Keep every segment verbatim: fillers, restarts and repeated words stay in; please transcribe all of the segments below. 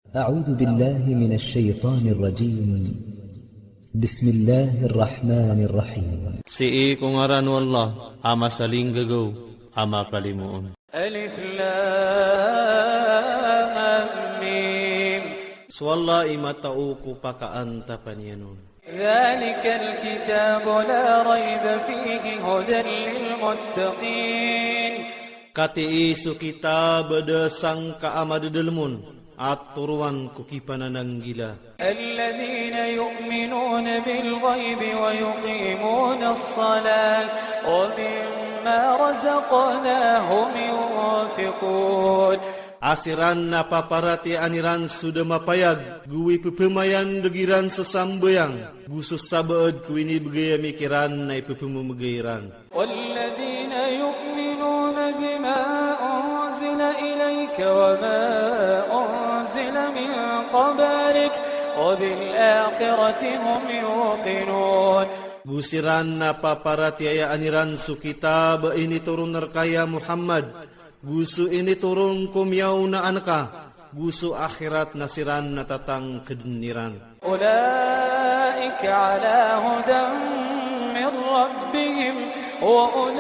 أعوذ بالله من الشيطان الرجيم. بسم الله الرحمن الرحيم. Sii ko ngaran o Allah, a masalinggagaw, a makalimoon. ألف لام ميم. So Allah i matao ko pakaantapan iyan on. ذلك الكتاب لا ريب فيه هدى للمتقين. Katii so kitab de sangka a madedelemun, a toroan ko kipanananggila. الذين يؤمنون بالغيب ويقيمون الصلاة ومما رزقناهم ينفقون. A siran na paparatiyayaan iran so de mapayag, gu ipepemayan de giran so sambeyang, gu so sabaad ko inibegay ami kiran na ipepememegay iran. والذين يؤمنون بما أنزل إليك وما أنزل من قبلك وبالآخرة هم يوقنون. Gu siran na paparatiyayaan iran so kitab initoron rekaya Muhammad, gu so initoron ko miyaona anka, gu so akhirat na siran na tatangkeden iran. أولئك على هدى من ربهم وأولئك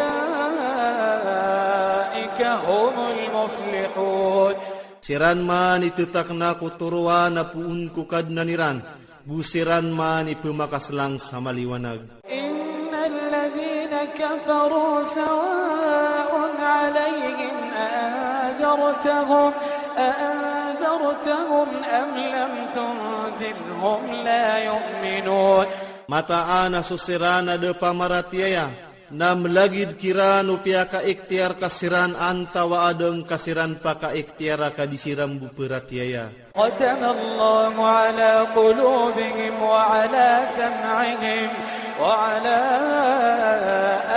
هم المفلحون. Siran man i tetakna ko toroan a poon ko Kadnan iran, gu siran man i pemakaslang sa maliwanag. إن الذين كفروا سواء عليهم أأنذرتهم، أأنذرتهم أم لم تنذرهم لا يؤمنون. Mataan a so siran a de pamaratiyaya, na malagid kiran o piyakaiktiyar ka siran antawa a de engka siran pakaiktiyar a ka di siran bo paratiyaya. ختم الله على قلوبهم وعلى سمعهم وعلى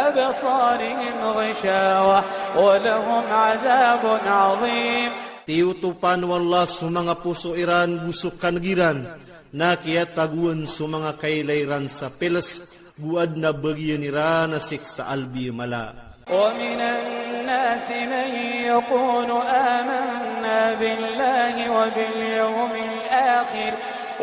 أبصارهم غشاوة ولهم عذاب عظيم. Tiyutupan o Allah so manga poso iran gu so kaneg iran, na kiyatagoan so manga kaylay iran sa peles, gu adn a bagian iran a siksa albi mala. ومن الناس من يقول آمنا بالله وباليوم الآخر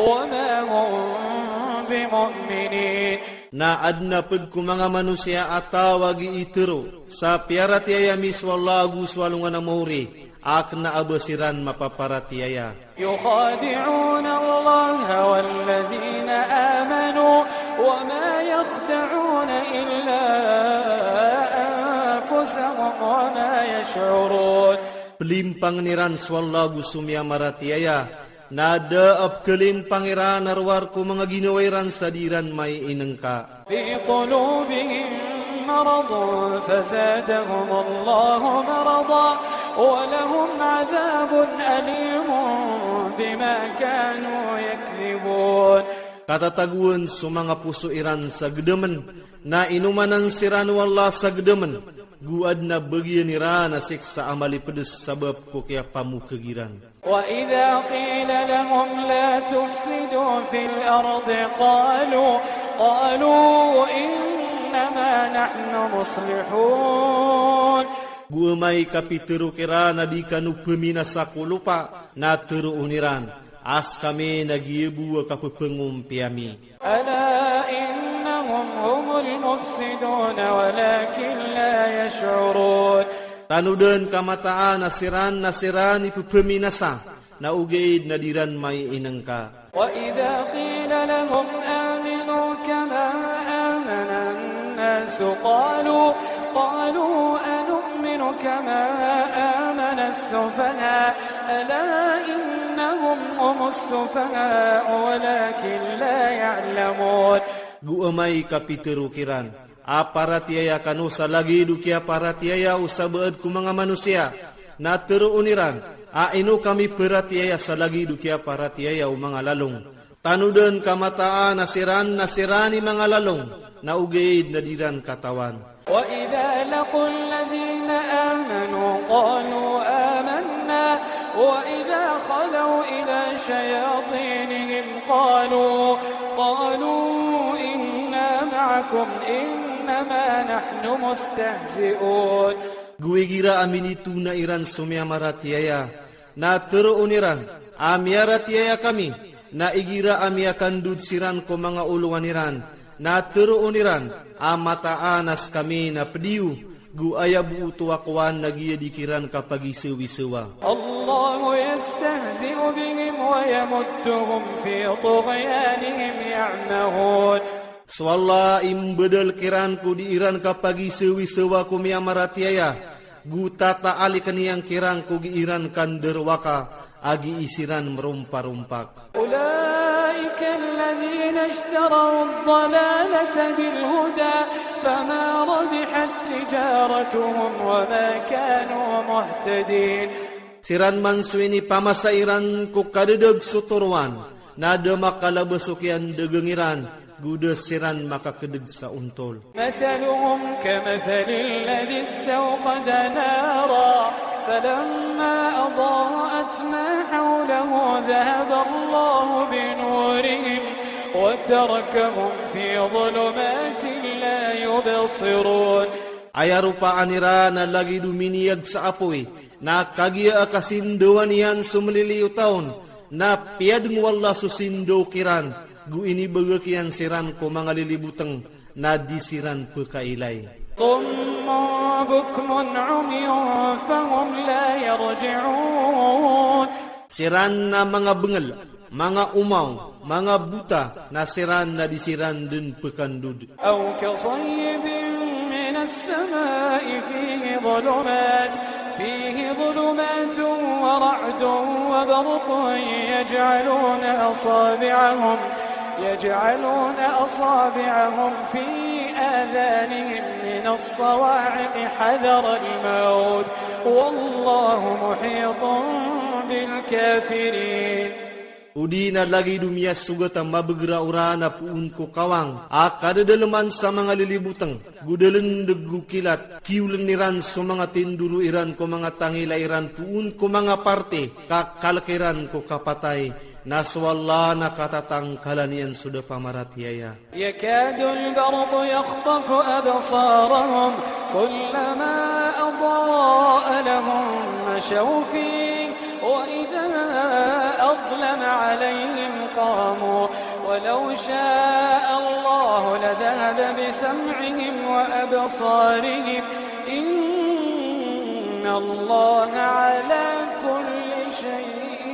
وما هم بمؤمنين. Na adn a ped ko manga manusiya a tawag i tero sa piyaratiyaya mi so Allah ago so alongan a maori, a kna a ba siran mapaparatiyaya. يخادعون الله والذين آمنوا وما يخدعون إلا أنفسهم وما يشعرون. Pelimpang niran so Allah ago so miyamaratiyaya, na da a pekelimpang iran a rowar ko manga ginawa iran sa di iran mai inengka. في قلوبهم مرض فزادهم الله مرضا ولهم عذاب أليم بما كانوا يكذبون. Katatagoan so manga poso iran sa gedemen, na inomanan siran o Allah sa gedemen, gu adn a bagian iran a siksa a malipedes sabap ko kiyapamokeg iran. وإذا قيل لهم لا تفسدوا في الأرض قالوا، قالوا إنما نحن مصلحون. Gu mai kapitero kiran a di kanu peminasa ko lopa, na teroon iran, askami na giyebo a kapepengompi ami. ألا إنهم هم المفسدون ولكن لا يشعرون. Tanodan ka mataan a siran na siran i pepeminasa, na ogaid na di ran mai inengka. وإذا قيل لهم آمنوا كما آمن الناس قالوا، قالوا أنؤمن كما آمن السفهاء. ألا إنهم هم السفهاء ولكن لا يعلمون. Gu mai kapitero kiran, a paratiyaya kano sa lagid o kiyaparatiyaya o sabaad ko manga manusiya? Na teroon iran, a ino kami paratiyaya sa lagid o kiyaparatiyaya o manga lalong? Tanodan ka mataan a siran na siran i manga lalong, na ogaid na di ran katawan. وإذا لقوا الذين آمنوا قالوا آمنا وإذا خلوا إلى شياطينهم قالوا، قالوا إنا معكم إنما نحن مستهزئون. Gu igira a minitona iran so miyamaratiyaya, na teroon iran, A miyaratiyaya kami, na igira a miyakandud siran ko manga olowan iran, na toroon iran, a mataan askami na pediyo, gu aya buuto a kowan na giyadi kiran ka pagisewisewa. الله يستهزئ بهم ويمدهم في طغيانهم يعمهون. So Allah i mbedel kiran ko dii iran ka pagisewisewa ko miyamaratiyaya, gu tata ali kaniyan kiran ko gii iran ka nderwaka, a gii siran meromparompak. أولئك الذين اشتروا الضلالة بالهدى فما ربحت تجارتهم وما كانوا مهتدين. Siran mansu ini pamasa iran ko kadedeg so toroan, na de makalabes so kiyan degeng iran, gu de siran makakedeg sa untol. مثلهم كمثل الذي استوقد نارا فلما أضاءت ما حوله ذهب الله بنورهم وتركهم في ظلمات لا يبصرون. Aya rupaan iran na lagidu miniyag sa apoy, na kagiya a kasindowan iyan so meliliyo taon, na piyadeng o Allah so sindow kiran, gu inibegek iyan siran ko manga lilibuteng, na di siran pekailay. صم بكم عمي فهم لا يرجعون. Siran na manga bengel, manga umaw, manga buta, na siran na di siran den pekandud. أو كصيب من السماء فيه ظلمات، فيه ظلمات ورعد وبرق يجعلون أصابعهم، يجعلون أصابعهم في آذانهم من الصواعق حذر الموت، والله محيط بالكافرين. Odi na lagidu miyasugat a mabegera ora na puun ko kawang, a kadedeleman sa manga lilibuteng, gu delendeg gu kilat, kiulen iran so manga tinduru iran ko manga tangila iran puun ko manga parte, ka kalek iran ko kapatay, na so Allah na katatangkalan iyan so de pamaratiyaya. يكاد البرق يخطف أبصارهم كلما أضاء لهم مشوا فيه وإذا أظلم عليهم قاموا ولو شاء الله لذهب بسمعهم وأبصارهم إن الله على كل شيء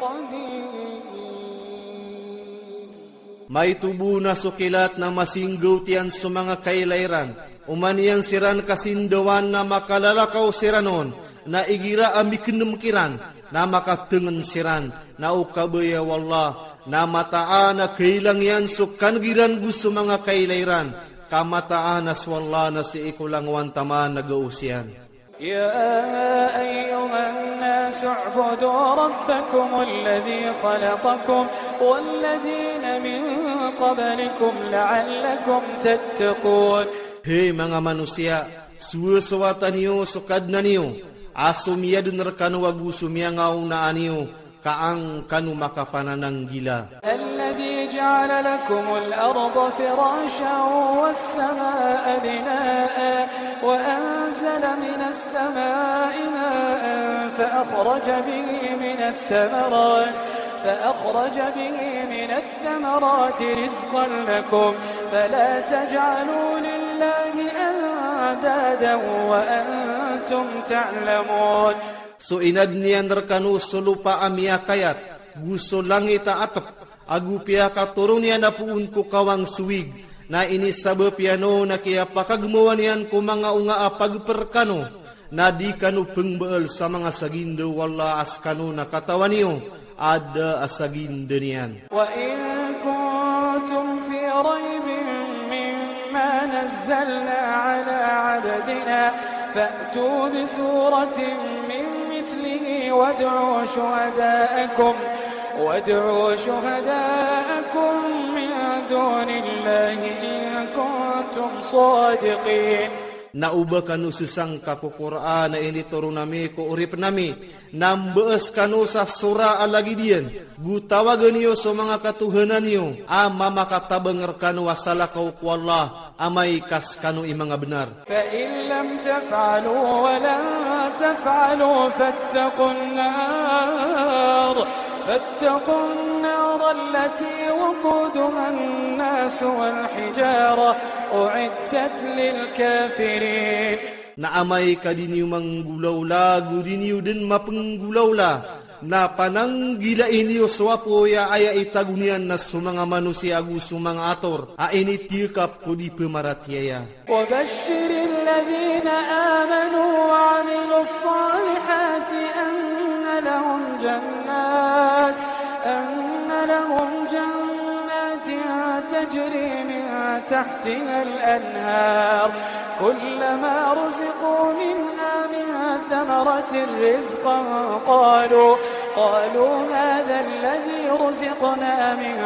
قدير. Maitubu na so kilat na masinggowt iyan so manga kailay ran. Oman iyan siran kasindowan na makalalakaw siran on, na igira a mikenem kiran, na makatengen siran, na o kabaya o Allah, na mataan a kailang iyan so kaneg iran gu so manga kailay ran, ka mataan a so Allah na sii ko langowan taman na gaos iyan. يا أيها الناس اعبدوا ربكم الذي خلقكم والذين من قبلكم لعلكم تتقون. He manga manusiya, suwe so Wataniyo so Kadnaniyo, a so miyaden rekano ago so miyangaona aniyo, ka an kano makapanananggila. الذي جعل لكم الأرض فراشا والسماء بناء وأنزل من السماء ماء فأخرج به من الثمرات، فأخرج به من الثمرات رزقا لكم فلا تجعلوا لله أندادا وأنتم تعلمون. So inaden iyan rekano so lopa a miyakayat, gu so langit a atep, ago piyakatoron iyan a poon ko kawang so wig, na ini sabap iyan o na kiyapakagmowan iyan ko manga onga a pagper kano, na di kano pengbeel sa manga saginda o Allah a sekano na katawan iyo, a da a saginda niyan. وإن كنتم في ريب مما نزلنا على عبدنا فأتوا بسورة من مثله وادعوا شهداءكم، وادعوا شهداءكم من دون الله إن كنتم صادقين. Na uba kanu sesangka ko Qur'an a initoron ami ko orip nami, na mbees kanu sa sora a lagid iyan, gu tawagen iyo so manga katuhanan iyo, a mamakatabang rekanu a salakaw ko Allah, amay ka sekanu i manga benar. فإن لم تفعلوا ولن تفعلوا فاتقوا النار، فاتقوا النار التي وقودها الناس والحجارة، أعدت للكافرين. Na amay ka diniyo manggulawla, gu diniyo den mapenggulawla, na pananggilai niyo so apoy a aya itago niyan na so manga manosiya ago so manga ator a initiyekap ko di pemaratiyaya. وبشر الذين آمنوا وعملوا الصالحات أن لهم جنات، أن لهم جنات تجري من تحتها الأنهار، كلما رزقوا منها من ثمرة رزقا قالوا، قالوا هذا الذي رزقنا من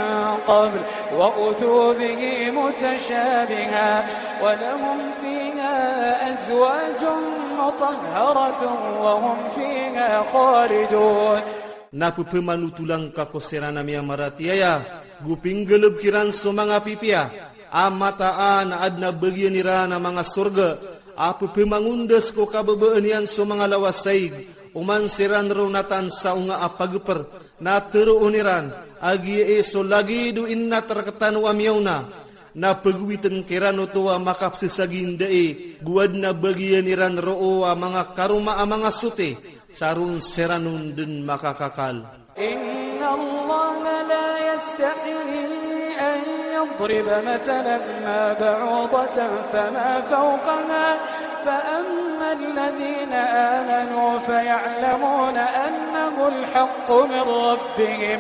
قبل، وأتوا به متشابها، ولهم فيها أزواج مطهرة وهم فيها خالدون. Na pepemanu tulangka ko siran a miyamaratiyaya, gu pinggalebkiran so manga pipiya a mataan a aden a bagian iran a manga sorga, a pepemangundas ko kababaan iyan so manga lawasaig, oman siran ro na tansa o nga a pageper, na teroon iran, agi e so lagid o inna terketan o a miyaona, na pagowiten kiran oto a makapsesagin dai, gu aden a bagian iran ro o a manga karoma a manga sote, saron siran on den makakakal. إن الله لا يستحيي أن يضرب مثلا ما بعوضة فما فوقها، فأما الذين آمنوا فيعلمون أنه الحق من ربهم،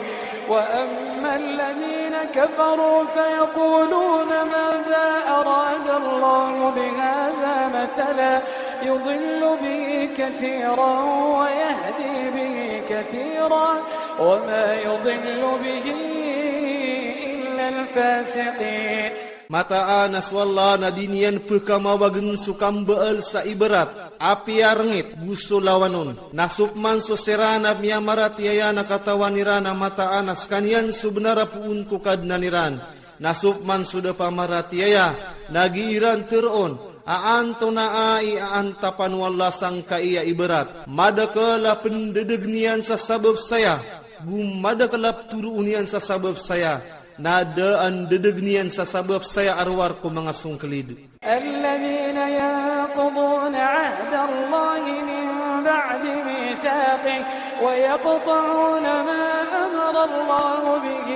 وأما الذين كفروا فيقولون ماذا أراد الله بهذا مثلا، يضل به كثيرا ويهدي به كثيرا وما يضل به إلا الفاسقين. Mataan a so Allah na diniyan pekamawagen so kambaal sa ibarat apiya rengit gu so lawanon. Na sopman so siran a miyamaratiyaya na katawan iran a mataan a sekaniyan so benar a poon ko Kadnan iran. Na sopman so da pamaratiyaya, na gi iran teroon, a antonaa i a antapan o Allah sangkai a ibarat. Madakel a pendedeg niyan sa sabab saya, gu madakel a peturuon niyan sa sabab saya, na da a ndedeg niyan sa sabab saya a rowar ko manga songkelid. الذين ينقضون عهد الله من بعد ميثاقه ويقطعون ما أمر الله به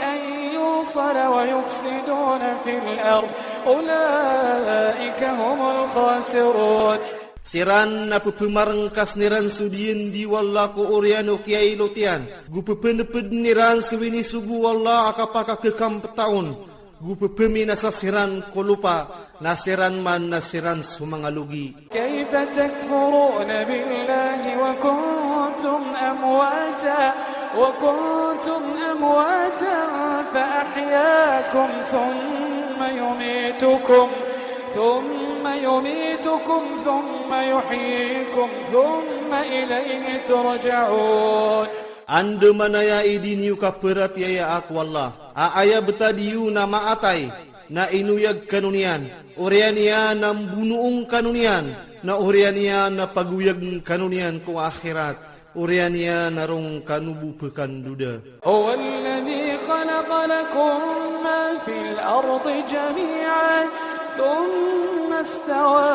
أن يوصل ويفسدون في الأرض أولئك هم الخاسرون. Siran na pepemarengkas niran so diyendi o Allah ko oriyan o kiyailot iyan, gu pepeneped niran so inisogo o Allah a kapakakekam petaon, gu pepeminasa siran ko lopa, na siran man na siran so manga logi. كيف تكفرون بالله وكنتم أمواتا، وكنتم أمواتا فأحياكم ثم يميتكم، ثم يميتكم ثم يحييكم ثم إليه ترجعون. Andamanaya i diniyo ka peratiyayaan ko Allah, a aya betad iyo na maatai, na inoyag kanu niyan, oriyan iyan na mbunuong kanu niyan, na oriyan iyan na pagoyag kanu niyan ko ahirat, oriyan iyan na rong kanu bo pekandoda. هو الذي خلق لكم ما في الأرض جميعا ثم استوى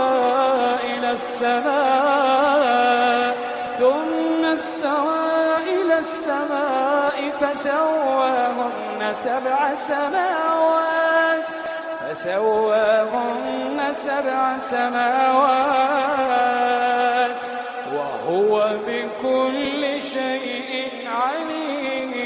إلى السماء، ثم استوى إلى السماء فسواهن سبع سماوات، فسواهن سبع سماوات، وهو بكل شيء عليم.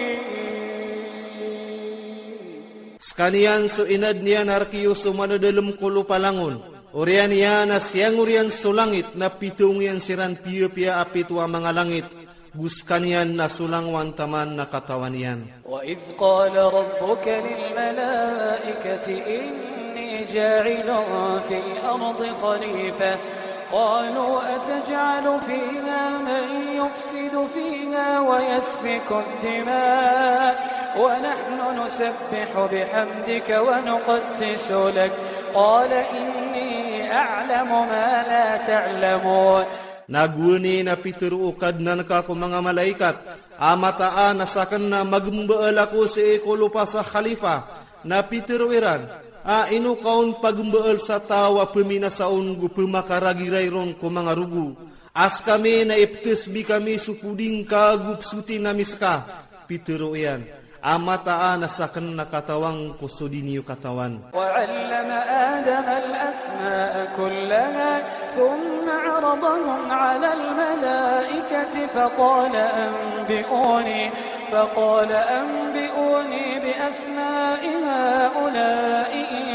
Sekaniyan so inad niyan a rek iyo so manadalem ko lopa langon. Oriyan iyan na siyangor iyan so langit, na pitoong iyan siran piyapiya a pito a manga langit. Gu sekaniyan na so langowan taman na katawan iyan. وإذ قال ربك للملائكة إني جاعل في الأرض خليفة. قالوا أتجعل فيها من يفسد فيها ويسفك الدماء ونحن نسبح بحمدك ونقدس لك. قال إني أعلم ما لا تعلمون. Na guwene na pitero o Kadnan ka ko manga malaikat, a mataan a saken na magmbaal ako sa eko lupa sa khalifa. Na pitero iran, a ino kaon pagmbaal sa taw a peminasaon gu pemaka ragiray ron ko manga rugu? Askami na iptes bi kami so puding ka gu psuti na miska. Pitero iyan, a mataan a saken na katawan ko so diniyo katawan. وعلم آدم الأسماء كلها ثم عرضهم على الملائكة فقال أنبئوني، فقال أنبئوني بأسماء هؤلاء إن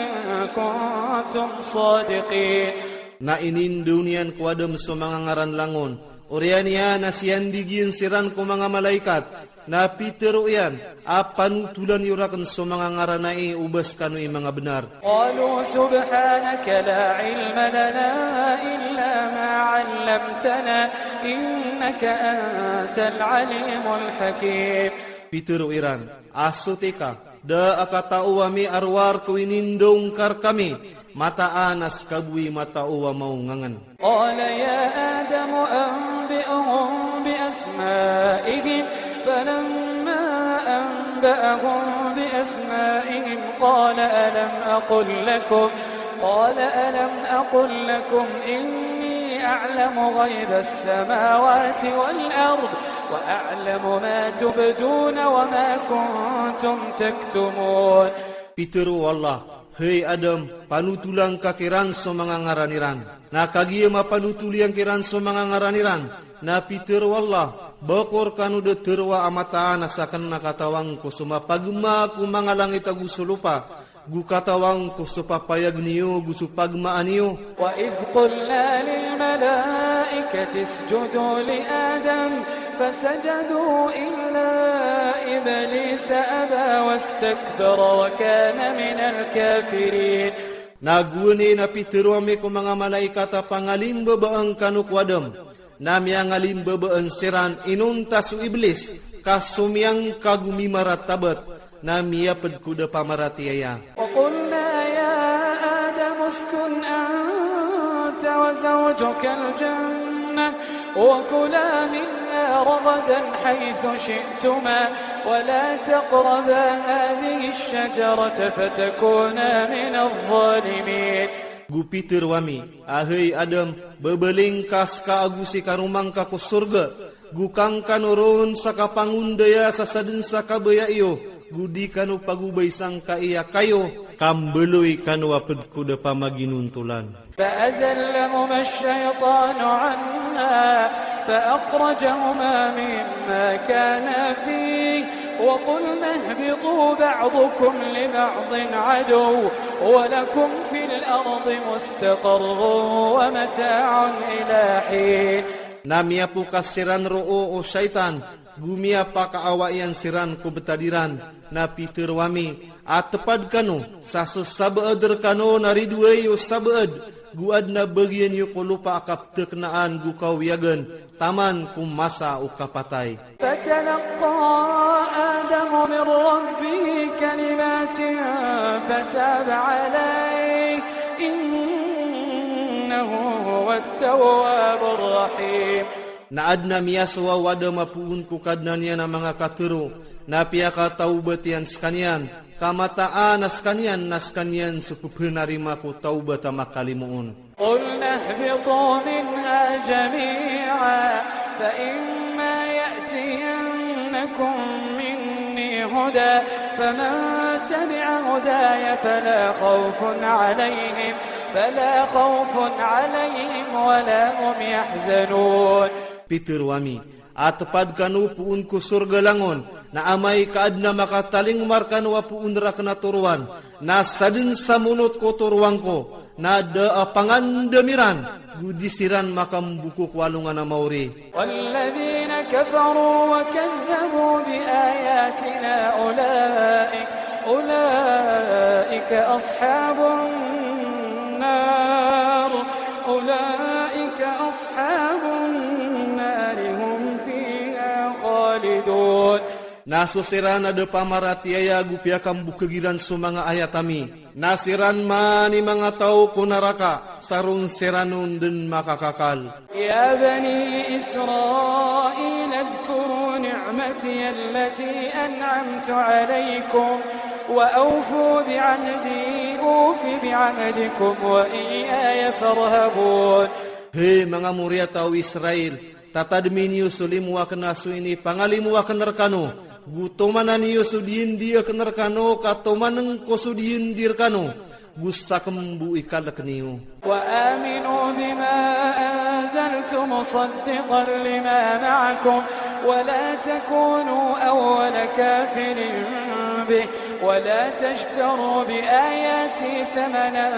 كنتم صادقين. Na inindong iyan ko Adam so manga ngaran langon. Oriyan iyan na siyandigiyan siran ko manga malaikat. Na pitero iyan, a panutulan iyo raken so manga ngaran ai, ubas kano i manga benar. قالوا سبحانك لا علم لنا إلا ما علمتنا إنك أنت العليم الحكيم. Pitero iran, a sote ka, da a katao ami arwar ko inindong kar kami, mataan a skabui matao a maungangan. قال يا آدم أنبئهم بأسمائهم. فلما أنبأهم بأسمائهم قال ألم أقل لكم، قال ألم أقل لكم إني أعلم غيب السماوات والأرض وأعلم ما تبدون وما كنتم تكتمون. Pitero o Allah, Hei Adam, panutulan ka kiran so manga ngaran iran. Na kagiya ma panutulian kiran so manga ngaran iran. Na pitero o Allah, bokor kano da teroa a mataan a saken na katawan ko so mapagma ko manga langit ago so lupa, gu katawan ko so papayag niyo, gu so pagmaan iyo. وإذ قلنا للملائكة اسجدوا لآدم فسجدوا إلا إبليس أبى واستكبر وكان من الكافرين. Na guwene na pitero ami ko manga malaikat a pangalimbabaan kano ko Adam. Na miyangalimbabaan siran inonta so Iblis, ka somiyang ka gu mimaratabat, na miyaped ko da pamaratiaya. وقلنا يا آدم اسكن أنت وزوجك الجنة وكلا منها رغدا حيث شئتما ولا تقربا هذه الشجرة فتكونا من الظالمين. Gu pitero ami, a hei Adam, bebeling ka ska ago si karumang ka ko sorga, gu kangkan oron sa kapangundaya sa saden sa kabaya iyo, gu di kano pagubay sangkaiya kayo, ka mbaloy kano a ped ko da pamaginuntulan. فأزلهما الشيطان عنها فأخرجهما مما كانا فيه وقلنا اهبطوا بعضكم لبعض عدو ولكم في الأرض مستقر ومتاع إلى حين. Na miyapokas siran roo o shaytan, gu miyapakaawaian siran ko betad iran, na pitero ami, a tepad kano, sa so sabaad rekano na ridoay o sabaad, gu aden a bagian iyo ko lopa a kapteknaan gu kawiyagan, taman ko masa o kapatay. فتلقى آدم من ربه كلمات فتاب عليه إنه هو التواب الرحيم. Na aden a miyasowa o Adam a poon ko Kadnan iyan a manga katero, na piyakatawbat iyan sekaniyan, ka mataan a sekaniyan na sekaniyan so pepenarima ko tawbat a makalimoon. قلنا اهبطوا منها جميعا فإما يأتينكم مني هدى فمن تبع هداي فلا خوف عليهم فلا خوف عليهم ولا هم يحزنون. Pitero ami, a tepad kano poon ko sorga langon, na amay ka aden a makatalingmar kano a poon raken a toroan, na saden sa monot ko toroan ko, na da a pangandam iran, gu di siran makambuko ko alongan a maori. والذين كفروا وكذبوا بآياتنا أولئك، أولئك أصحاب Na so siran a da pamaratiaya gu piyakambukeg iran so manga ayat ami. Na siran mani manga tao ko naraka, saron siranon den makakakal. يا بني إسرائيل اذكروا نعمتي التي أنعمت عليكم وأوفوا بعهدي أوف بعهدكم وإياي فارهبون. He manga muriyat aw Israil, tatadmi niyo so limowaken a so inipangalimawaken rekano, gu tomana niyo so diyendiyaken rekano, ka tomaneng ko so diyendi rekano, gu sakembu i kalek niyo. وآمنوا بما أنزلت مصدقا لما معكم ولا تكونوا أول كافر به ولا تشتروا بآياتي ثمنا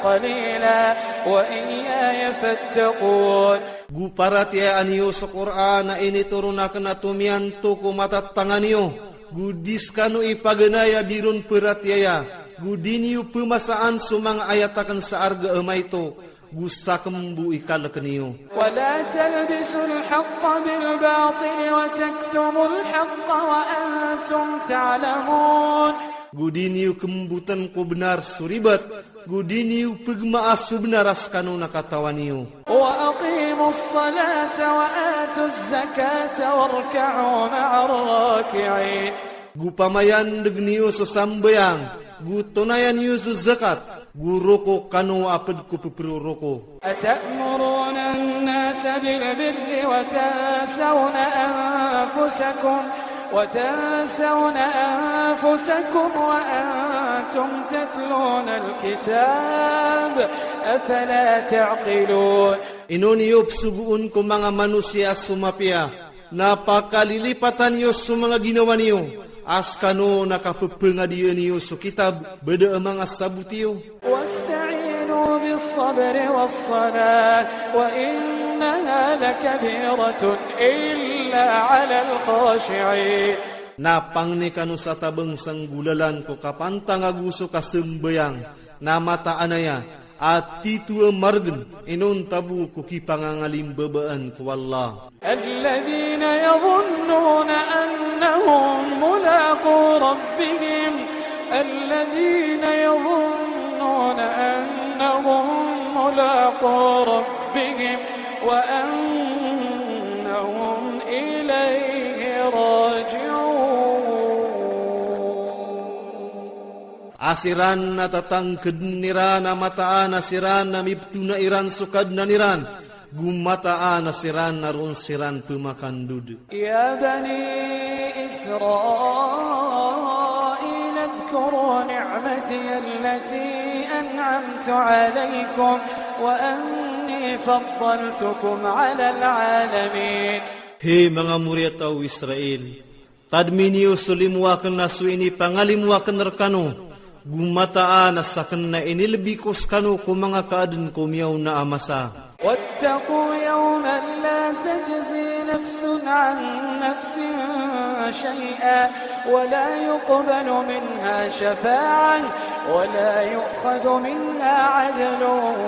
قليلا وإياي فاتقون. Gu paratiaya niyo so Qur'an a initurunaken a tomiyan to ko matatanga niyo, gu di sekano i paganaya diron paratiaya, gu di niyo pemasaan so manga ayataken sa arga a maito, gu sakembu i kalek niyo. ولا تلبسوا الحق بالباطل وتكتموا الحق وأنتم تعلمون. Gu di niyo kembuten ko benar so ribet, gu di niyo pegmaa so benar a sekano na katawan niyo. وأقيموا الصلاة وآتوا الزكاة واركعوا مع الراكعين. Gu pamayandeg niyo so sambayang, gu tonaya niyo so zakat, gu roko kano aped ko peperoroko. أتأمرون الناس بالبر وتنسون أنفسكم وتنسون أنفسكم وأنتم تتلون الكتاب أفلا تعقلون. Ino niyo pesogoon ko manga manusiya so mapiya, na pakalilipatan niyo so manga ginawa niyo, a sekano na kapepengadiya niyo so kitab, beda a manga sabut iyo. واستعينوا بالصبر والصلاة وإنها لكبيرة إلا على الخاشعين. Na pangne kano sa tabang sa nggolalan ko kapantang ago so kasambayang, na mataan aya, a tito a maregen, inon tabo ko kipangangalimbabaan ko Allah. الذين يظنون أنهم ملاقو ربهم، الذين يظنون أنهم ملاقو ربهم وأنهم إليه راجعون. A siran na tatangkeden iran a mataan a siran na mibtuna iran so Kadnan iran, gu mataan a siran na ron siran pemakandod. يا بني إسرائيل اذكروا نعمتي التي أنعمت عليكم وأني فضلتكم على العالمين. He manga muriyat aw Israil, tadmi niyo so limowaken a so inipangalimawaken rekano, gu mataan a saken na inilbi ko sekano ko manga kaadn ko miyaona a masa. واتقوا يوما لا تجزي نفس عن نفس شيئا ولا يقبل منها شفاعة ولا يؤخذ منها عدل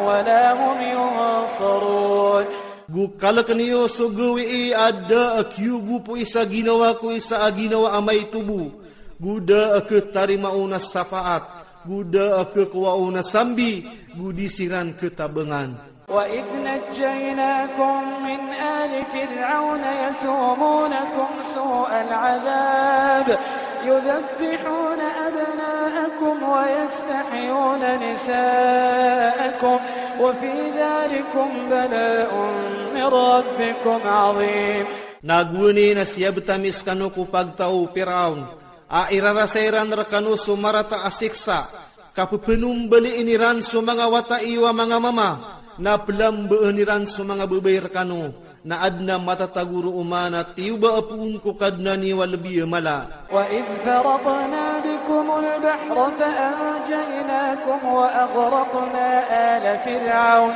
ولا هم ينصرون. Gu kalek niyo so gawi i a da a kiyugupo i sa ginawa ko i sa a ginawa a maito bo. Gu da a ketarimaon a sapaat. Gu da a kekowaon a sambi. Gu di siran ketabangan. وإذ نجيناكم من آل فرعون يسومونكم سوء العذاب يذبحون أبناءكم ويستحيون نساءكم وفي ذلكم بلاء من ربكم عظيم. Na guwani na siyabet ami sekano ko pagtao Piraon, a irarasa iran rekano so marata a siksa, kapepenumbalin iran so manga wata iyo a manga mama, na pelambaan iran so manga bebay rekano, na aden a matatago ro oman a tiyoba a poon ko Kadnan iyo a lebi a mala. وإذ فرقنا بكم البحر فأنجيناكم وأغرقنا آل فرعون،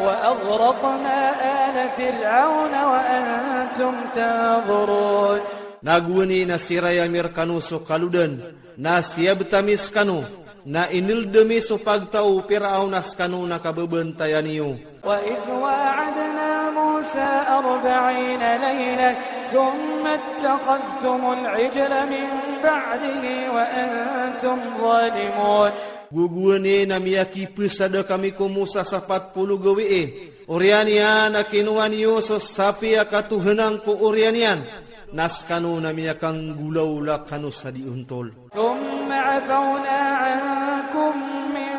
وأغرقنا آل فرعون وأنتم تنظرون. Na guwani na siray ami rekano so kalodan, na siyabet ami sekano, na ineld ami so pagtao Piraon a sekano na kabebentayan iyo. وإذ واعدنا موسى أربعين ليلة ثم اتخذتم العجل من بعده وأنتم ظالمون. Guguene na miyakipesada kami ko Musa sapat polo gawe e. Oriyan iyan a kinowa niyo so sapi a katuhanan ko oriyan iyan. Na skano na miyakanggulaw la kano sa di untol. ثم عفونا عنكم من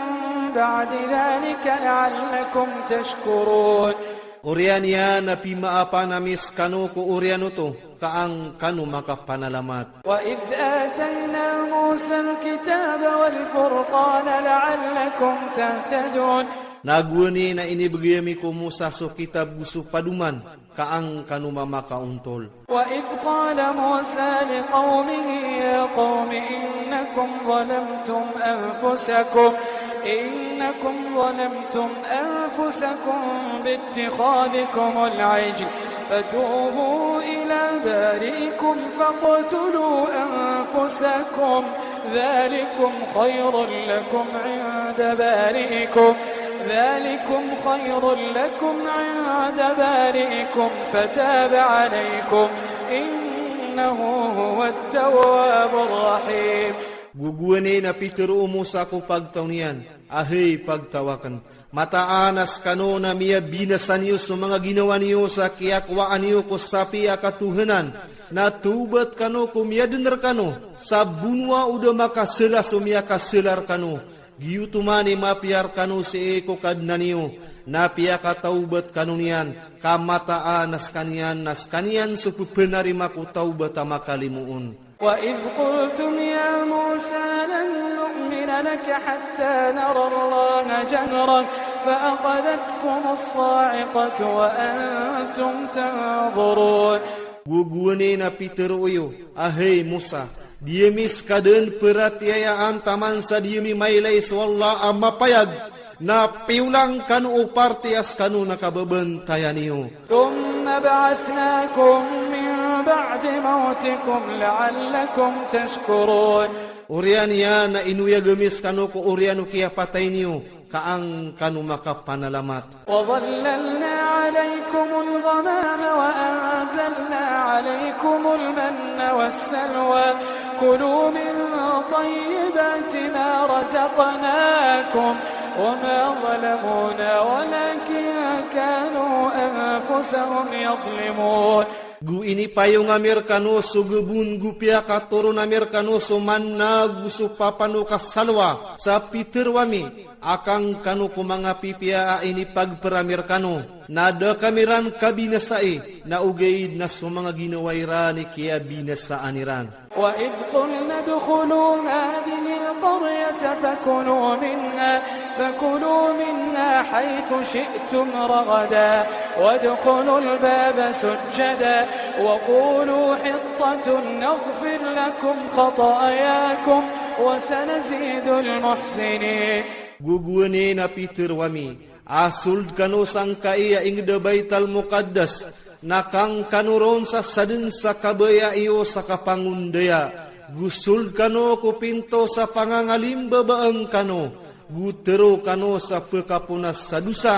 بعد ذلك لعلكم تشكرون. Oriyan iyan a pimaapan ami skano ko oriyan oto, ka an kano makapanalamat. وإذ آتينا موسى الكتاب والفرقان لعلكم تهتدون. Na guene na inibegay ami ko Musa so kitab gu so padoman, ka an kano mamaka untol. وإذ قال موسى لقومه يا قوم إنكم ظلمتم أنفسكم، إنكم ظلمتم أنفسكم باتخاذكم العجل فتوبوا إلى بارئكم فاقتلوا أنفسكم ذلكم خير لكم عند بارئكم، ذلكم خير لكم عند بارئكم فتاب عليكم، إنه هو التواب الرحيم. Guguene na pitero o Musa ko pagtaw niyan, ahey pagtawaken. Mataan a skano na miyabinasa niyo so manga ginawa niyo sa kiyakowaan niyo ko sapi a katuhanan. Na tawbat kano ko miyadener kano, sa bonoa o da makasela so miyakasela rekano. Giyoto man i mapiya rekano sii ko Kadna niyo. Na piyakatawbat kano niyan, ka mataan a skaniyan, na skaniyan so pepenarima ko tawbat a makalimoon. وإذ قلتم يا موسى لن نؤمن لك حتى نرى الله جهرة فأخذتكم الصاعقة وأنتم تنظرون. Guguene na pitero o iyo, ahey Musa, di ami skadun peratiayaan taman sa di ami mailai so Allah a mapayag, na piolang kano o parte a skano na kabebentayan iyo. ثم بعثناكم من بعد موتكم لعلكم تشكرون. Oriyan iyan a inuyag ami skano ko oriyan o kiyapatay niyo, ka an kano makapanalamat. وظللنا عليكم الغمام وأنزلنا عليكم المن والسلوى كلوا من طيبات ما رزقناكم وما ظلمونا ولكن كانوا أنفسهم يظلمون. Gu inipayong ami rekano so gebun gu piyakatoron ami rekano so manna gu so papano ka salwa, sa pitero ami, akan kano ko manga pipiya a inipagper ami rekano, na da kami ran kabinasai, na ogaid na so manga ginawa iran i kiyabinasaan iran. وإذ قلنا ادخلوا هذه القرية فكلوا منها، فكلوا منها حيث شئتم رغدا، وادخلوا الباب سجدا، وقولوا حطة نغفر لكم خطاياكم، وسنزيد المحسنين. Guguene na pitero ami, a sold kano sangkai a inged a Baital Muqaddas, na kan kano ron sa sadn sa kabaya iyo sa kapangondaya. Gu sold kano ko pinto sa pangangalimbabaen kano. Gu tero kano sa pekaponas sa dosa.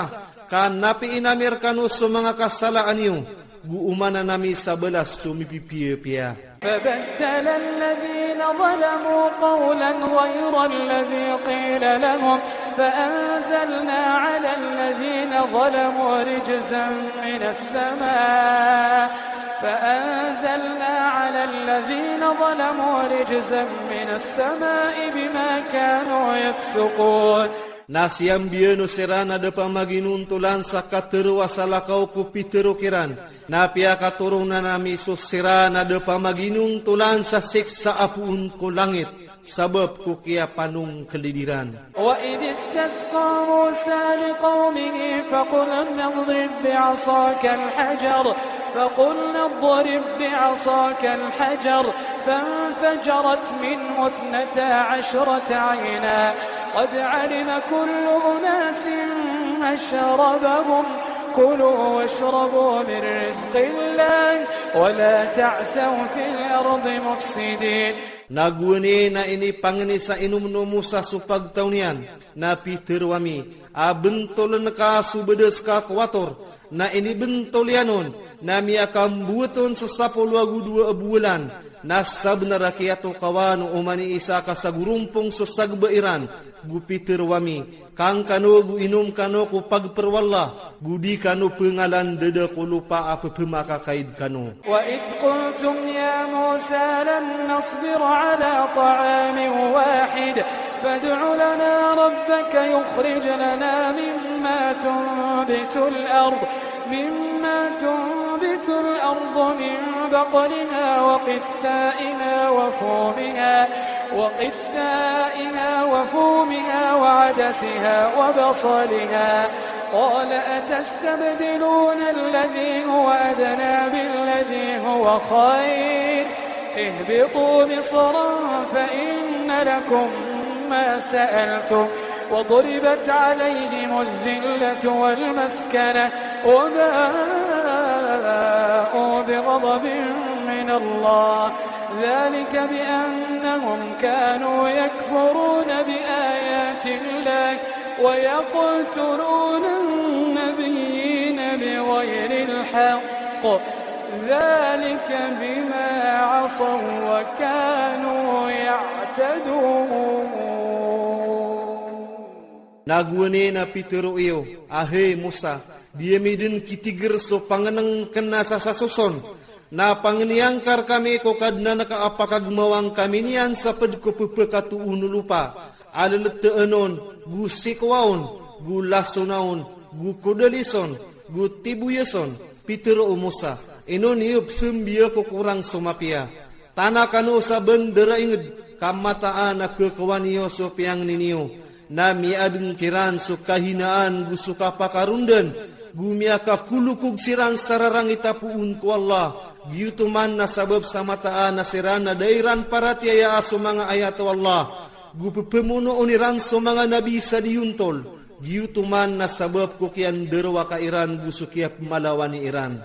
Ka napiin ami rekano so manga kasalaan iyo. Gu omanan ami sa balas so mipipiyapiya. فبدل الذين ظلموا قولا غير الذي قيل لهم فأنزلنا على الذين ظلموا رجزا من السماء، فأنزلنا على الذين ظلموا رجزا من السماء بما كانوا يفسقون. Na siyambiyan o siran a da pamaginontolan sa katero a salakaw ko pitero kiran. Na piyakatoronan ami so siran a da pamaginontolan sa siksa a poon ko langit, sabap ko kiyapanongkalid iran. وإذ استسقى موسى لقومه فقلنا اضرب بعصاك الحجر، فقلنا اضرب بعصاك الحجر، فانفجرت منه اثنتا عشرة عينا، قد علم كل أناس مشربهم، كلوا واشربوا من رزق الله، ولا تعثوا في الأرض مفسدين. Na guene na inipangni sa inomno Musa so pagtaw niyan, na pitero ami, a bentolen ka so bedes ka ko wator, na inibentol iyan on, na miyakambowat on so sapolo ago dowa a bolan, na sabnar a kiyatokawan o Mani Isa ka sagurumpong so sagba iran, gu piter wami, kang kano gu inom kano ko pagper o Allah, gu di kano pengalan dada ko lopa a pepemakakaid kano. وإذ قلتم يا موسى لن نصبر على طعام واحد فادع لنا ربك يخرج لنا مما تنبت الأرض، مما تنبت الأرض من بقلها وقثائها وفومها، وقثائها وفومها وعدسها وبصلها. قال أتستبدلون الذي هو أدنى بالذي هو خير؟ اهبطوا مصرا فإن لكم ما سألتم وضربت عليهم الذلة والمسكنة وباءوا بغضب من الله، ذلك بأنهم كانوا يكفرون بآيات الله ويقتلون النبيين بغير الحق، ذلك بما عصوا وكانوا يعتدون. Na guwene na pitero iyo, a he Musa, diyami den kitiger so pangenengken na sasasoson, na pangeniyangkar kami ko Kadnan ka a pakagmawang kami niyan saped ko pepekatoon o lopa, a leleteon on, gu sikowaon, gu lasonaon, gu kodalison, gu tibuyason, pitero o Musa, ino niyo pesembiya ko korang so mapiya. Tana kano sa bendera inged, ka mataan a kekewan iyo so piyangni niyo. Na miyaden kiran so kahinaan gu so kapakaronden, gu miyakakulukug siran sa rarangit a poon ko Allah, giyoto man na sabab sa mataan a siran na da iran paratiyaya a so manga ayat o Allah, gu pepemonoon iran so manga nabi sa diyontol, giyoto man na sabab ko kiyanderwaka iran gu so kiyapemalawan iran.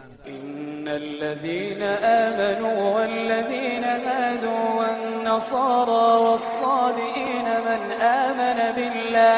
إن الذين آمنوا والذين هادوا والنصارى والصابئين من آمن بالله،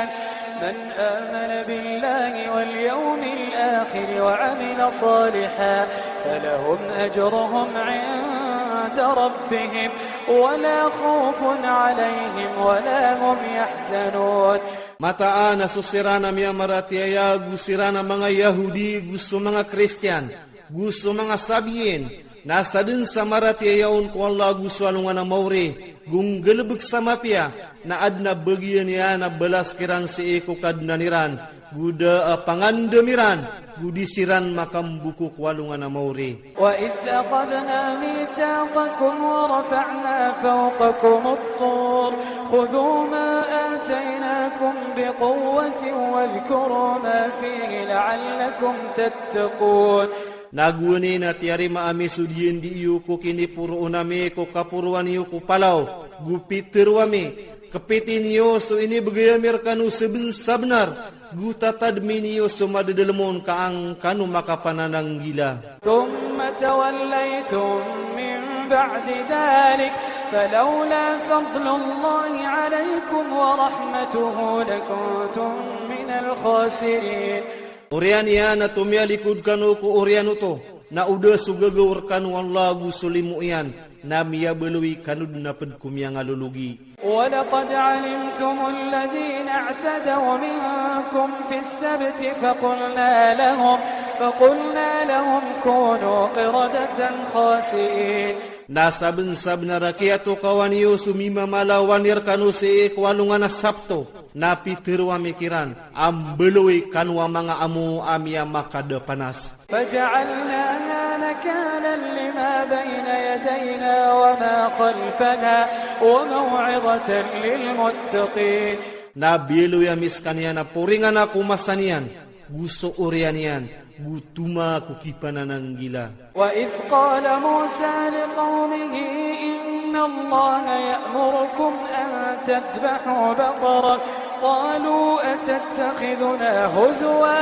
من آمن بالله واليوم الآخر وعمل صالحا فلهم أجرهم عند ربهم ولا خوف عليهم ولا هم يحزنون. Mataan a so siran a miyamaratiyaya gu siran a manga Yahudi gu so manga Kristiyan, gu so manga Sabiyin, na saden sa maratiyayaon ko Allah gu so alongan a maori, gu nggalebek sa mapiya, na aden a bagian iyan a balas kiran sii ko Kadnan iran, gu da a pangandam iran, gu di siran makambuku ko alongan a maori. وإذ أخذنا ميثاقكم ورفعنا فوقكم الطور خذوا ما آتيناكم بقوة واذكروا ما فيه لعلكم تتقون. Na guwene na tiyarima ami so diyen di iyo ko kiniporoon ami ko kaporoan iyo ko palaw, gu pitero ami, kepiti niyo so inibegay ami rekano seben sabnar, gu tatadmi niyo so madadelemon ka ang kano makapanananggila. ثم توليتم من بعد ذلك فلولا فضل الله عليكم ورحمته لكنتم من الخاسرين. Oriyan iyan na tomiyalikod kano ko oriyan oto, na o da so gagaw rekano Allah gu so limo iyan, na miyabaloy kano den a ped ko miyangalologi. ولقد علمتم الذين اعتدوا منكم في السبت فقلنا لهم، فقلنا لهم كونوا قردة خاسئين. Na saben-sabenar a kiyatokawan iyo so mimamalawan iran rekano sii ko alongan a Sabto, na pitero ami kiran, a mbaloy kano a manga amo a miyamakada panas. فجعلناها نكالا لما بين يديها وما خلفها وموعظة للمتقين. Na biyaloy ami sekaniyan a poringan a ko masa niyan, gu so oriyan iyan, gu toma ko kipanananggila. وإذ قال موسى لقومه إن الله يأمركم أن تذبحوا بقرة قالوا أتتخذنا هزوا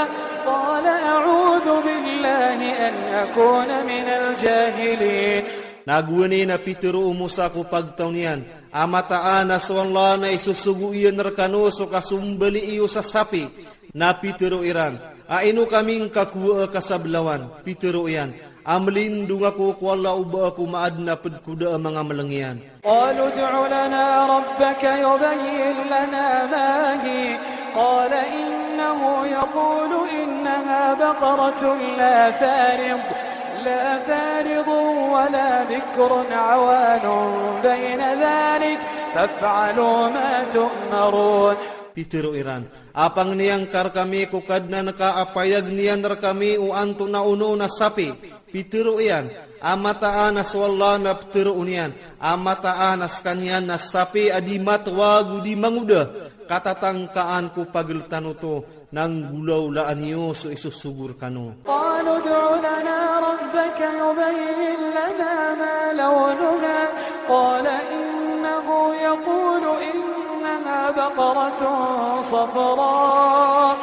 قال أعوذ بالله أن أكون من الجاهلين. Na guwene na pitero o Musa ko pagtaw niyan, a mataan a so Allah na isosogo iyan rekano so kasombalii iyo sa sapi, na pitero iran, A ino kami ngka kuwe ka sablawan? Pitero iyan, a melindung aku ko Allah uba aku maad na pedkuda manga meleng iyan. قالوا ادع لنا ربك يبين لنا ما هي، قال إنه يقول إنها بقرة لا فارض، لا فارض ولا بكر عوان بين ذلك فافعلوا ما تؤمرون. Pitero iran, a pangni angka rekami ko Kadnan ka a payag niyan rekami o antonaa ono na sapi. Pitero iyan, a mataan a so Allah na ptero niyan, a mataan a sekaniyan na sapi a di matwa go di manguda, katatangkaan ko pageltan oto, na nggolawlaan iyo so isosogo rekano. قالوا ادع لنا ربك يبين لنا ما لونها، قال إنه يقول إنها بقرة صفراء،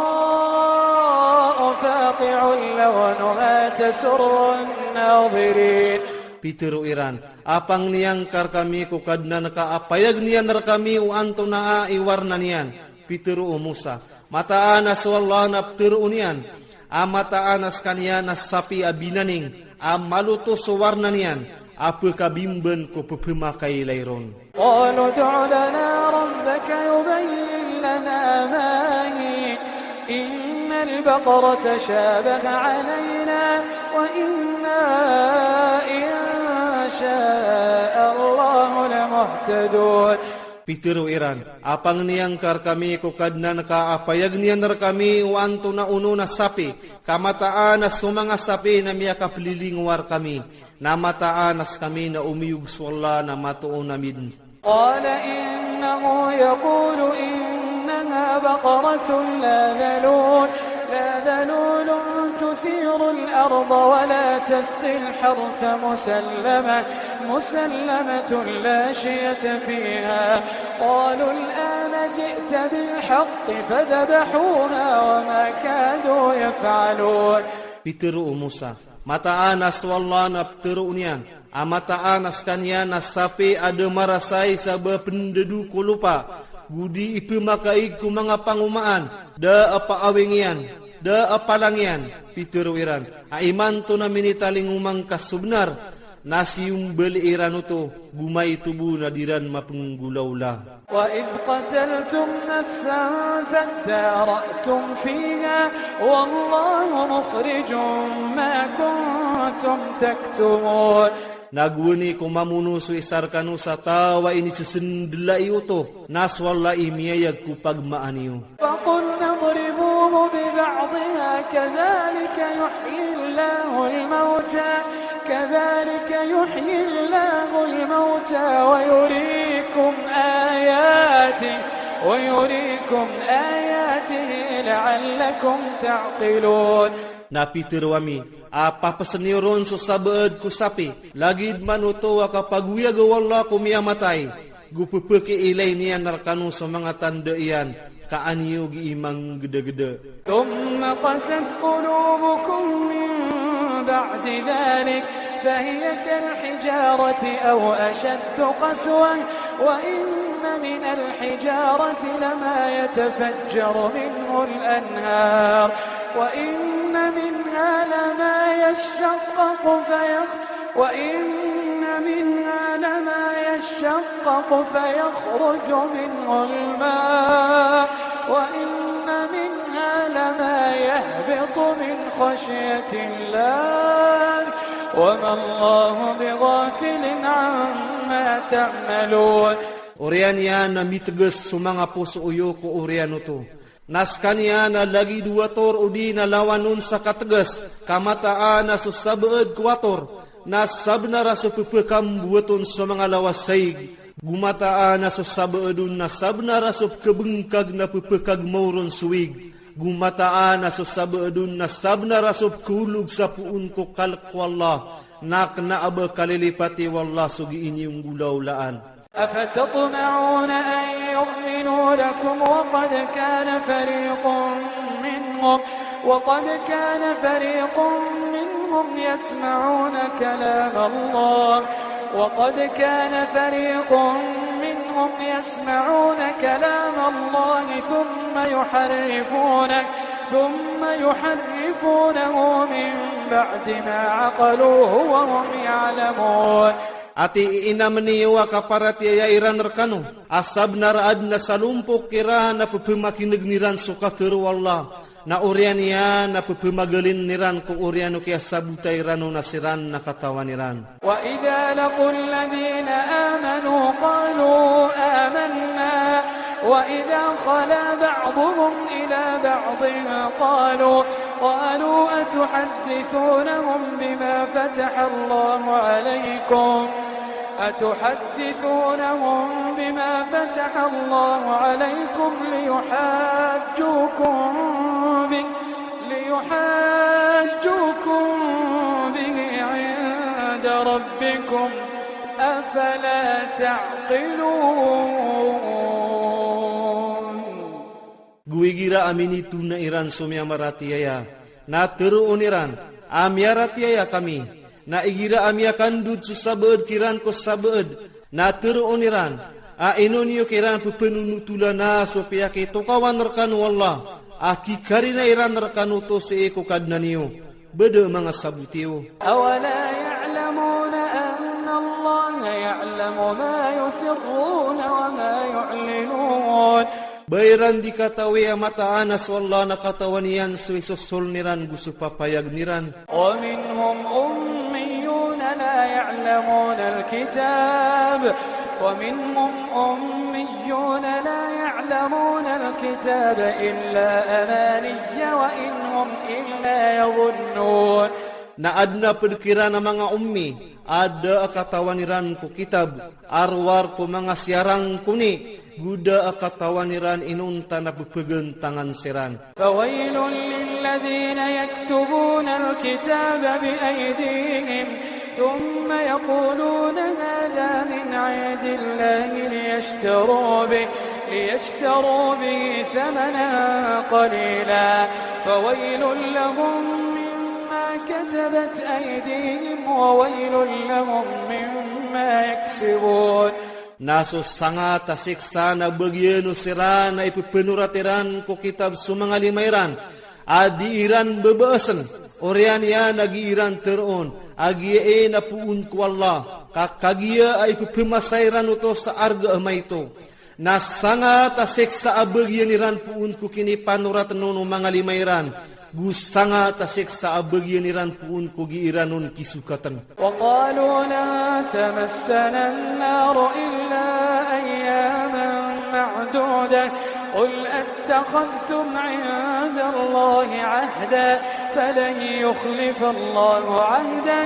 صفراء فاقع لونها تسر الناظرين. Pitero iran, a pangni angka rekami ko Kadnan ka a payag niyan rekami o antonaa i warna niyan. Pitero o Musa, mataan a so Allah na ptero niyan, a mataan a sekaniyan na sapi a binaning, a maloto so warna niyan, a pekabimban ko pepemakay lairon. قالوا ادع لنا ربك يبين لنا ما هي إن البقر تشابه علينا وإنا إن شاء الله لمهتدون. Pitero iran, a pangni angka rekami ko Kadnan ka a payag niyan rekami o antonaa ono na sapi, ka mataan a so manga sapi na miyakapeliling war kami. Na mataan a sekami na umiyog so Allah na matoon amin. قال إنه يقول إنها بقرة لا ذلول، لا ذلول تثير الأرض ولا تسقي الحرث مسلمة، مسلمة لا شية فيها. قالوا الآن جئت بالحق فذبحوها وما كادوا يفعلون. Pitero o Musa, mataan a so Allah na ptero niyan, a mataan a sekaniyan na sapi a da marasai saba pendedu ko lopa, go di ipemakaig ko manga pangomaan, da a paaweng iyan, da a palang iyan. Pitero iran, a imanto na minitalingoma ngka so benar, na siyumbal iran oto, go mai tobo na diran mapenggolawla. وإذ قتلتم نفسا فادارأتم فيها والله مخرج ما كنتم تكتمون. Na gowani ko mamono so isa rekano sa taw a inisesendela iyo oto, na so Allah i miyayag ko pagmaan iyo. فقلنا اضربوه ببعضها كذلك يحيي الله الموتى، كذلك يحيي الله الموتى ويريكم آياته، ويريكم آياته لعلكم تعقلون. Na pitero ami, a papesen iyo ron so sabaad ko sapi, lagid man oto a kapagoyag o Allah ko miyamatay, go pepakailay niyan rekano so manga tanda iyan, ka an iyo gii manggedageda. ثم قست قلوبكم من بعد ذلك فهي كالحجارة أو أشد قسوة وإن من الحجارة لما يتفجر منه الأنهار وإن منها لما يشقق فيخ وإن منها لما يشقق فيخرج منه الماء وإن منها لما يهبط من خشية الله وما الله بغافل عما تعملون. Oriyan iyan na miteges so manga poso' iyo ko oriyan oto. Na sekaniyan na lagid wator odi na lawanon sa kateges, ka mataan a so sabaad ko wator, na sabnar a so pepekambuwaton so manga lawas sa ig. Go mataan a so sabaadon na sabnar a so pekabengkag na pepekagmaw ron so ig. Go mataan a so sabaadon na sabnar a so pekaolog sa poon ko kalek ko Allah. Na kena a ba kalilipati o Allah so gii niyo nggolawlaan. أفتطمعون أن يؤمنوا لكم وقد كان فريق منهم، وقد كان فريق منهم يسمعون كلام الله، وقد كان فريق منهم يسمعون كلام الله ثم يحرفونه، ثم يحرفونه من بعد ما عقلوه وهم يعلمون. Ati iinamni yo a kaparatiaya iran rekano, a sabnar aden a salumpok iran a pepemakineg niran so katero o Allah, na orian iyan a pepemagalin niran ko orian o kiyasabuta iran o na siran na katawan iran. وإذا لقوا الذين آمنوا قالوا آمنا وإذا خلا بعضهم إلى بعض قالوا، قالوا أتحدثونهم بما فتح الله عليكم، أتحدثونهم بما فتح الله عليكم ليحاجوكم به، ليحاجوكم به عند ربكم، أفلا تعقلون. Gu igira a minitu na iran so miyamaratiyaya, na teroon iran, a miyaratiya kami, na igira a miyakandut so sabeed kiran ko sabeed, na teroon iran, a ino niyo kiran pepenunutulan a so piyakitokawan rekano o Allah, a ki karina iran rekano to se ko Kadnan iyo. Bede manga sabut iyo. أولا يعلمون أن الله يعلم ما يسرون وما يعلنون. Ba iran di kataweya mataan a so Allah na katawan iyan so isosol niran gu so papayag niran. ومنهم أميون لا يعلمون الكتاب، ومنهم أميون لا يعلمون الكتاب إلا أماني وإن هم إلا يظنون. Na aden a ped kiran a manga ummi, a da a katawan iran ko kitab, arwar ko manga siyarang kuni, gu da a katawan iran inonta na pepegentangan siran. فويل للذين يكتبون الكتاب بأيديهم ثم يقولون هذا من عند الله ليشتروا به، ليشتروا به ثمنا قليلا، فويل لهم مما كتبت أيديهم وويل لهم مما يكسبون. Na so sangat a siksa na bagian o siran a ipepenurat iran ko kitab so manga lima iran, a di iran bebeasen, orian iyan a gi iran teroon, a giya e na puun ko Allah, ka kagiya a ipepemasa iran oto sa arga a maito. Na sangat a siksa a bagian iran puun ko kinipanurat no no manga lima iran, gu sangat a siksa a bagian iran puun ko gi iran on kisukatan. وقالوا لن تمسنا النار إلا أياما معدودة قل أتخذتم عند الله عهدا فلن يخلف الله عهده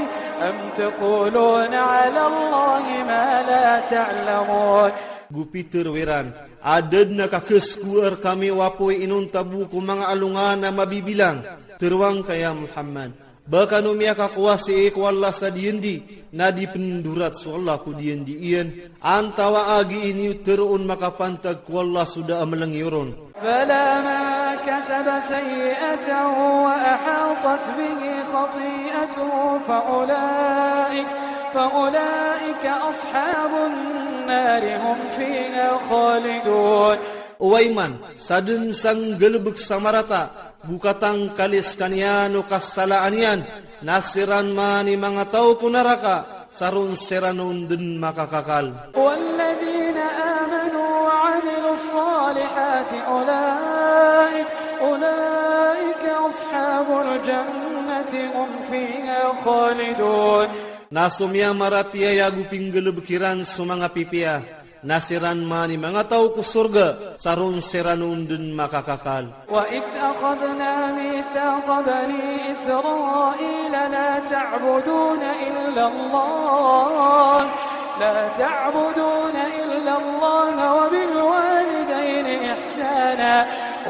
أم تقولون على الله ما لا تعلمون. Gu piter wiran, aden a kakes kuar kami wapoy inonta bu ko manga alongan a mabibilang, teruang ka ya Muhammad. Ba kano miyakakowa se ko Allah sa diendi, na di pendurat so Allah ko diendi iyan, antawa a gi iniyu teroon makapantag ko Allah so da a meleng iyoron. بلى من كسب سيئة وأحاطت به خطيئته فأولئك، فأولئك أصحاب النار هم فيها خالدون. O waiman, saden sa nggalebek sa marata, gu katang kalis kaniyan o kasalaan iyan, na siran mani manga tau ko naraka, saron siran on den makakakal. والذين آمنوا وعملوا الصالحات أولئك، أولئك أصحاب الجنة هم فيها خالدون. Na so miyamaratiyaya gu pinggalebek iran so manga pipiya, na siran mani manga tau ko sorga, saron siran on den makakakal. وإذ أخذنا ميثاق بني إسرائيل لا تعبدون إلا الله، لا تعبدون إلا الله وبالوالدين إحسانا،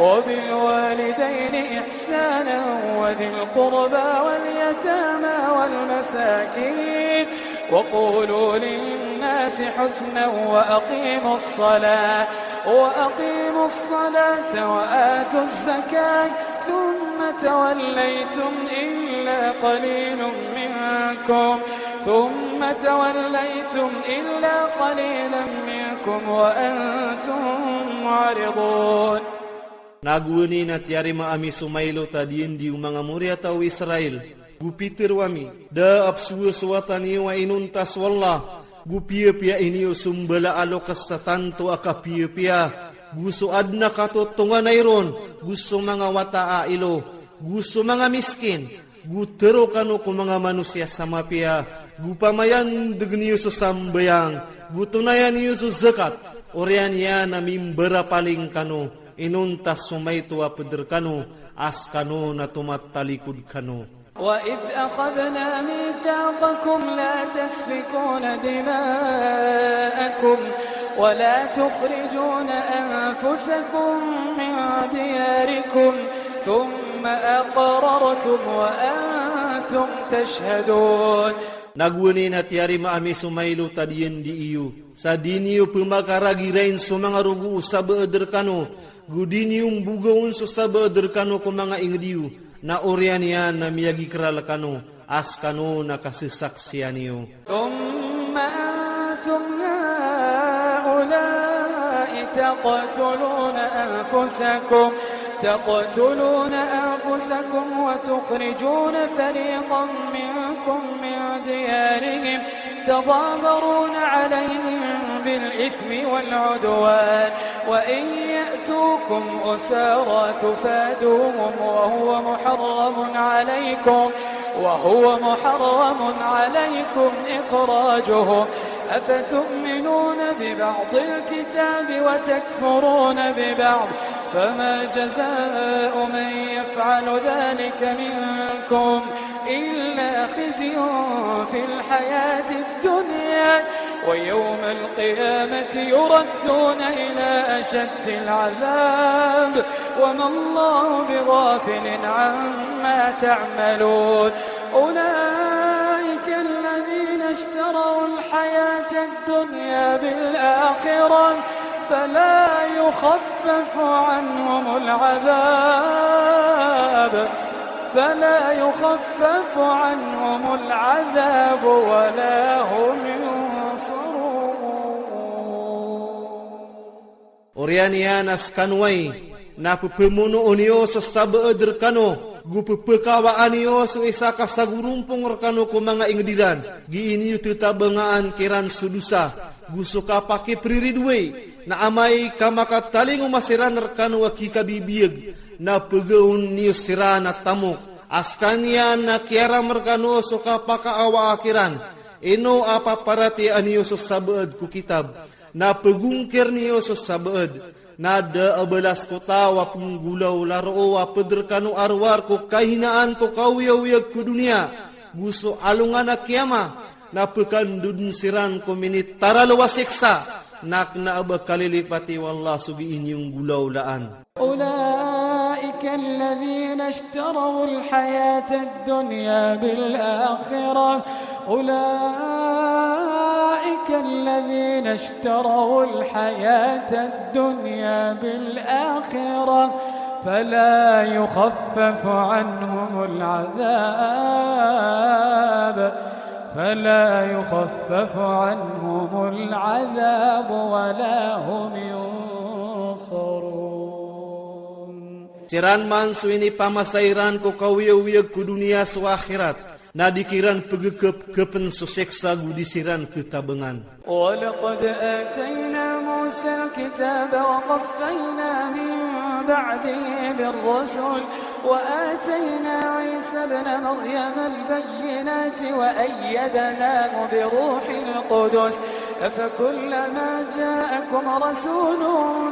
وبالوالدين إحسانا وذي القربى واليتامى والمساكين وقولوا للناس حسنا وأقيموا الصلاة، وأقيموا الصلاة وآتوا الزكاة ثم توليتم إلا قليل منكم، ثم توليتم إلا قليلا منكم وأنتم معرضون. Na gueni na tiyarima ami so mailo ta diendi o manga Moria ta o Israil. Gu piter wami, da apsuwa so wata niyo a inuntas walla. Gu piyapiya iniyo so mbala a lokas sa tanto a kapiyapiya. Gu so adna katotongan a iron. Gu so manga wata a ilo. Gu so manga miskin. Gu tero kano ko manga manusiya samapiya. Gu pamayandeg niyo so sambayang. Gu tunaya niyo so zakat. Oriyan iyan a mimbara paling kano. Inuntas so maito a peder kano. As kano na tomat talikud kano. وإذ أخذنا ميثاقكم لا تسفكون دماءكم ولا تخرجون أنفسكم من دياركم ثم أقررتم وأنتم تشهدون. Na gueni na tiyarima ami so mailo ta diendi iyo. Sa di niyo pemakara girain so manga rogo o sabaad rekano. Gu di niyo mbugaon so sabaad rekano ko manga ingediyo. Na oriyan iyan a miyagi kral kano. As kano na kasesaksian iyo. ثم أنتم هؤلاء تقتلون أنفسكم، تقتلون أنفسكم وتخرجون فريقا منكم من ديارهم تظاهرون عليهم بالإثم والعدوان وإن يأتوكم أسارى تفادوهم وهو محرم عليكم وهو محرم عليكم إخراجهم، أفتؤمنون ببعض الكتاب وتكفرون ببعض، فما جزاء من يفعل ذلك منكم إلا خزي في الحياة الدنيا، ويوم القيامة يردون إلى أشد العذاب، وما الله بغافل عما تعملون. أولئك الذين اشتروا الحياة الدنيا بالآخرة فلا يخفف عنهم العذاب، فلا يخفف عنهم العذاب ولا هم ينصرون. Oriyan iyan a se kano ai, na pepemonoon iyo so sabaad rekano, gu pepekawaan iyo so isa ka sagurumpong rekano ko manga ingediran, gi iniyo tetabangaan kiran so dusa, gu so kapake pririduway, na amay ka makatalingoma siran rekano a kikabibiyeg, na pegaon niyo siran a tamok, a se kan iyan a kiyaram rekano so kapakaawaa kiran, ino a paparatiyayaan iyo so sabaad ko kitab. Na pegungkir niyo so sabaad, na da abalas ko taw a penggulaw laroo a peder kano arwar ko kahinaan ko kauyag-uyag ko duniya, gu so alongan a kiyama, na pekanduden siran ko minit taralo a seksa, na kena a ba kalilipati o Allah so gi iniyong gulawlaan. أولئك الذين اشتروا الحياة الدنيا بالآخرة، أولئك الذين اشتروا الحياة الدنيا بالآخرة، فلا يخفف عنهم العذاب، فلا يخفف عنهم العذاب ولا هم ينصرون. Siran man so ini pamasairan ko kauyag-uyag ko duniya so akhirat, na di kiran pegekep kepen so seksa gu di siran ketabangan. ولقد آتينا موسى الكتاب وقفينا من بعده بالرسل وآتينا عيسى ابن مريم البينات وأيدناه بروح القدس أفكلما جاءكم رسول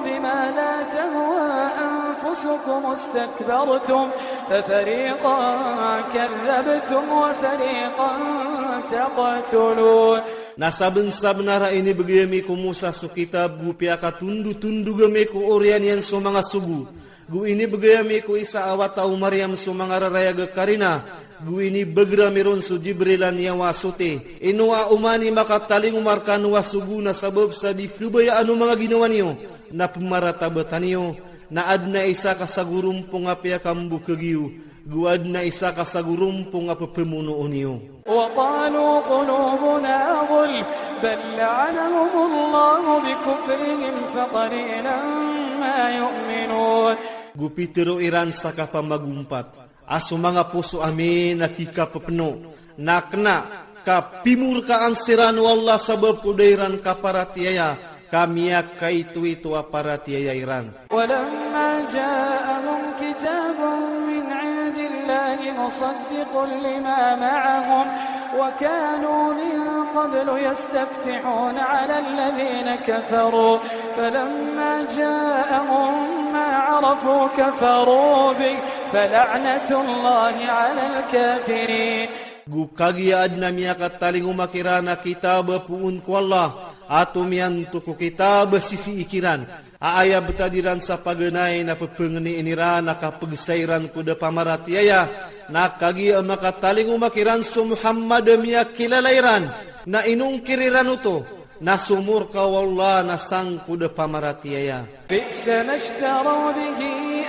بما لا تهوى أنفسكم استكبرتم ففريقا كذبتم وفريقا تقتلون. Na saben-saben ara inibegay ami ko Musa so kitab gu piyakatundu-tundu ami ko oriyan iyan so manga sogo. Gu inibegay ami ko Isa a wata o Maryam so manga rarayag a karina. Gu inibegay ami ron so Jibril a niyawa sote. Ino a oman i makatalingoma rekano a sogo na sabab sa di kebayaan o manga ginawa niyo. Na pemarataba taniyo. Na aden a isa ka sagurumpong a piyakambukagiyo. Gu aden a isa ka sagurumpong a pepemonoon iyo. وقالوا قلوبنا غلف بل لعنهم الله بكفرهم فقليلا ما يؤمنون. Gu pitero iran sa kapamagumpat. A so manga poso ami na kikapepeno. Na kena kapimurkaan siran o Allah sabap ko da iran kaparatiaya, ka miyakaitoito a paratiaya iran. ولما جاءهم كتاب من عند الله مصدق لما معهم وكانوا من قبل يستفتحون على الذين كفروا فلما جاءهم ما عرفوا كفروا به فلعنة الله على الكافرين. Gu kagiya aden a miyakatalingoma kiran a kitab puun ko Allah, ato miyanto ko kitab sisii kiran. A aya btad iran sa paganay na pepengeneen iran a kapegesa iran ko da pamaratiaya. Na kagiya makatalingoma kiran so Muhammad miyakilala iran. Na inungkir iran oto. Na so morka o Allah na sang ko da pamaratiaya. بئس ما اشتروا به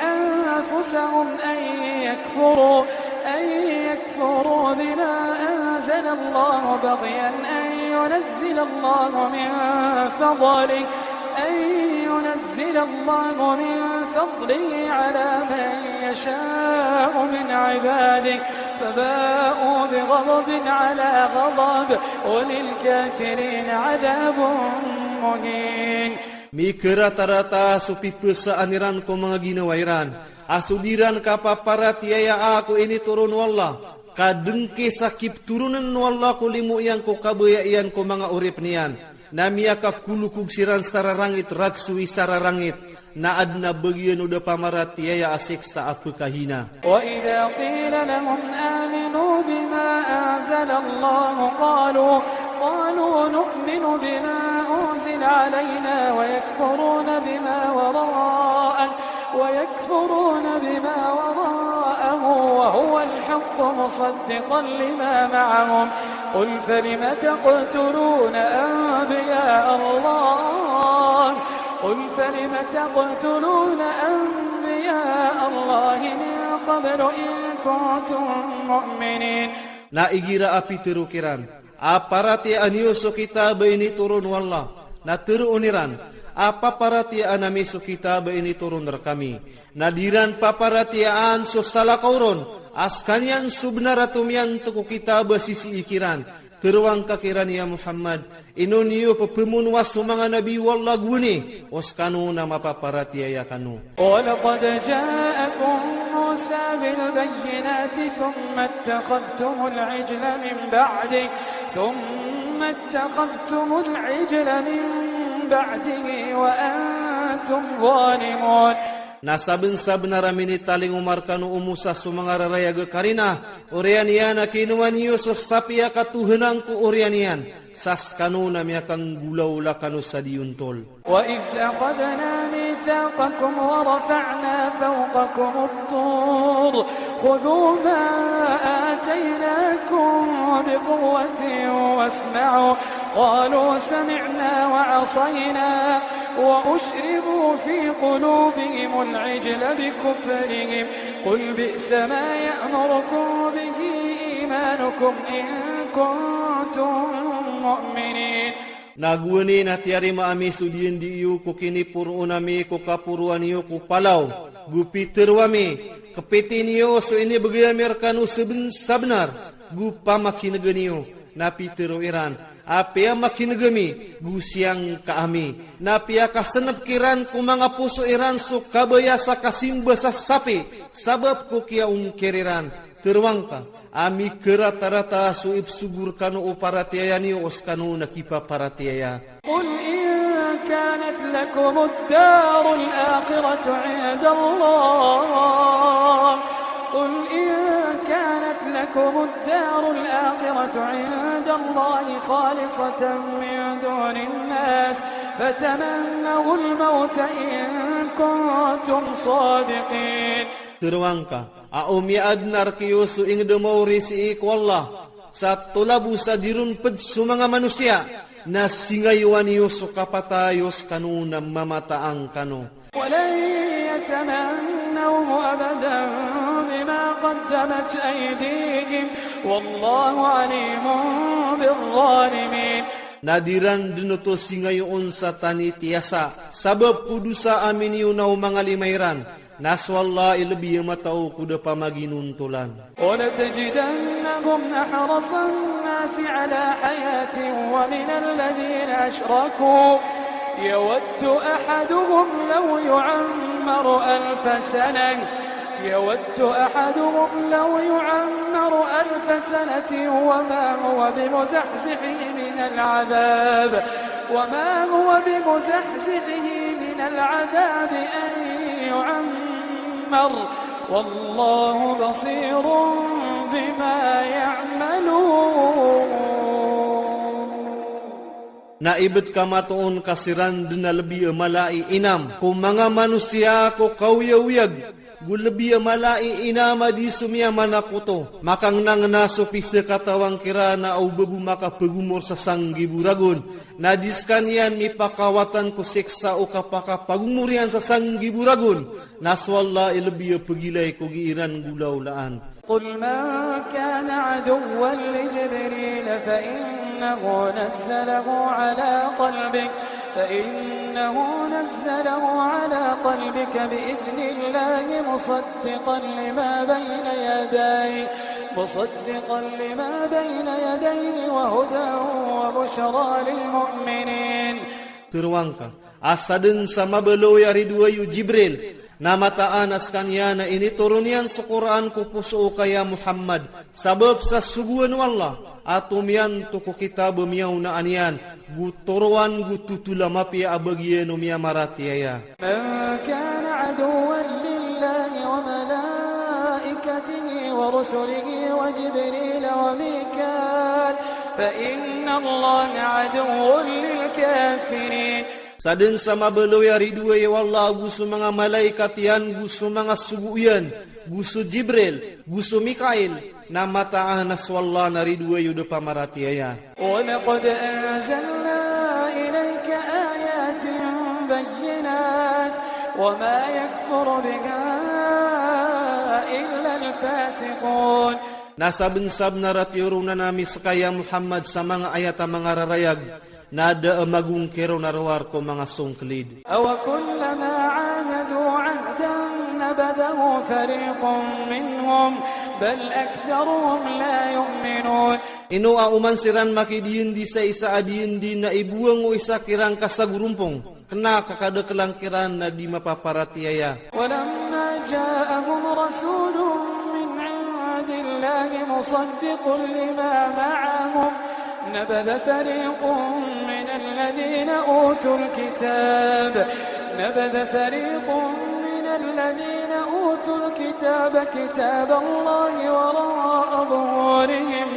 أنفسهم أن يكفروا، أن يكفروا بما أنزل الله بغيا أن ينزل الله من فضله، أن ينزل الله من فضله على من يشاء من عباده، فباءوا بغضب على غضب، وللكافرين عذاب مهين. Mikerata-rata so pipesaan iran ko manga ginawa iran. A so diran kapaparatiaya a ko ini turun o Allah. Ka dengke sa kipturunen o Allah ko limo iyan ko kabaya iyan ko manga orip niyan. Na miyakakulukug siran sa rarangit, ragsui sa rarangit. Na aden a bagian o da pamaratiaya a siksa a pekahina. وإذا قيل لهم آمنوا بما أنزل الله قالوا، قالوا نؤمن بما أنزل علينا ويكفرون بما وراءه، ويكفرون بما وراءه وهو الحق مصدقا لما معهم. قل فلم تقتلون أنبياء الله، قل فلم تقتلون أنبياء الله من قبل إن كنتم مؤمنين. Na igira a pitero kiran, a paratiayaan iyo so kitab ini turun o Allah. Na teroon iran, a paparatiayaan ami so kitab ini turun ra kami. Na diran paparatiayaan so sala kauron, a sekaniyan so benar ato miyanto ko kitab sisii kiran. Terwangka kiran ya Muhammad, ino niyo pepemonoa so manga nabi o Allah gune, o sekano na mapaparatiaya kano. ولقد جاءكم موسى بالبينات ثم اتخذتم العجل من بعده، ثم اتخذتم العجل من بعده وأنتم ظالمون. Na saben-sabenar a minitalingoma rekano o Musa so manga rarayag karina, oriyan iyan a kinoan iyo so sapi a katuhanan ko oriyan iyan, sa sekano na miyakanggulaula kano sa diyuntol. وإذ أخذنا ميثاقكم ورفعنا فوقكم الطور خذوا ما آتيناكم بقوة واسمعوا قالوا سمعنا وعصينا وأشربوا في قلوبهم العجل بكفرهم قل بئس ما يأمركم به إيمانكم إن كنتم مؤمنين. Na guwene na tiyarima ami so diendi iyo ko kiniporoon ami ko kaporoan iyo ko palaw. Gu pitero ami, kepiti niyo so inibegay ami rekano saben-sabenar gu pamakinega niyo. Na pitero iran, a piyamakinega mi gu siyangka ami. Na piyakasenep kiran ko manga poso iran so kabaya sa kasimba sa sapi, sabap ko kiyaungkir iran. Terwangka, a mikerata-rata so ipsugur kano o paratiyaya niyo o sekano na kipaparatiyaya. قل إن كانت لكم الدار الآخرة عند الله، قل إن كانت لكم الدار الآخرة عند الله خالصة من دون الناس فتمنوا الموت إن كنتم صادقين. Terwangka, a o miyaadnar kiyo so ingedem o risii ko Allah, sa tolabu sa dirunped so manga manusiya, na singayowa niyo so kapatay o sekano na mamataang kano. ولن يتمنوه أبدا بما قدمت أيديهم والله عليم بالظالمين. Na diran den oto singayoon sa tani tiyasa, sabap ko dosa ami niyo na o manga lima iran. Na so Allah i lebi matao ko dapamaginuntolan. ولتجدنهم أحرص الناس على حياة ومن الذين أشركوا يود أحدهم لو يعمر ألف سنة، يود أحدهم لو يعمر ألف سنة وما هو بمزحزحه من العذاب، وما هو بمزحزحه من العذاب أن يعمر، والله بصير بما يعملون. Na ibet ka matoon ka siran den a lebi a mala i inam ko manga manusiya ko kaoyauyag, gu lebi a mala i inam a di so miyamanakoto. Makangnangna so pisa katawang kiran a o babo makapagomor sa sanggibo ragon. Na di sekaniyan mipakawatan ko siksa o kapakapagomor iyan sa sanggibo ragon. Na so Allah i lebi a pegilai ko gi iran gulawlaan. قل من كان عدوا لجبريل فإنه نزله على قلبك، فإنه نزله على قلبك بإذن الله مصدقا لما بين يديه، مصدقا لما بين يديه وهدى وبشرى للمؤمنين. Terwangka, a saden sa mabaloy a ridoay o Jibril, na mataan a sekaniyan a initoron iyan so Qur'an ko poso ka ya Muhammad, sabap sa sogoan o Allah, ato miyanto ko kitab miyaona niyan, gu toroan gu tutula mapiya a bagian o miyamaratiyaya. من كان عدوا لله وملائكته ورسله وجبريل وميكال فإن الله عدو للكافرين. Saden sa mabaloy a ridoay o Allah gu so manga malaikat iyan, gu so manga sogo iyan, gu so Jibril, gu so Mikail, na mataan a so Allah na ridoay o dapamaratiyaya. ولقد أنزلنا إليك آيات بينات وما يكفر بها إلا الفاسقون. Na sabensabenar a tiyoron ami seka ya Muhammad sa manga ayat a manga rarayag, na da a magungkir o na rowar ko manga songkelid. أوكلما عاهدوا عهدا نبذه فريق منهم بل أكثرهم لا يؤمنون. Ino a oman siran makidiendi sa isa a diendi na ibuang o isa kiran kasagurumpong, kena ka kadekelang kiran na di mapaparatiyaya. ولما جاءهم رسول من عند الله مصدق لما معهم نبذ فريق من الذين أوتوا الكتاب، نبذ فريق من الذين أوتوا الكتاب كتاب الله وراء ظهورهم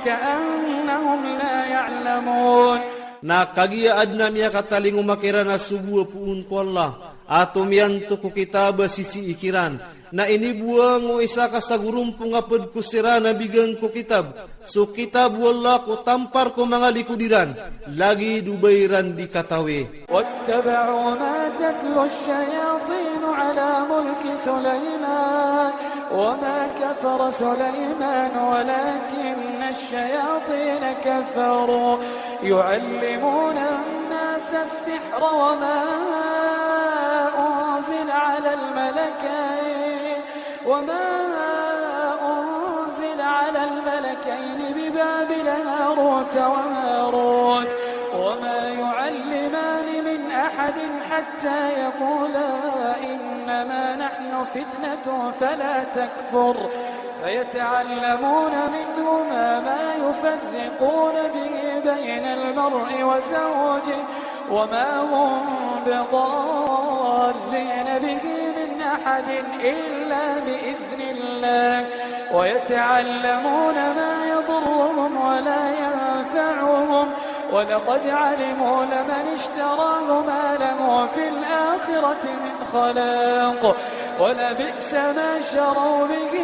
كأنهم لا يعلمون. Na kagiya aden a miyakatalingoma kiran a sogo a poon ko Allah, ato miyanto ko kitab a sisii kiran. Na inibuang o isa kasagurumpong a pedko siran a bigan ko kitab, so kitab o Allah ko tampar ko manga likod iran, lagid o ba iran di katawe. واتبعوا ما تتلو الشياطين على ملك سليمان وما كفر سليمان ولكن الشياطين كفروا يعلمون الناس السحر وما أنزل على الملكين، وما أنزل على الملكين ببابل هاروت وماروت وما يعلمان من أحد حتى يقولا إنما نحن فتنة فلا تكفر، فيتعلمون منهما ما يفرقون به بين المرء وزوجه وما هم بضارين به من أحد إلا بإذن الله، ويتعلمون ما يضرهم ولا ينفعهم، ولقد علموا لمن اشتراه ما له في الآخرة من خلاق، ولبئس ما شروا به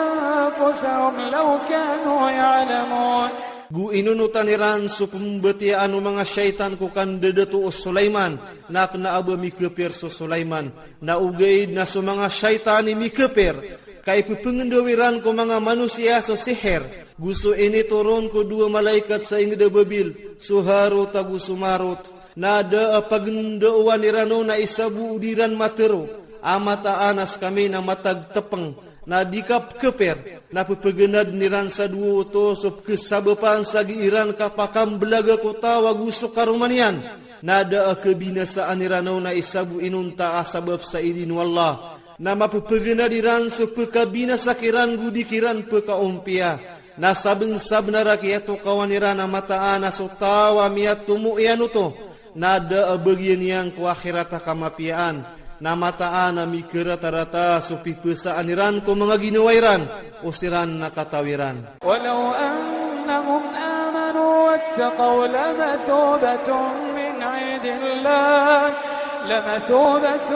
أنفسهم لو كانوا يعلمون. Gu inunutan iran so pembatiyaan o manga shaytan ko kandadato o Sulaiman, na kena a ba mikepir so Sulaiman, na ogaid na so manga shaytan i mikepir, ka ipepengendao iran ko manga manusiya so sihir, gu so initoron ko dowa malaikat sa inged a babil, so Harut ago so Marut. Na da a pagendaowan iran o na isabo o diran matero, A mataan a sekami na matag tepeng, na dikap keper, na pepegenad niran sa duo oto so pekesabap an sa gi iran ka pakam belaga kota wagu so karomanian. Na da a kebinasaan iran o na isa gu inonta a sabap sa idin o Allah. Na mapepegenad iran so pekabinasa kiran gu di kiran pekaompia. Na saben-sabenar a kiatokawan iran a mataan a so tawa miatomo ian oto. Na da a bagian ian ko akhirat a kamapiyaan. Na mataan a mikerata-rata so pipesaan iran ko manga ginawa iran, o siran na kataw iran. ولو أنهم آمنوا واتقوا لمثوبة من عند الله، لمثوبة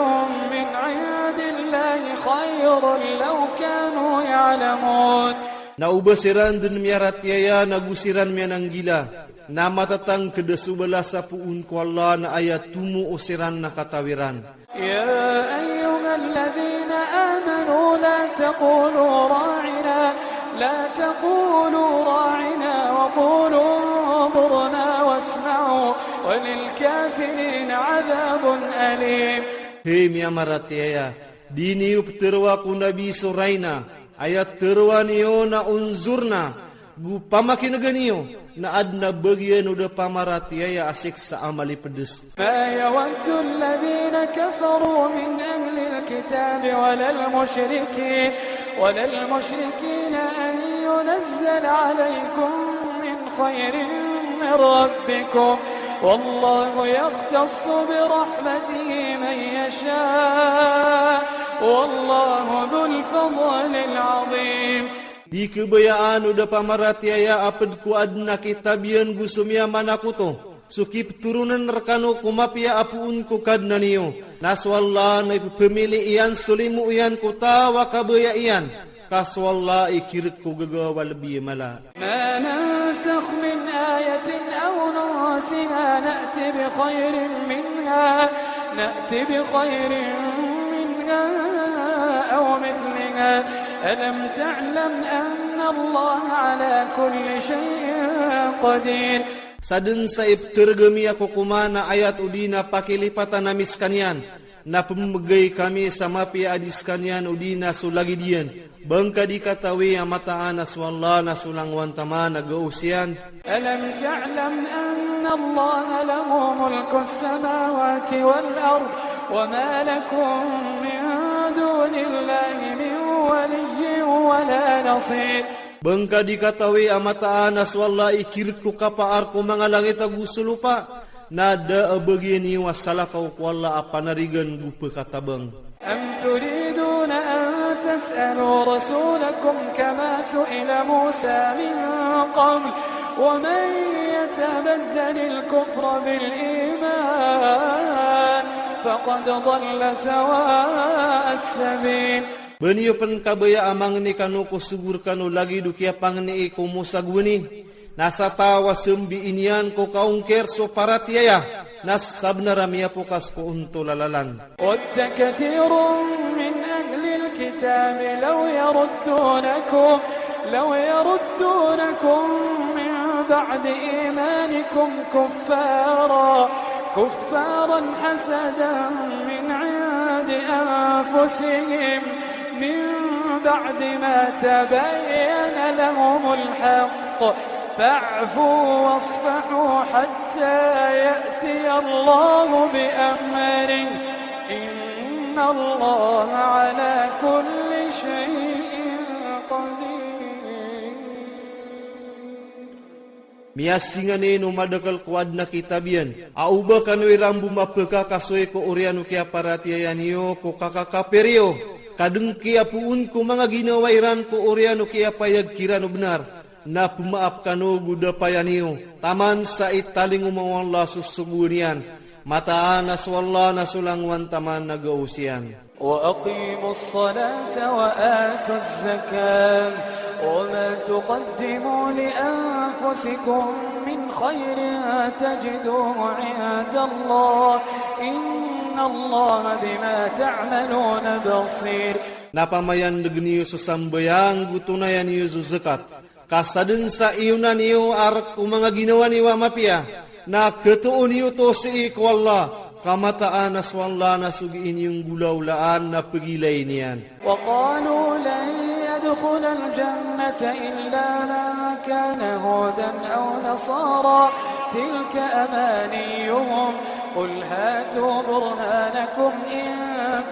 من عند الله خير لو كانوا يعلمون. Na uba siran den miaratiaya na gu siran miananggila, na matatang keda so balas a puun ko Allah na aya tomo o siran na kataw iran. يا أيها الذين آمنوا لا تقولوا راعنا، لا تقولوا راعنا وقولوا انظرنا واسمعوا وللكافرين عذاب أليم. He mi amaratiaya, di niyo peterwa ko Nabi so raina, aya terwa niyo na unzurna, gu pamakinega niyo, na aden a bagian o da pamaratiaya a siksa a malipedes. ما يود الذين كفروا من أهل الكتاب ولا المشركين، ولا المشركين أن ينزل عليكم من خير من ربكم، والله يختص برحمته من يشاء، والله ذو الفضل العظيم. Di kebayaan o da pamaratiaya a ped ko aden a kitabian gu so miyaman a koto, so kipeturunen rekano ko mapiya a puun ko Kadnan iyo. Na so Allah na ipepemili iyan so limo iyan ko tawa kabaya iyan. Ka so Allah i kirek ko gagawa lebi mala. ما ننسخ من آية أو ننسها نأت بخير منها، نأت بخير منها أو مثلها. ألم تعلم أن الله على كل شيء قدير. Saden sa iptergemi a kokoman a ayat odi na pakilipatan ami sekaniyan. Na pemegei kami sa mapiya a di sekaniyan odi na so lagid iyan. Bengka dikatawi a mataan a so Allah na so langowan taman a gaos iyan. ألم تعلم أن الله له ملك السماوات والأرض وما لكم من دون الله من ولي ولا نصير. Bengka dikatawi a mataan a so Allah i kirek ko kapaar ko manga langit ago so lopa. Na da a bagian iyo a salakaw ko Allah a panarigan gu pekatabang. أم تريدون أن تسألوا رسولكم كما سئل موسى من قبل ومن يتبدل الكفر بالإيمان فقد ضل سواء السبيل. Bani yo pen kabaya a mangne kano ko sugur kano lagid o kiya pangne i ko Musa guni. Na satawa sembi iniyan ko kaungker so paratiyaya. Na sabnar a miyapokas ko unto lalalan. ود كثير من أهل الكتاب لو يردونكم، لو يردونكم من بعد إيمانكم كفارا، كفارا حسدا من عند أنفسهم من بعد ما تبين لهم الحق، فاعفوا واصفحوا حتى يأتي الله بأمره، إن الله على كل شيء قدير. Miyasingan ino madakel ko aden a kitab iyan. A uba kano iran buma pekakasoy ko oriyan o kiyaparatiyayan iyo ko kakakaper iyo. Kadengki a puun ko manga ginawa iran ko oriyan o kiyapayag kiran o benar. Na pemaap kano gu dapayan iyo. Taman sa i talingoma o Allah so sogoon iyan. Mataan a so Allah na so langowan taman a gaos iyan. وأقيموا الصلاة وآتوا الزكاة وما تقدموا لأنفسكم من خير تجدوه عند الله إن الله بما تعملون بصير. Na pamayandegen iyo so sambayang gu tonayan iyo so zekat. Ka saden sa iyonan iyo ar ko manga ginawa niyo a mapiya. Na ketoon iyo to sii ko Allah. Kamataan na so Allah na sugi ini nggula-ulaan na pegilai nian. وقالوا لن يدخل الجنة إلا من كان هودا أو نصارى، تلك أمانيهم، قل هاتوا برهانكم إن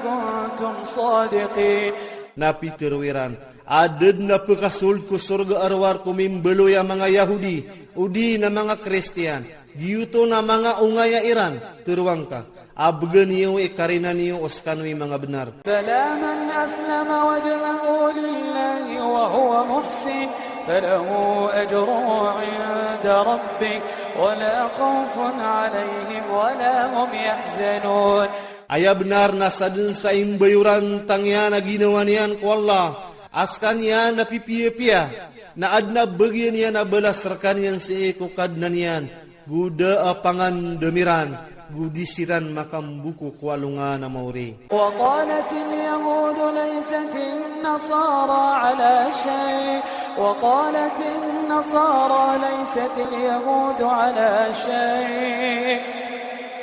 كنتم صادقين. Na pitero iran, adn na pekasold ko sorga arwar ko mimbaloy a manga Yahudi, odi na manga Kristian, giyoto na manga ongaya iran, tero angka, a begen iyo e karina niyo o sekano i manga bnar. بلى من أسلم وجهه لله وهو محسن فله أجره عند ربه ولا خوف عليهم ولا هم يحزنون. Aya bnar na sadn sa imbayoran tang iyan a ginawa niyan ko Allah, a sekan iyan a pipiya-piya, na adn a bagian iyan a balas rekan iyan sii ko Kadnan iyan, gu da a pangandam iran, gu di siran makam buku ko alongan a maori. وقالت اليهود ليست النصارى على شيء، وقالت النصارى ليست اليهود على شيء،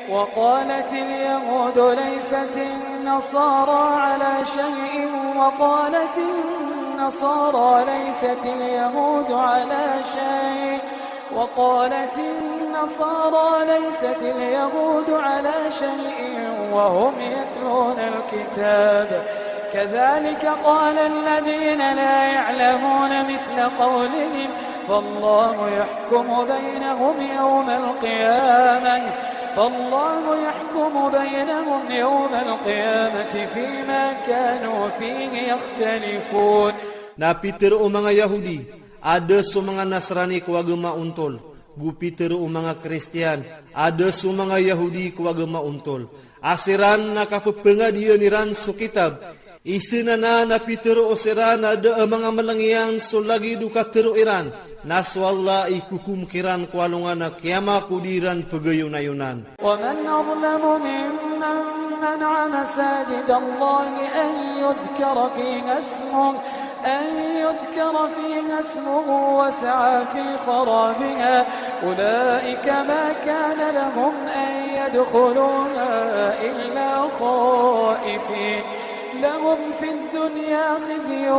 وقالت اليهود ليست النصارى على شيء، وقالت النصارى ليست اليهود على شيء، وقالت النصارى ليست اليهود على شيء وهم يتلون الكتاب، كذلك قال الذين لا يعلمون مثل قولهم، فالله يحكم بينهم يوم القيامة، فالله يحكم بينهم يوم القيامة فيما كانوا فيه يختلفون. Na pitero o manga Yahudi, adn so manga Nasrani ko agama ontol. Gu pitero o manga Kristian, adn so manga Yahudi ko agama ontol. A siran na kapepengadian iran so kitab. Isna na, na pitero o siran adn a manga maleng iyan so lagid o katero iran. Na so Allah i kukum kiran ko alongan a kiyama ko di iran pegayonayonan. ومن أظلم ممن منع مساجد الله أن يذكر فيها اسمه، أن يذكر فيها اسمه وسعى في خرابها، أولئك ما كان لهم أن يدخلوها إلا خائفين، لهم في الدنيا خزي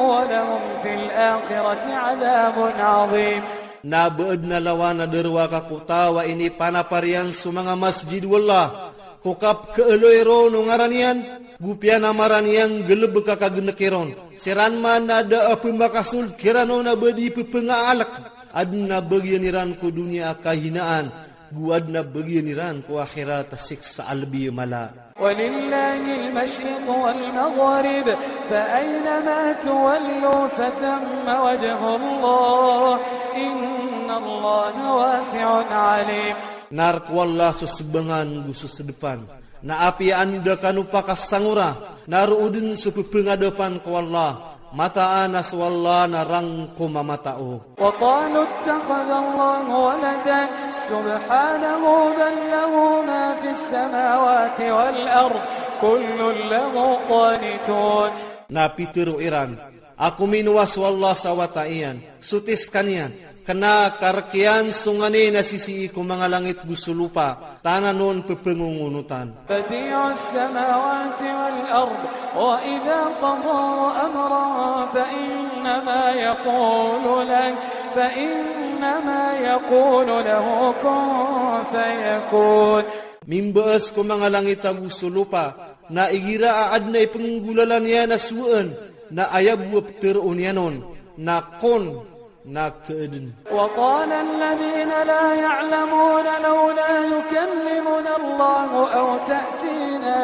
ولهم في الآخرة عذاب عظيم. Na beed na lawan a darwa ka kota wa ini panaparian so manga masjid o Allah, ko kapkeeloy ron o ngaran iyan, gu piyanamaran iyan gelebek a kagenekeron. Siran man adn a pemakasold kiran on a bedi pepengalek, adn a bagian iran ko dunia a kahinaan, gu adn a bagian iran ko akhirat a siksa a lebi mala. ولله المشرق والمغرب فأينما تولوا فثم وجه الله إن الله واسع عليم. Nar ko Allah so sebangan gu so sedepan. Na apiya anda kanu pakasangura, nar o dn so pepengadepan ko Allah. Mataan a so Allah na rangko mamatao. وقالوا اتخذ الله ولدا سبحانه بل له ما في السماوات والأرض كل له قانتون. Na pitero iran, ako minowa so Allah sa wata iyan, so tiskan iyan, kena karekean so ngane na sisii ko manga langit gu so lopa, tana non pepengongonotan. بديع السماوات والأرض وإذا قضى أمرا فإنما يقول له، فإنما يقول له كن فيكون. Mimbees ko manga langit a gu so lopa, na igira a adn a ipenggolalan iyan a sueen, na aya bua peteroon iyan on, na kon, na keeden. وقال الذين لا يعلمون لولا يكلمنا الله أو تأتينا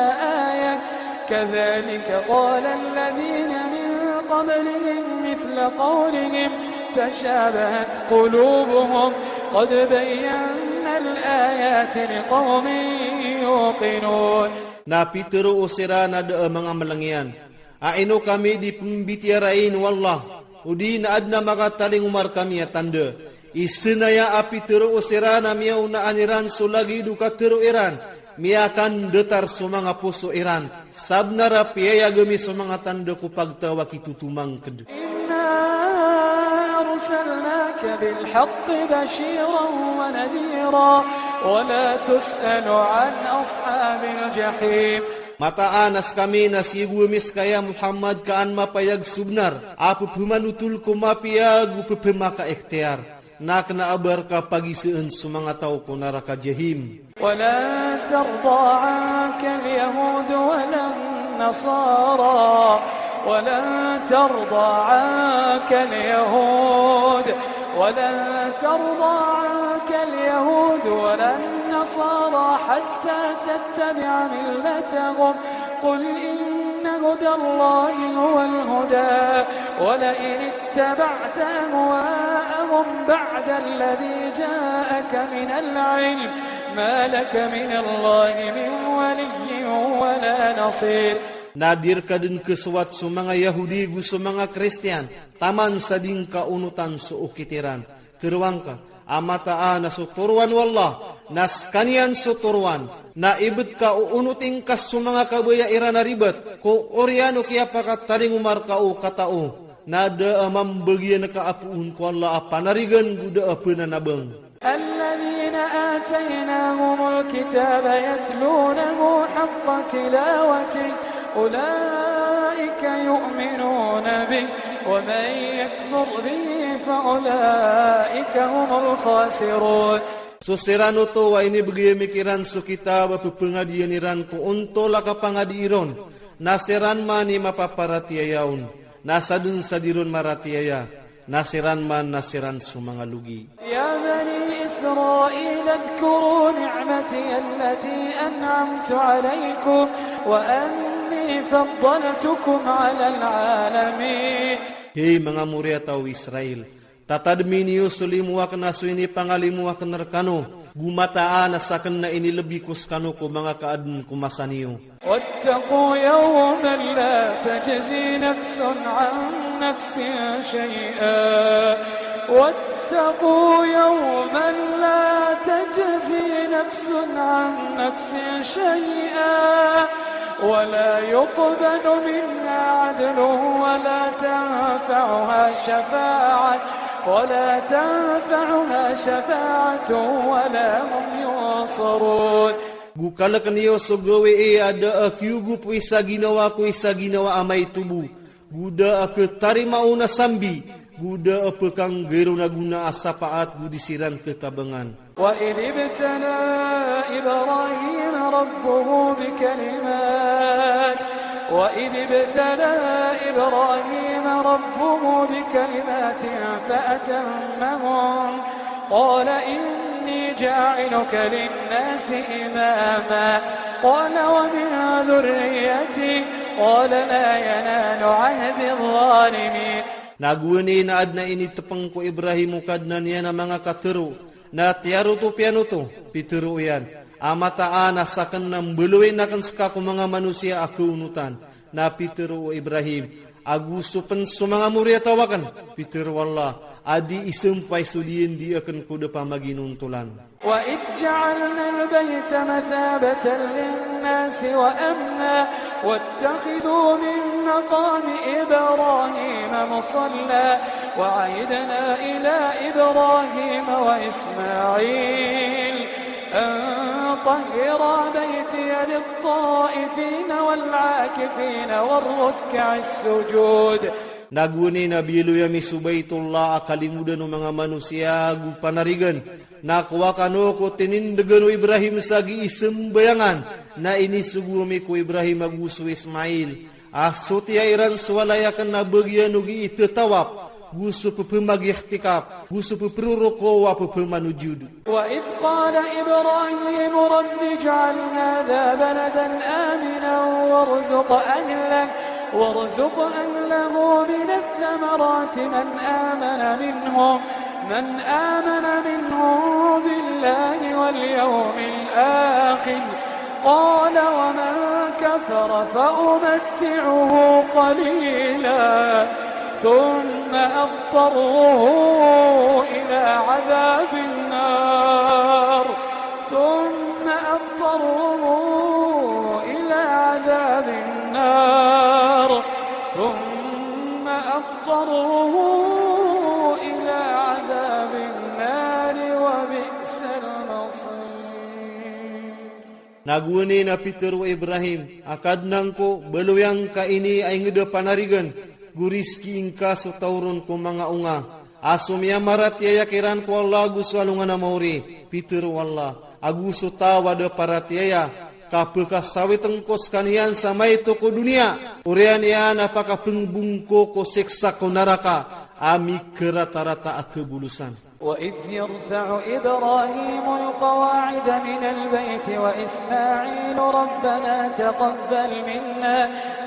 آية كذلك قال الذين من قبلهم مثل قولهم تشابهت قلوبهم قد بينا الآيات لقوم يوقنون. Na pitero o sira na da manga maleng iyan. A ino kami dipembitiarai o Allah, odi na adn a makatalingomar kami a tanda. Isna ya a pitero o sira na miyaonaan iran so lagid o katero iran, miyakandatar so manga poso iran, sabnar a piyayag mi so manga tanda ko pagtaw a kitutumangked. إنا أرسلناك بالحق بشيرا ونذيرا ولا تسأل عن أصحاب الجحيم. Mataan, a sekami na sigu mi seka ya Muhammad ka an mapayag subnar, a pepemanutul ko mapiya gu pepemaka ikhtiar. Na kena abar ka pagiseun so manga tau ko naraka Jahim. ولن ترضى عنك اليهود ولا النصارى، ولن ترضى عنك اليهود، ولن ترضى عنك اليهود ولا النصارى حتى تتبع ملتهم. قل إن هدى الله هو الهدى، ولئن اتبعت أهواءهم بعد الذي جاءك من العلم ما لك من الله من ولي ولا نصير. Na dirka den ke sowat so manga Yahudi gu so manga Kristian, taman sa dingka unutan so okit iran. Teruangka, a mataan na so toruan o Allah, na sekaniyan so toruan, na ibet ka o unut ingkas so manga kabaya iran a ribet, ko oriyan o kiyapakatalingomar ka o kata o, na da a mambagian ka a poon ko Allah a panarigan gu da a penanabang. الذين آتيناهم الكتاب يتلونه حق تلاوته أولئك يؤمنون به ومن يكفر به فأولئك هم الخاسرون. So siran oto a inibegay mi kiran so kitab a pepengadian iran ko ontola kapangadi iron, na siran man i mapaparatiyayaon, na sadun sa diron maratiyayan, na siran man na siran so manga logi. يا بني إسرائيل اذكروا نعمتي التي أنعمت عليكم وأني فضلتكم على العالمين. Hei manga moriyata o Israil, tatadmi niyo so limowaken a so inipangalimowaken rekano, gu mataan a saken na inilebi ko sekano ko manga kaaden ko masa niyo. واتقوا يوما لا تجزي نفس عن نفس شيئا، واتقوا يوما لا تجزي نفس عن نفس شيئا، ولا يقبل منها عدل، ولا تنفعها شفاعة، ولا تنفعها شفاعة، ولا هم ينصرون. Gu kalek niyo so gawe e a da a kiyugup o isa ginawa ko isa ginawa a maitubu. Gu da a ketarimaon a sambi. Gu da a pekanggeron a guna a sapaat gu di siran ketabangan. وإذ ابتلى إبراهيم ربه بكلمات، وإذ ابتلى إبراهيم ربه بكلمات فأتمهن. قال إني جاعلك للناس إماما. قال ومن ذريتي. قال لا ينال عهدي الظالمين. Na gu wene na aden a initepeng ko Ibrahim o Kadnan iyan a manga katero, na tiyaro oto piano oto, pitero iyan. A mataan a saken na mbalowenaken seka ko manga manusiya a keunutan. Na pitero o Ibrahim, a gu so pen so manga moriyata waken, pitero o Allah, a di isempay so diyen diyaken ko depa maginontolan. وإذ جعلنا البيت مثابة للناس وأمنا واتخذوا من مقام إبراهيم مصلى وعهدنا إلى إبراهيم وإسماعيل أن طهرا بيتي للطائفين والعاكفين والركع السجود. Na gu wene na biyaloya mi so Baitullah a kalingodan o manga manusiya gu panarigan. Na kowa kano ko tinindegan o Ibrahim sa gi isembayangan. Na inisogo mi ko Ibrahim a gu so Ismail. A sotiya iran so walayaken na bagian o gi itetawap. Gu so pepemag-i'tikaf. Gu so peperoroko wa pepemanujud. وإذ قال إبراهيم رب اجعل هذا بلدا آمنا وارزق أهله، وارزق أهله من الثمرات من آمن منهم، من آمن منهم بالله واليوم الآخر. قال ومن كفر فأمتعه قليلا ثم أضطره إلى عذاب النار، ثم أضطره إلى عذاب النار، ثم أضطره إلى عذاب النار وبئس المصير. Na guwene na pitero o Ibrahim, a Kadnan ko, baloyang ka ini a inged a panarigan, gu riski ingka so tauron ko manga unga. A so miyamaratiyaya kiran ko Allah gu so alongan a maori, pitero o Allah. Agu so tawa de paratiyaya, ka pekasawe tengkos kaniyan sa maito ko duniya. Orean iyan a pakapengbungko ko seksa ko naraka, a mikeratarataan a kebulusan. وإذ يرفع إبراهيم القواعد من البيت وإسماعيل ربنا تقبل منا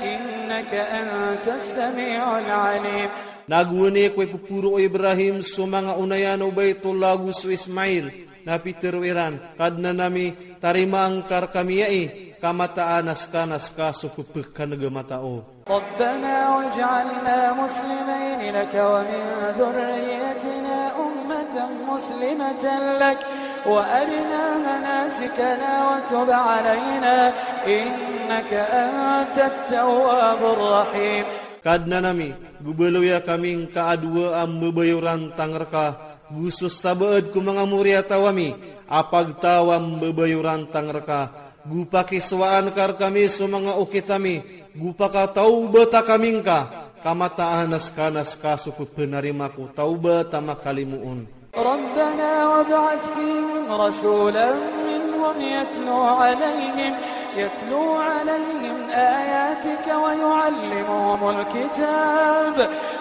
إنك أنت السميع العليم. Na guwene ko ipupuro o Ibrahim so manga onayan o Baitullah gu so Ismail, na pitero iran, Kadnan ami, tarima angka rekami ya'i, ka mataan a sekanaska so pepekan ge mata o. ربنا واجعلنا مسلمين لك ومن ذريتنا أمة مسلمة لك وأرنا مناسكنا وتب علينا إنك أنت التواب الرحيم. Kadnan ami, gu baloya kami ngka a duwa a mbebayo rantang reka, gu so sabaad ko manga mori atawa ami, a pagtawa a mbebayo rantang reka, gu pakisowaan ka rekami so manga okit ami, gu pakatawbata kami ngka, ka mataan a sekanaska so pepenarima ko tawbata makalimoon. ربنا وابعث فيهم رسولا منهم يتلو عليهم، يتلو عليهم آياتك ويعلمهم الكتاب،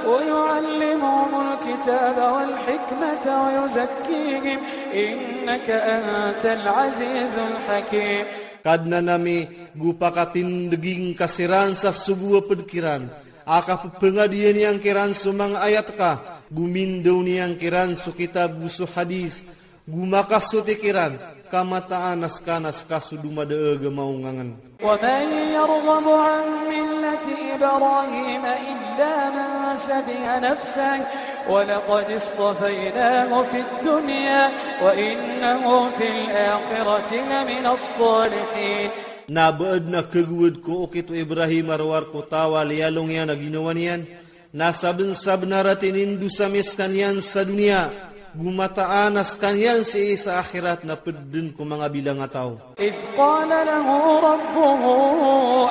ويعلمهم الكتاب والحكمة ويزكيهم إنك أنت العزيز الحكيم. Kadnan ami, gu pakatindegi ngka siran sa sugu a pedkiran, a kapepengadiya niyan kiran so manga ayat ka, gu mindaw niyan kiran so kitab gu so hadis, gu makasoti kiran, ka mataan a sekanaska so dumada a ge maungangan. ومن يرغب عن ملة إبراهيم إلا من سفه نفسه ولقد اصطفيناه في الدنيا وإنه في الآخرة لمن الصالحين. Na baad na keguwed ko okit o Ibrahim a rowar ko tawa liyalong iyan a ginawa niyan, na sabensabnar a tinindus ami sekaniyan sa duniya, gu mataan a sekaniyan sa i sa akhirat na pedden ko manga bilang a tao. إذ قال له ربه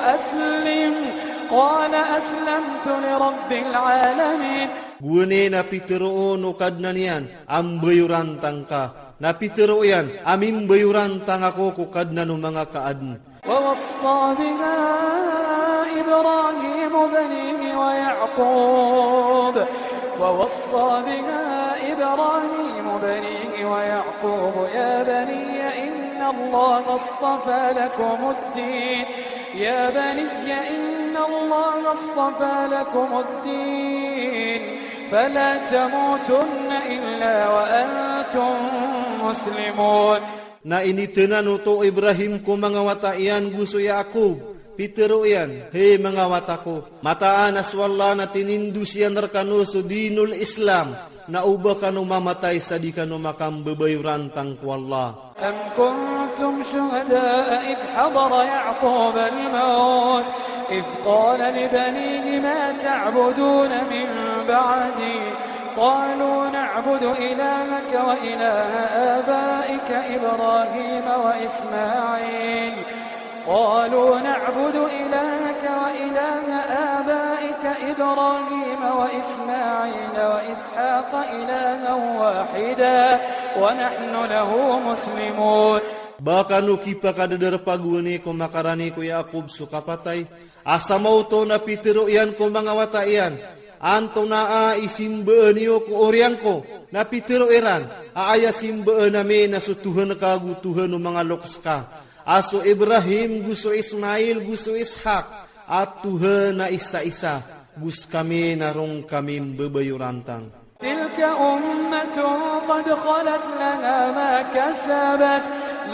أسلم قال أسلمت لرب العالمين. Guwene na pitero o Kadnan iyan, a mbebayo rantang ka, na pitero iyan, a mbebayo rantang ako ko Kadnan o manga kaaden. ووصى بها إبراهيم بنيه ويعقوب، ووصى بها إبراهيم بنيه ويعقوب، يا بني إن الله اصطفى لكم الدين، يا بني إن الله اصطفى لكم الدين، فلا تموتن إلا وأنتم مسلمون. Na initenan oto o Ibrahim ko manga wata iyan gu so Yakub, pitero iyan, he manga wata ko, mataan a so Allah na tinindus iyan rekano so dinul Islam, na uba kano mamatay sa di kano makambebayo rantang ko Allah. أم كنتم شهداء إذ حضر يعقوب الموت إذ قال لبنيه ما تعبدون من بعدي قالوا نعبد إلهك وإله آبائك إبراهيم وإسماعيل، قالوا نعبد إلهك وإله آبائك إبراهيم وإسماعيل وإسحاق إلها واحدا ونحن له مسلمون. Ba kano kipakadadar pa guwene ko makarani ko Yakub so kapatay, a samawto na pitero iyan ko manga wata iyan, antonaa i simbaan iyo ko oriyan ko, na pitero iran, a aya simbaan ami na so Tuhan ka gu Tuhan o manga loks ka, a so Ibrahim gu so Ismail gu so Ishak, a Tuhan a isa-isa, gu sekami na rong kami mbebayo rantang. تلك أمة قد خلت لها ما كسبت،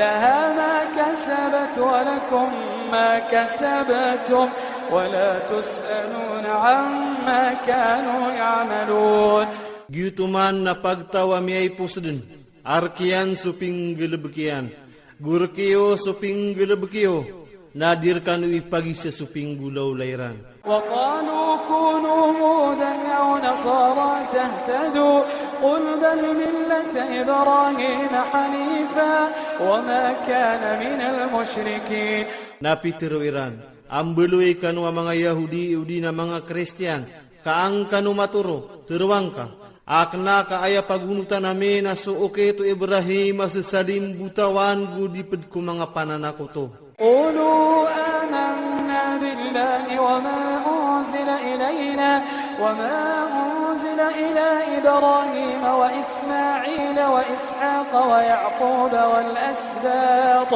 لها ما كسبت ولكم ما كسبتم ولا تسألون عما كانوا يعملون. Giyoto man na pagtaw a miyaipo seden, a rek iyan so pinggalebek iyan, gu rek iyo so pinggalebek iyo, na di rekano ipagisa so pinggolawla iran. وقالوا كونوا هودا أو نصارى تهتدوا قل بل ملة إبراهيم حنيفا وما كان من المشركين. Na pitero iran, Am baloy kano a manga Yahudi, odi na manga Kristian, ka an kano matoro, terwangka. Akna ka aya pagunutan ame na so oket o Ibrahim a sesalim butawan gu diped ko manga pananakoto. قولوا آمنا بالله وما أنزل إلينا وما أنزل إلى إبراهيم وإسماعيل وإسحاق ويعقوب والأسباط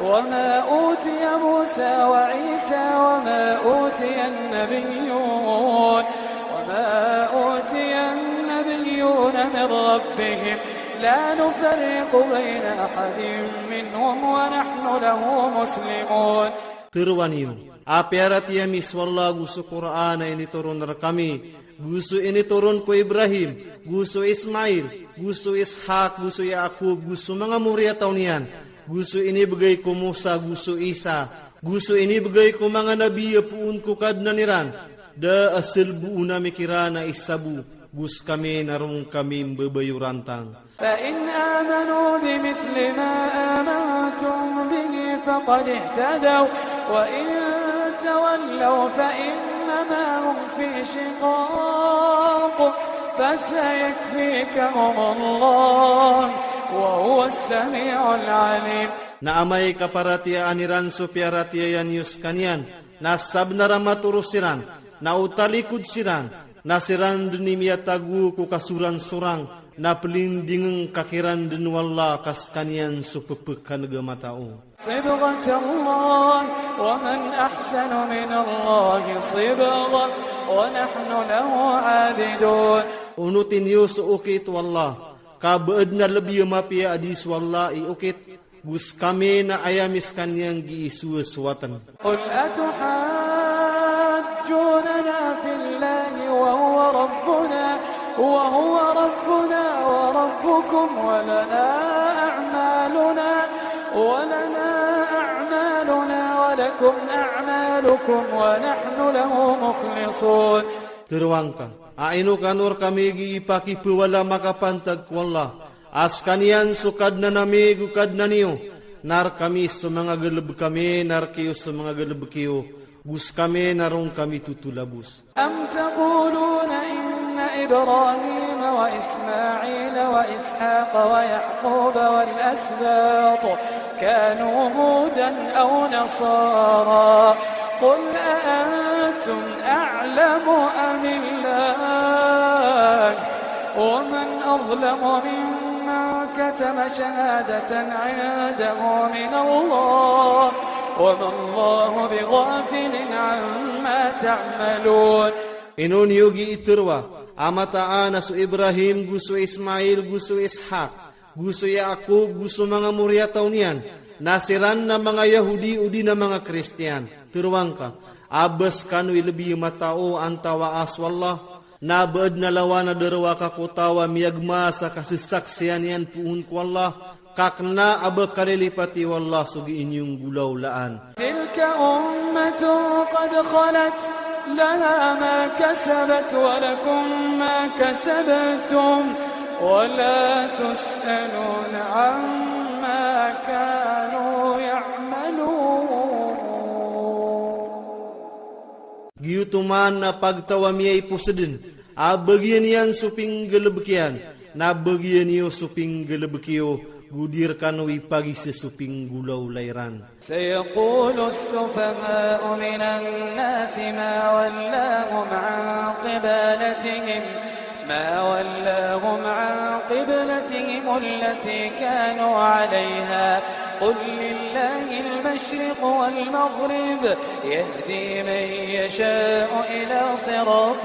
وما أوتي موسى وعيسى وما أوتي النبيون وما أوتي النبيون من ربهم لا نفرق بين أحد منهم ونحن له مسلمون. Terwaniyo, a piyara tiya mi so Allah gu so Qur'an a ini toron rekami, gu so ini toron ko Ibrahim, gu so Ismail, gu so Ishak, gu so Yakub, gu so manga muriataw niyan, gu so ini begay ko Musa, gu so Isa, gu so ini begay ko manga nabi a puun ko Kadnan iran, da asel buuna mi kiran a isabu, gu so kami na rong kami mbebayu rantang. فإن آمنوا بمثل ما آمنتم به فقد اهتدوا وإن تولوا فإنما هم في شقاق فسيكفيكهم الله وهو السميع العليم. Na amay ka paratiyaan iran so piyara tiya iyan yo sekaniyan, na sabnar a matoro siran, na o talikud siran, na siran den i miyatagu ko kasuran sorang, na pelindingeng ka kiran den o Allah ka sekaniyan so pepekan ga matao. صبغة الله ومن أحسن من الله صبغة ونحن له عابدون. Unutin yo so okit o Allah, ka beed na lebi mapiya a di so Allah i okit, gu so kami na aya mi sekaniyan gi i suwasuwatan. قل أتحاجوننا في الله وهو ربنا وهو ربنا وربكم ولنا أعمالنا ولنا أعمالنا ولكم أعمالكم ونحن له مخلصون. Terwangka, a ino kano rekami gi i pakipewala makapantag ko Allah, a sekaniyan so Kadnan ami gu Kadnan iyo, na rekami so manga galebek ami, na rekeyo so manga galebek iyo, gu so kami na rong kami tutulabus. أم تقولون إن إبراهيم وإسماعيل وإسحاق ويعقوب والأسباط كانوا هودا أو نصارى قل أأنتم أعلم أم الله ومن أظلم ممن كتم شهادة عنده من الله وما الله بغافل عما تعملون. Ino niyo gi i terwa, a mataan a so Ibrahim, gu so Ismail, gu so Ishak, gu so Yakub, gu so manga muriataw niyan, na siran na manga Yahudi, odi na manga Kristiyan. Terwangka, a bes kano i lebi matao antawaa so Allah, na beed na lawan a derwa ka kotawa miyagma sa kasesaksian iyan puun ko Allah, ka kena a ba kalilipati o Allah so gi inyung gulaw laan. تلك أمة قد خلت لها ما كسبت ولكم ما كسبتم ولا تسألون عما كانوا يعملون. Giyutuman na pagtawa miyai poseden, a bagian iyan so pinggalebek iyan, na bagian iyo so pinggalebek iyo, gudir kano i pagise so pinggulaw lairan. سيقول السفهاء من الناس ما ولاهم عن قبلتهم ما ولاهم عن قبلتهم التي كانوا عليها قل لله المشرق والمغرب يهدي من يشاء إلى صراط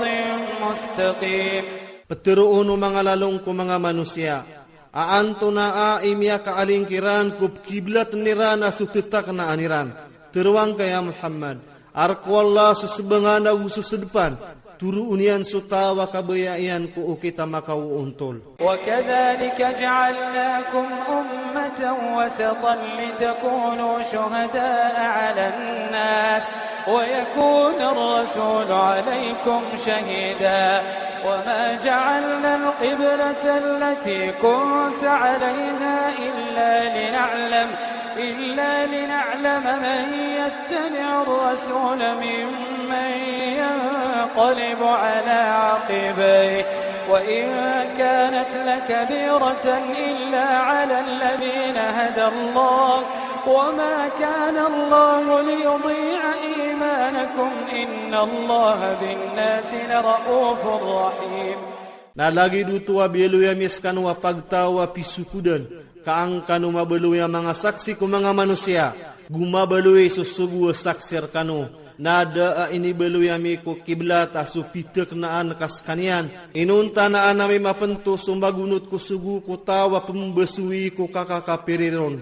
مستقيم. Peteroon o manga lalong ko manga manusiya, a antonaa i miyakaaling kiran ko kiblat niran a so tetaknaan iran? Teruangka ya Muhammad, Ar ko Allah so sebengan ago so sedepan, turuun iyan so taw a kabaya iyan ko okit a makaontol. وكذلك جعلناكم أمة وسطا لتكونوا شهداء على الناس ويكون الرسول عليكم شهيدا وما جعلنا القبلة التي كنت عليها إلا لنعلم، إلا لنعلم من يتبع الرسول ممن ينقلب على عقبيه، وإن كانت لكبيرة إلا على الذين هدى الله، وما كان الله ليضيع إيمانكم، إن الله بالناس لرءوف رحيم. Na lagidu oto a biyaloy ami sekano a pagtaw a pisukodan, ka an kano mabaloy a manga saksi ko manga manusiya, go mabaloy so sogo a saksi rekano. Na da a inibaloy ami ko kiblat a so piteknaan ka sekaniyan. Inonta na an ami mapanto so magonot ko sogo ko taw a pembasowi ko kaka ka pereron.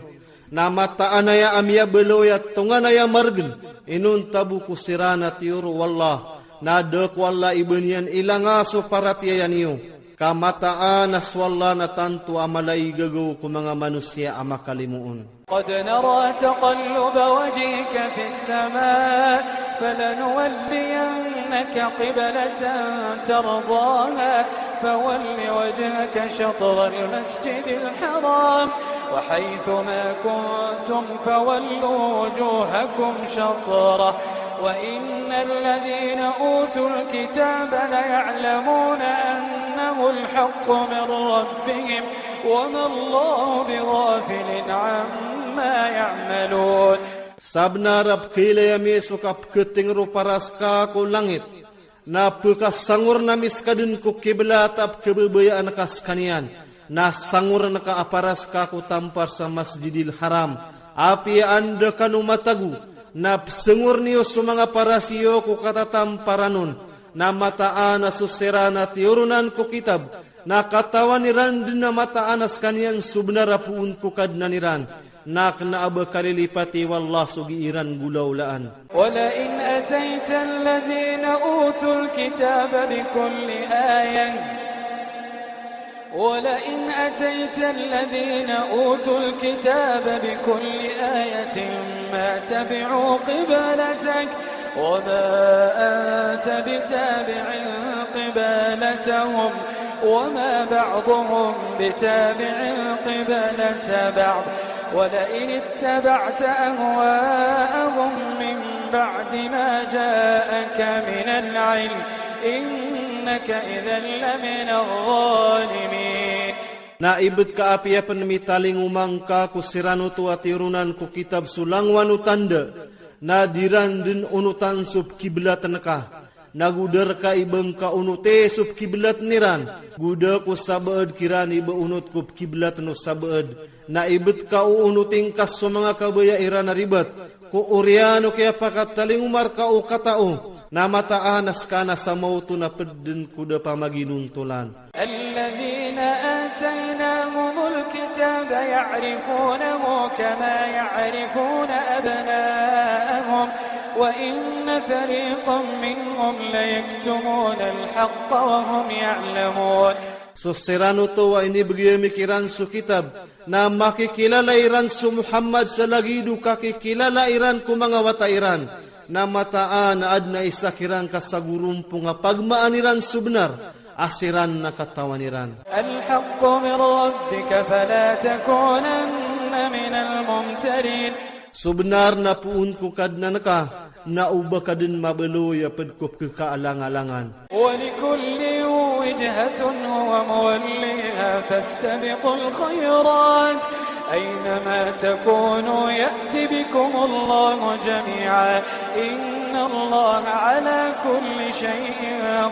Na mataan aya ami a baloy a tongan aya margen, inonta bo ko siran a tiyor o Allah. Na da ko Allah i baniyan i langa so paratiyaya niyo. Ka mataan a so Allah na tanto a mala i gagaw ko manga manusiya a makalimoon. قد نرى تقلب وجهك في السماء فلنولينك قبلة ترضاها فول وجهك شطر المسجد الحرام وحيث ما كنتم فولوا وجوهكم شطره وإن الذين أوتوا الكتاب ليعلمون أنه الحق من ربهم وما الله بغافل عما يعملون. Sabenar a pekailai ami so ka peketeng ro paras ka ko langit. Na pekasangor nami sekaden ko kiblat a pekebebayaan ka sekaniyan. Na sangor neka a paras ka ko tampar sa Masjidil Haram. Apiya anda kano matago. Na pesangor niyo so manga paras iyo ko katatamparanon. Na mataan a so siran a tiyoronan ko kitab. Na katawan iran den a mataan a sekaniyan sobenar a poon ko Kadnan iran. Na kena a ba kalilipati o Allah so gi iran gulawlaan. ولئن أتيت الذين أوتوا الكتاب بكل آية ولئن أتيت الذين أوتوا الكتاب بكل آية ما تبعوا قبلتك وما أنت بتابع قبلتهم وما بعضهم بتابع قبلة بعض ولئن اتبعت أهواءهم من بعد ما جاءك من العلم إنك إذا لمن الظالمين. Na ibet ka apiya pen mi talingoma ngka ko siran oto a tiyoronan ko kitab so langwan o tanda. Na diran den onotan so pekiblat neka. Na go da reka iba ngka onote so pekiblat niran. Go da ko sabaad kiran iba onot ko pekiblat no sabaad. Na ibet ka o onoti ngka so manga kabaya iran a ribat. Ko oriyan o kiyapakatalingoma reka o katao. Na mataan a seka na samawto na pedden ko da pamaginontolan. الذين آتيناهم الكتاب يعرفونه كما يعرفون أبناءهم وإن فريقا منهم ليكتمون الحق وهم يعلمون. So siran oto a inibegay ami kiran so kitab, na makikilala iran so Muhammad sa lagidu ka kikilala iran ko manga wata iran. Na mataan a aden a isa kiran ka sagorompong a pagmaan iran sobenar a siran na katawan iran. الحق من ربك فلا تكونن من الممترين. Sobenar na poon ko Kadnan ka, na o ba ka den mabaloy a ped ko pekekaalang-alangan. ولكل وجهة هو موليها فاستبقوا الخيرات أينما تكونوا يأت بكم الله جميعا إن الله على كل شيء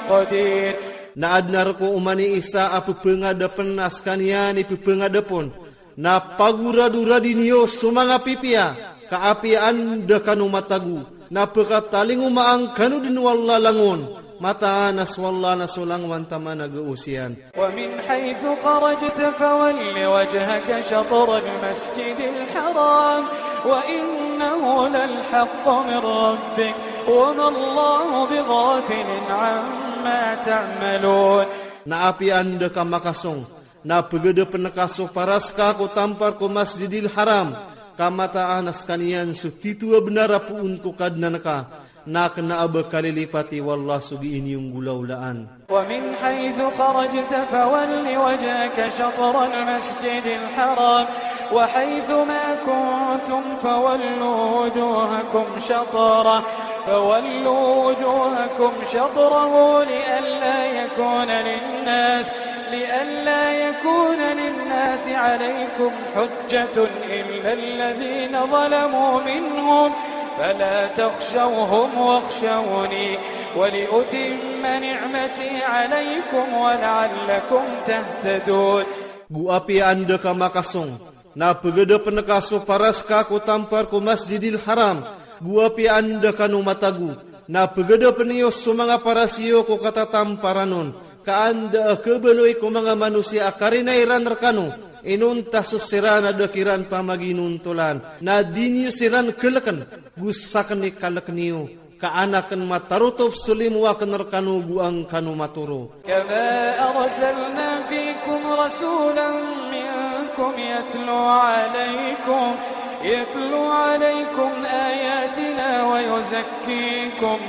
قدير. Na aden a reko o mani isa a pepengadapen a sekaniyan i pepengadapon. Na pagoradoradi niyo so manga pipiya, ka apiya anda kano matago, na pekatalingoma an kano den o Allah langon, mataan a so Allah na so langwan taman a gaosiyan. ومن حيث خرجت فول وجهك شطر المسجد الحرام وإنه للحق من ربك وما الله بغافل عما تعملون. Na apiya anda ka makasong, na pegadapen ka so paras ka ko tampar ko Masjidil Haram, Ka mataan a sekaniyan so tituwa bnar a puun ko Kadnan ka, na kena a ba kalilipati o Allah so gii niyo nggolawlaan. ومن حيث خرجت فول وجهك شطر المسجد الحرام وحيث ما كنتم فولوا وجوهكم شطره، فولوا وجوهكم شطره لئلا يكون للناس، لئلا يكون للناس عليكم حجة إلا الذين ظلموا منهم، فلا تخشوهم واخشوني ولأتم نعمتي عليكم ولعلكم تهتدون. Gu apiya anda ka makasong, na pegede peneka so paras ka ko tampar ko Masjidil Haram, gu apiya anda kano matagu, na pegede peniyo so manga paras iyo ko katatamparan on, ka anda a kebeloi ko manga manusiya a karina iran rekano, inonta so siran a dekiran pamaginontolan, na diniyo siran keleken, gu saken i kalek niyo, ka anaken matarotop so limowaken rekano gu angkano matoro. كما أرسلنا فيكم رسولا منكم يتلو عليكم، يتلو عليكم آياتنا ويزكيكم،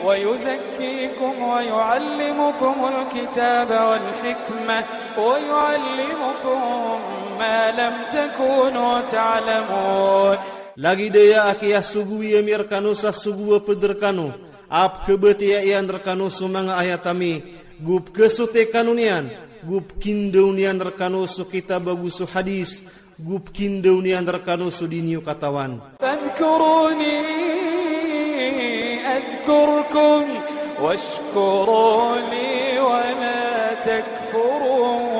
ويزكيكم ويعلمكم الكتاب والحكمة ويعلمكم ما لم تكونوا تعلمون. Lagid iya a kiyasogo iyan rekano sa sogo a ped rekano, a pekebetiya iyan rekano so manga ayat ami, gu pekesote kano niyan, gu pekindew niyan rekano so kitab ago so hadis, gu pekindew niyan rekano so diniyo katawan. فاذكروني أذكركم واشكروا لي ولا تكفرون.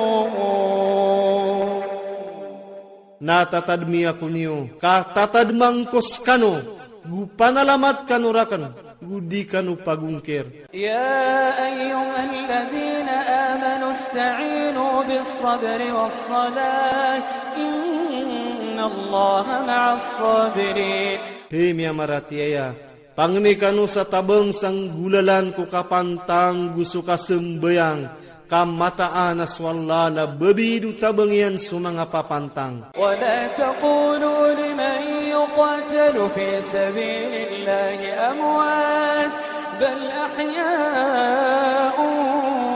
Na tatadmi ako niyo, ka tatadma ngko sekano, gu panalamat kano raken, gu di kano pagungkir. يا أيها الذين آمنوا استعينوا بالصبر والصلاة إن الله مع الصابرين. He miyamaratiya, pangni kano sa tabang sa nggolalan ko kapantang go so kasembeyang, ka mataan a so Allah na bebidu tabang iyan so manga papantang. ولا تقولوا لمن يقتل في سبيل الله أموات بل أحياء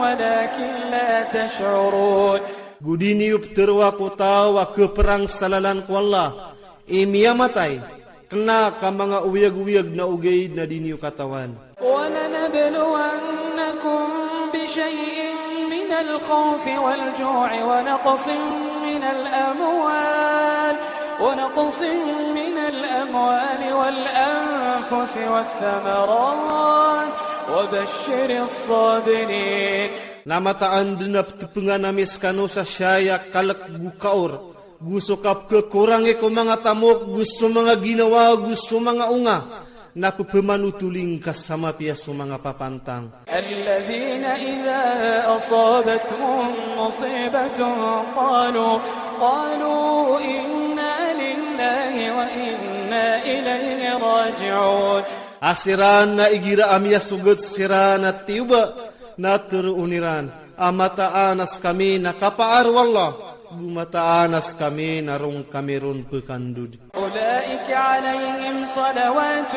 ولكن لا تشعرون. Gu diniyo peterwa ko taw a keperang sa lalan ko Allah, i miyamatay, kena ka manga uyeg-uyeg na ogaid na diniyo katawan. ولنبلونكم بشيء من الخوف والجوع ونقص من الأموال، ونقص من الأموال والأنفس والثمرات وبشر الصابرين. Na mataan den a petepengan ami sekano sa shaya kalek go kaor, go so kapkekurangi ko manga tamok, go so manga ginawa, go so manga onga, na pepemanotoling ka sa mapiya so manga papantang. الذين إذا أصابتهم مصيبة قالوا، قالوا إنا لله وإنا إليه راجعون. A siran na igira a miyasogat siran a tiyoba, na teroon iran, a mataan a sekami na kapaar o Allah, go mataan a sekami na rong kami ron pekandod. أولئك عليهم صلوات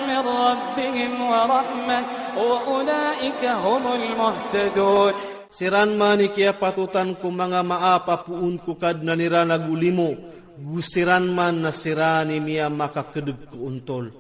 من ربهم ورحمة وأولئك هم المهتدون. Siran man i kiyapatotan ko manga maap a puun ko Kadnan iran ago limo, go siran man na siran i miyamakakedeg ko ontol.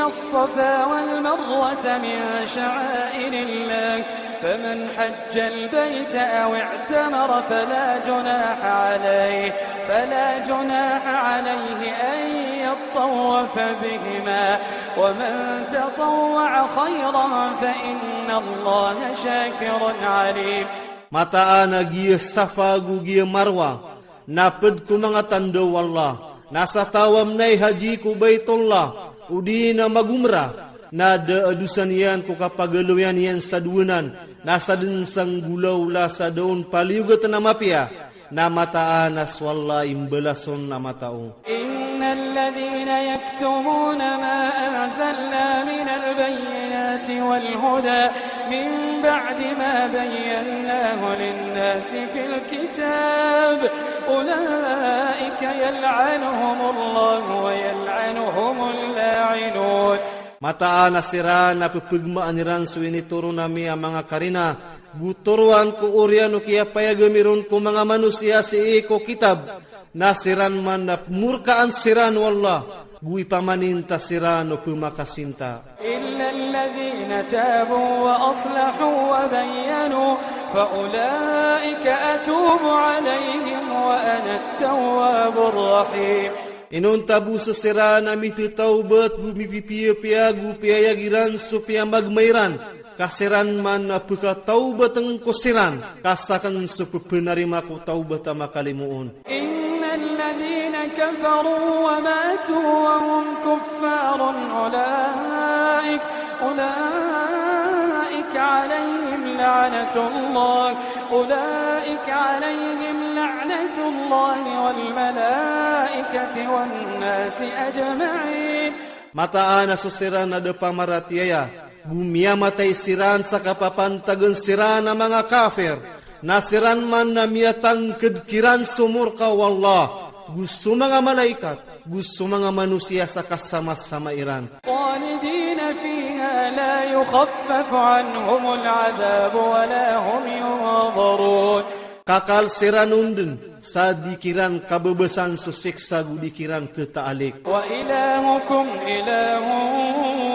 إن الصفا والمروة من شعائر الله فمن حج البيت أو اعتمر فلا جناح عليه، فلا جناح عليه أن يطوف بهما، ومن تطوع خيرا فإن الله شاكر عليم. Mataan a giya Safa go giya Marwa na ped ko manga tanda o Allah, na sa taw a mnai haji ko Baitullah, odi na magumra, na da a dusa niyan ko kapagaloyan iyan sa duwanan, na sa den sa nggolawla sa da on paliyogat na mapiya, na mataan a so Allah i mbalason a matao. إن الذين يكتمون ما أنزلنا من البينات والهدى من بعد ما بيناه للناس في الكتاب، أولئك يلعنهم الله ويلعنهم اللاعنون. Mataan a siran a pepegmaan iran so ini toronan mi a manga karina, gu toroan ko oriyan o kiyapayagan iron ko manga manusiya sii ko kitab, na siran man na pemurkaan siran o Allah, gu ipamaninta siran o pemakasinta. إلا الذين تابوا وأصلحوا وبينوا فأولئك أتوب عليهم وأنا التواب الرحيم. Inonta busu siran a mitawbat gu mipipiya-piya gu piyayag iran so piyamagma iran, ka siran man a pekatawbatan ko siran, ka sakan so pepenarima ko tawbat a makalimoon. إن الذين كفروا وماتوا وهم كفار أولئك، أولئك عليهم لعنة الله، أولئك عليهم لعنة الله والملائكة والناس أجمعين. Mataan a so siran a da pamaratiyaya, gu miyamatay siran sa kapapantagan siran a manga kafir, na siran man na miyatangked kiran so murka o Allah, gu so manga malaikat, gu so manga manusiya sa kasama-sama iran. خالدين فيها لا يخفف عنهم العذاب ولا هم ينظرون. Kakal siran unden, sa di kiran kabebesan so siksa gu di kiran keta alik. وإلهكم إله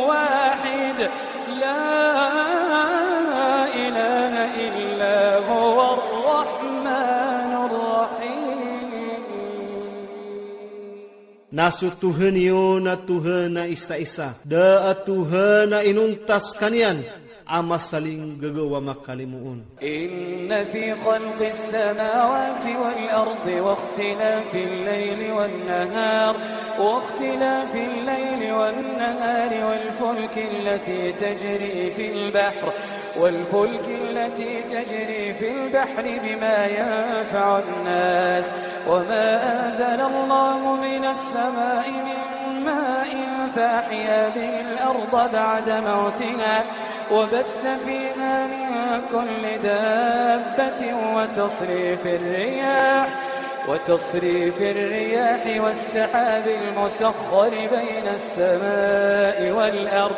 واحد لا إله إلا هو الرحمن الرحيم. Na so Tuhan iyo na Tuhan a isa-isa, da a Tuhan a inonta sekaniyan, a masaling gagaw a makalimoon. إن في خلق السماوات والأرض واختلاف الليل والنهار، واختلاف الليل والنهار والفلك التي تجري في البحر، والفلك التي تجري في البحر بما ينفع الناس، وما أنزل الله من السماء من ماء فأحيا به الأرض بعد موتها، وبث فيها من كل دابة وتصريف الرياح، وتصريف الرياح والسحاب المسخر بين السماء والأرض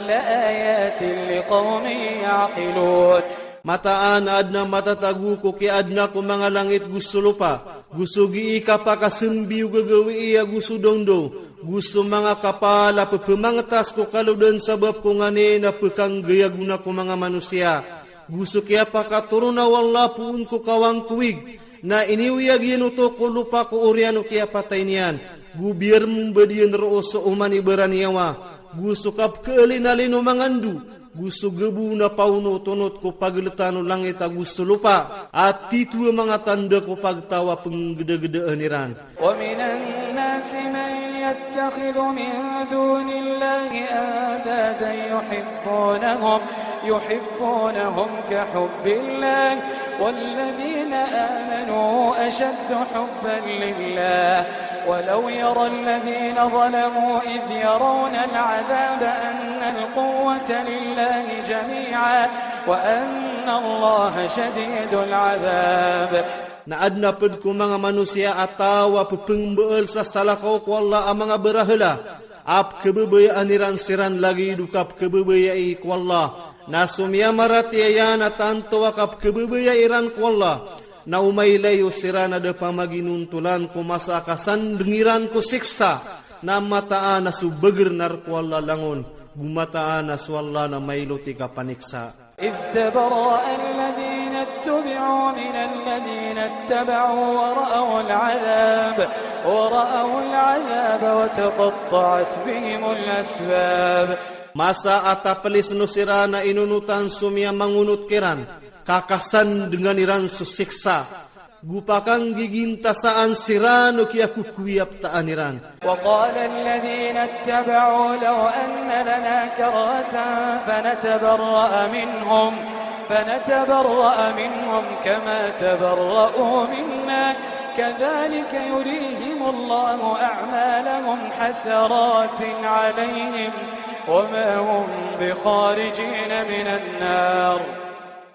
لآيات لقوم يعقلون. Mataan a adna matatago ko kiyaadna ko manga langit gu so lopa, gu so gii kapakasembi o gagawi iya gu so dongdow, gu so manga kapal a pepemangtas ko kalodan sabap ko nganin a pekanggayagona ko manga manusiya, gu so kiyapakatorona o Allah poon ko kawang ko wig, na iniwiyag iyan oto ko lopa ko oriyan o kiyapatay niyan, gu biyar mbediyan roo so oman i baraniyawa, gu so kapkealin-alin o manga ndo, gu so gebo na paonot-onot ko pagletan o langit a gu so lopa, a tito a manga tanda ko pagtaw a penggedagedaan iran. ومن الناس من يتخذ من دون الله أندادا يحبونهم، يحبونهم كحب الله والذين آمنوا أشد حبا لله ولو يرى الذين ظلموا إذ يرون العذاب أن القوة لله جميعا وأن الله شديد العذاب. Na aden a ped ko manga manosiya a taw a pepengbe'el sa salakaw ko Allah a manga berahela, a pekebebeyaan iran siran lagid o kapekebebeyai ko Allah. Na so miyamaratiyaya na tanto a kapekebebeyai iran ko Allah, na o mailayo siran a da pamaginontolan ko masa a kasandeng iran ko siksa, na mataan a so beger nar ko Allah langon, go mataan a so Allah na mailotika paniksa. إذ تبرأ الذين اتبعوا من الذين اتبعوا ورأوا العذاب، ورأوا العذاب وتقطعت بهم الأسباب. Masa a tapelis no siran a inonotan so miyamangonot kiran, ka kasandengan iran so siksa, go pakanggigin tasaan siran o kiyakokowi a ptaan iran. وقال الذين اتبعوا لو أن لنا كرة فنتبرأ منهم، فنتبرأ منهم كما تبرأوا منا، كذلك يريهم الله أعمالهم حسرات عليهم وما هم بخارجين من النار.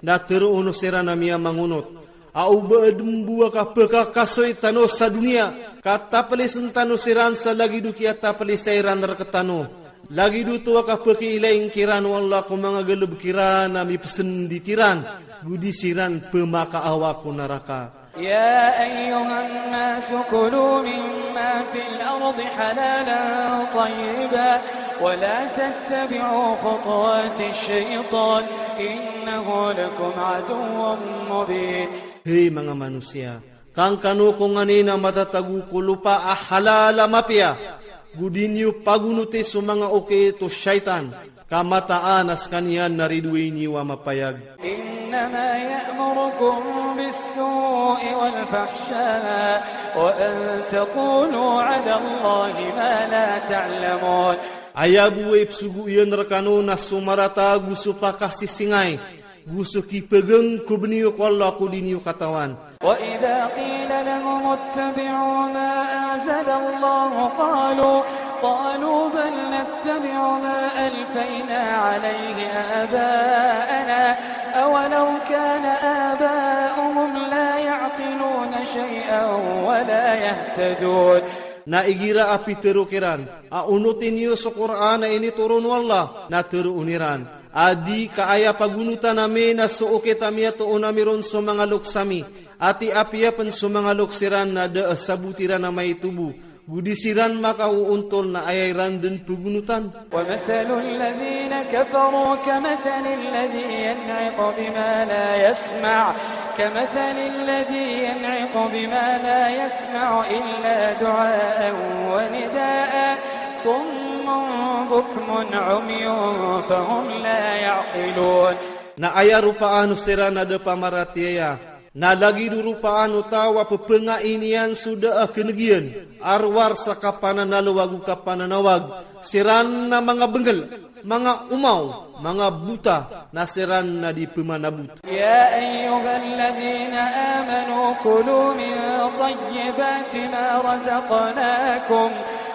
Na tero no siran a miyamangonot, Au ba edem bua ka peka kasoi tano sa dunia, ka tapelisen tano siran sa lagidu kia tapelisai ran rek tano. Lagidu tua ka peki ilai ingkiran walla ko manga geleb kiran ami pesen di tiran, gudi siran pemaka awa ko naraka. يا أيها الناس كلوا مما في الأرض حلالا طيبا ولا تتبعوا خطوات الشيطان إنه لكم عدو مبين. Hei manga manusia, kangkano ko ngani na matatagu ko lupa a halal a mapia, gudi niyo pagunuti so manga oke to shaitan, ka mataan a sekaniyan na ridui niyo a mapayag. إنما يأمركم بالسوء والفحشاء وأن تقولوا على الله ما لا تعلمون. Aya bue ipsugu iyan rekano na so marata gu so pakasisingai, gu so kipegeng ko beniyo ko Allah ko diniyo katawan. وإذا قيل لهم اتبعوا ما أنزل الله قالوا، قالوا بل نتبع ما ألفينا عليه آباءنا أولو كان آباؤهم لا يعقلون شيئا ولا يهتدون. Na igira api teru kiran, a unuti niyo so Qur'an a ini turun walla, na teru uniran. Adi ka aya pagunutan ami na so oke tami a to'on ami ron so manga lok sami. Ati apiya pen so manga lok siran na da sabutiran a mai tubu. Gudi siran maka uuntol na aya iran den pagunutan. ومثل الذين كفروا كمثل الذي ينعق بما لا يسمع، كمثل الذي ينعق بما لا يسمع إلا دعاء ونداء صم بكم عمي فهم لا يعقلون. Na aya rupa anu siran na da pamaratiaya, na lagidu rupa anu tawa pepengai niyan so da a kenegian, arwar sa kapananalo agu kapananawag, siran na manga bengel, manga umaw, manga buta, na siran na di pemanabut. يا أيها الذين آمنوا كلوا من طيبات ما رزقناكم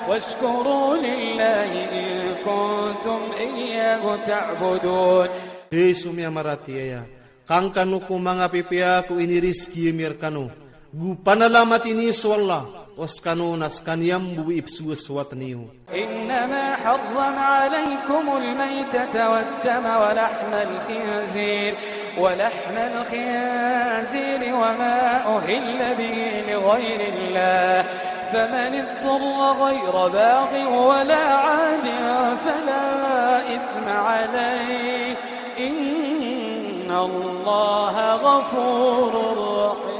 واشكروا لله إن كنتم إياه تعبدون. Hei so miyamaratiaya, kangkano ko manga pepea ko ini rizki ami rekano, gu panalamat ini so Allah, o sekano na sekaniyan bue ipsugu sowat niyo. إنما حرم عليكم الميتة والدم ولحم الخنزير، ولحم الخنزير وما أهل به لغير الله، فمن اضطر غير باغ ولا عاد فلا إثم عليه، إن الله غفور رحيم.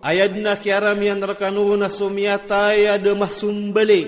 Aya dina kiaram iyan rekano na so miyatai a da masumbale,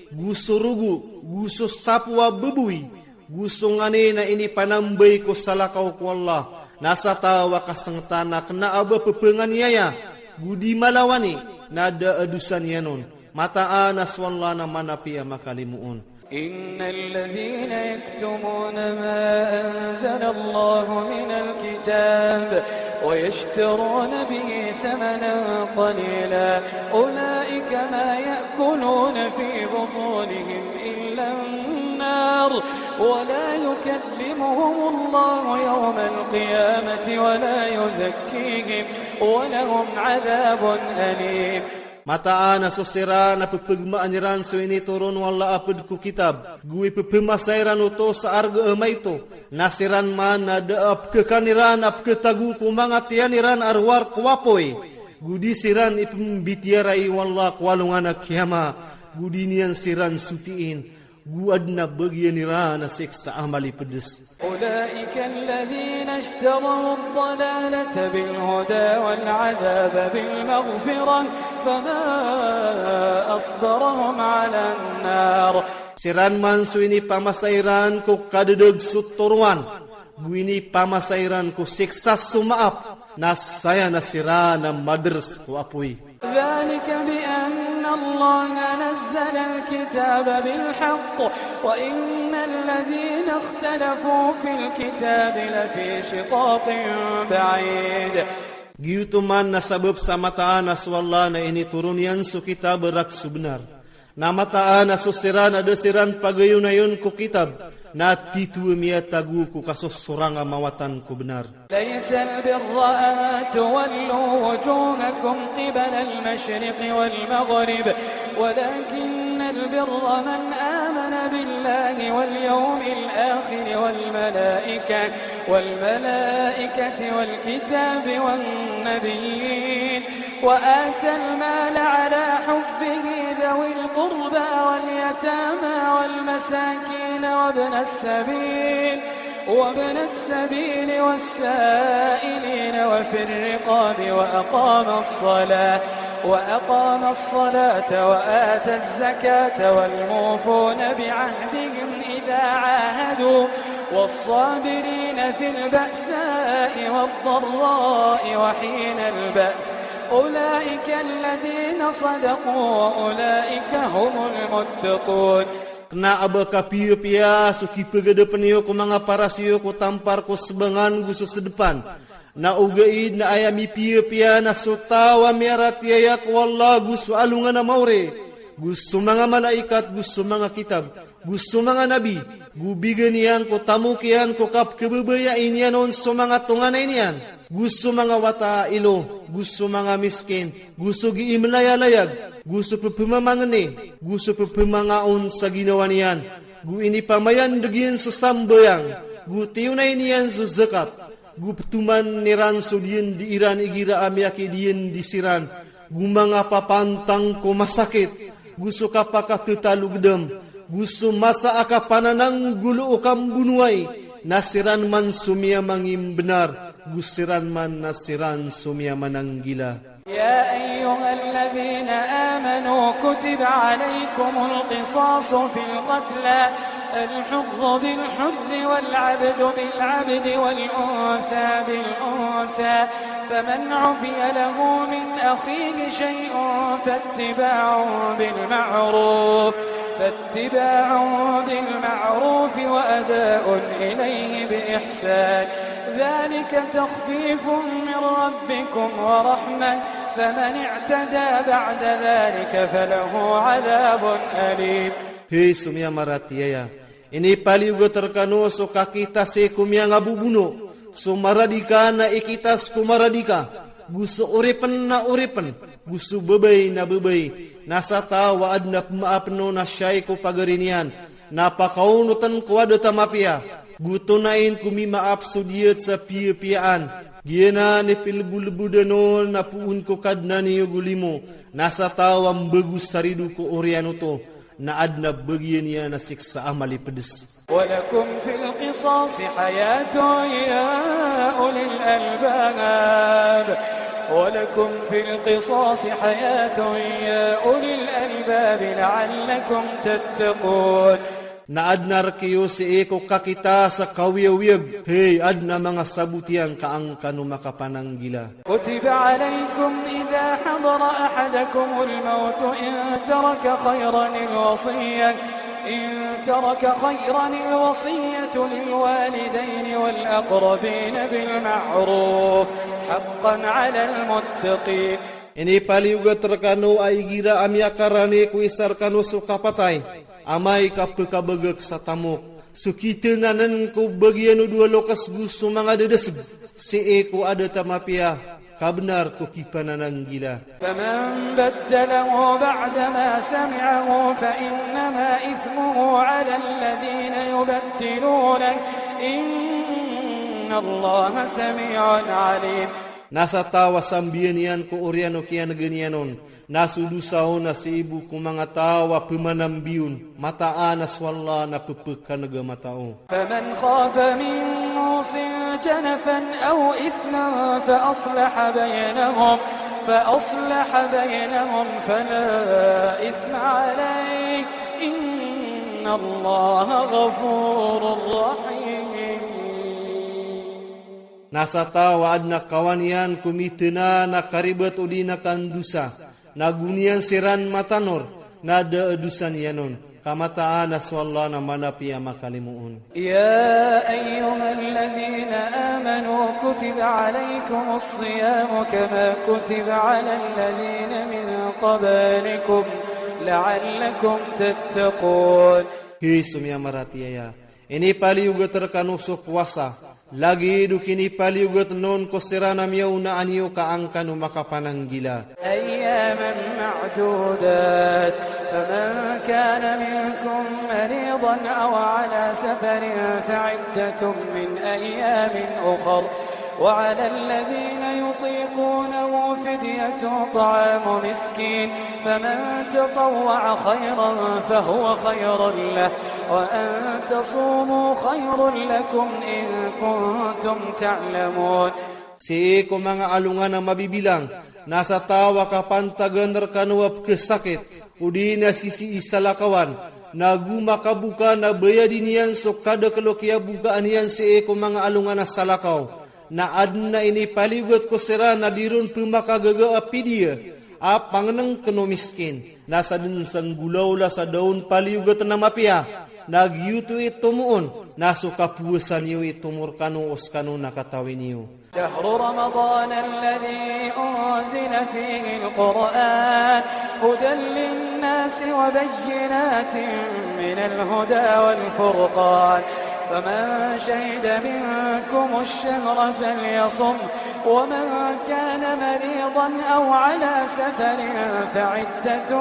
gu so rugu, gu so sapu a bebui, gu so ngane na ini panambei ko salakaw ko Allah, na satawa kasengetan a kena a ba pepenganiaya, gudi malawan i, na da a dusa niyan on, mataan a so Allah na manapi a makalimuun. إن الذين يكتمون ما أنزل الله من الكتاب ويشترون به ثمنا قليلا أولئك ما يأكلون في بطونهم إلا النار ولا يكلمهم الله يوم القيامة ولا يزكيهم ولهم عذاب أليم. Mataan a so siran a pepegmaan iran so ini turun walla a ped ko kitab, gu ipepemasa iran oto sa arga a maito, na siran man na da a pekekan iran a peketagu ko manga tiyan iran arwar ko apoy, gudi siran ipembitiarai walla ko alongan a kiyama, gudi niyan siran sutiin, gu adna bagian iran a siksa a malipedes. أولئك الذين اشتروا الضلالة بالهدى والعذاب بالمغفرة فما أصبرهم على النار. Siran man so ini pamasa iran ko kadedeg so toruan, gu ini pamasa iran ko siksa so maap, na saya na siran a maders ko apoy. ذلك بأن الله نزل الكتاب بالحق وإن الذين اختلفوا في الكتاب لفي شقاق بعيد. Giyoto man na sabab sa mataan a so Allah na ini turun iyan so kitab rak so benar. Na mataan a so siran a da siran pagayonayon ko kitab, Na tituwa miyatago ko kasosoranga mawatan ko bnar. ليس البر أن تولوا وجوهكم قبل المشرق والمغرب، ولكن البر من آمن بالله واليوم الآخر والملائكة، والملائكة والكتاب والنبيين، وآتى المال على حبه ذوي القربى واليتامى والمساكين وابن السبيل، وابن السبيل والسائلين وفي الرقاب وأقام الصلاة، وأقام الصلاة وآتى الزكاة والموفون بعهدهم إذا عاهدوا، والصابرين في البأساء والضراء وحين البأس، أولئك الذين صدقوا وأولئك هم المتقون. Kna aba kapiyapiya so kipagadapan iyo ko manga parasi iyo ko tampar ko sebangan gu so sedepan. Na ugaid na aya mipiyapiya na so taw a miyaratiaya ko Allah gu so alungan a maore, gu so manga malaikat, gu so manga kitab, gu so manga nabi, gu bigan iyan ko tamok iyan ko kapkababaya iniyan on so manga tonganay niyan, gu so manga wata a ilo, gu so manga miskin, gu so giimlayalayag, gu so pepemamangne, gu so pepemanga on sa ginawa niyan, gu inipamayan deg iyan so sambayang, gu tiyunay niyan so zakat, gu petuman niran so diyan di iran igira a miyaki diyan di siran, gu manga papantang ko masakit, gu so kapakatetalugdam, gu so masa a kapananang golo o kambunuay, na siran man so miyamangimbenar, gu siran man na siran so miyamananggila. يا أيها الذين آمنوا كتب عليكم القصاص في القتلى، الحر بالحر والعبد بالعبد والأنثى بالأنثى، فمن عفي له من أخيه شيء فاتباع بالمعروف، فاتباع بالمعروف وأداء إليه بإحسان، ذلك تخفيف من ربكم ورحمة، فمن اعتدى بعد ذلك فله عذاب أليم. Hei so miyamaratiaya, ini paliuga tar kano so kakitase ko miyangabubuno, so maradika na ikitas ko maradika, gu so orepen na orepen, gu so bebei na bebei, na sa taw a adna pemaapno na shay ko pagari niyan, na pakaonotan ko adata mapiya, gu tonayn ko mimaap so diyat sa piyapiyaan, giyana ni pilbulbudanon na puun ko Kadnan iyo gu limo, na sa taw a mbagu saridu ko oriyan oto, na adna bagiyan iyan na siksa a malipedes. ولكم في القصاص حياة يا أولي الألباب، ولكم في القصاص حياة يا أولي الألباب لعلكم تتقون. Na adna rkiyo si eko kakitasa kawiyawyag, hei adna manga sabutiyan ka ang kano makapananggila. كتب عليكم إذا حضر أحدكم الموت إن ترك خيرا الوصية، إن ترك خيرا الوصية للوالدين والأقربين بالمعروف حقا على المتقين. Ini paliuga tar kano a igira a miyakarane ko isar kano so kapatay, amay ka pekabagak sa tamok, so kitenanan ko bagiyan o dua lokas gu so manga dedeseg, si eko adata mapiya, kabnar ko kipanananggila. فمن بدله بعدما سمعه فإنما إثمه على الذين يبدلونه، إن الله سميع عليم. Na sa taw a sambiyan iyan ko oriyan o kiyanegen iyan on, na so dusa on na si ibu ko manga taw a pemanambi on, mataan a so Allah na pepekanega mata o. فمن خاف من موص جنفا أو إثما فأصلح بينهم، فأصلح بينهم فلا إثم عليه، إن الله غفور رحيم. Na sa taw a adna kawan iyan ko mitena na karibat odi na kan dusa, na guniyan siran matanor, na da dusan iyan on, ka mataan a so Allah na manapiya makalimoon. يا أيها الذين آمنوا كتب عليكم الصيام كما كتب على الذين من قبلكم لعلكم تتقون. Hei so miyamaratiaya, Ini paliyugat rekano so puasa, lagi du kini paliyugat non ko sera na miyauna aniyo ka an kano makapananggila. أياما معدودات، فمن كان منكم مريضا أو على سفر فعدة من أيام أخر، وعلى الذين يطيقونه فدية طعام مسكين، فمن تطوع خيرا فهو خير له، وأن تصوموا خير لكم إن كنتم تعلمون. Se e ko manga alungan a mabibilang, na satawa kapantagan rekano a pekesakit, odi na sisii salakawan, na gu makabuka na baya diniyan so kadakelo kiyabukaan iyan se e ko manga alungan a salakaw, na aden a ini paliyugat ko sera na diron pemakagaga a pidiya, a pangneng keno miskin, na saden sanggulaw la sa daon paliyugat na mapiya, na giyuto i tomoon, na so kapuasan iyo i tomo rekano o sekano na katawi niyo. شهر رمضان الذي أنزل فيه القرآن هدى للناس وبينات من الهدى والفرقان، فمن شهد منكم الشهر فليصمه، ومن كان مريضا أو على سفر فعدة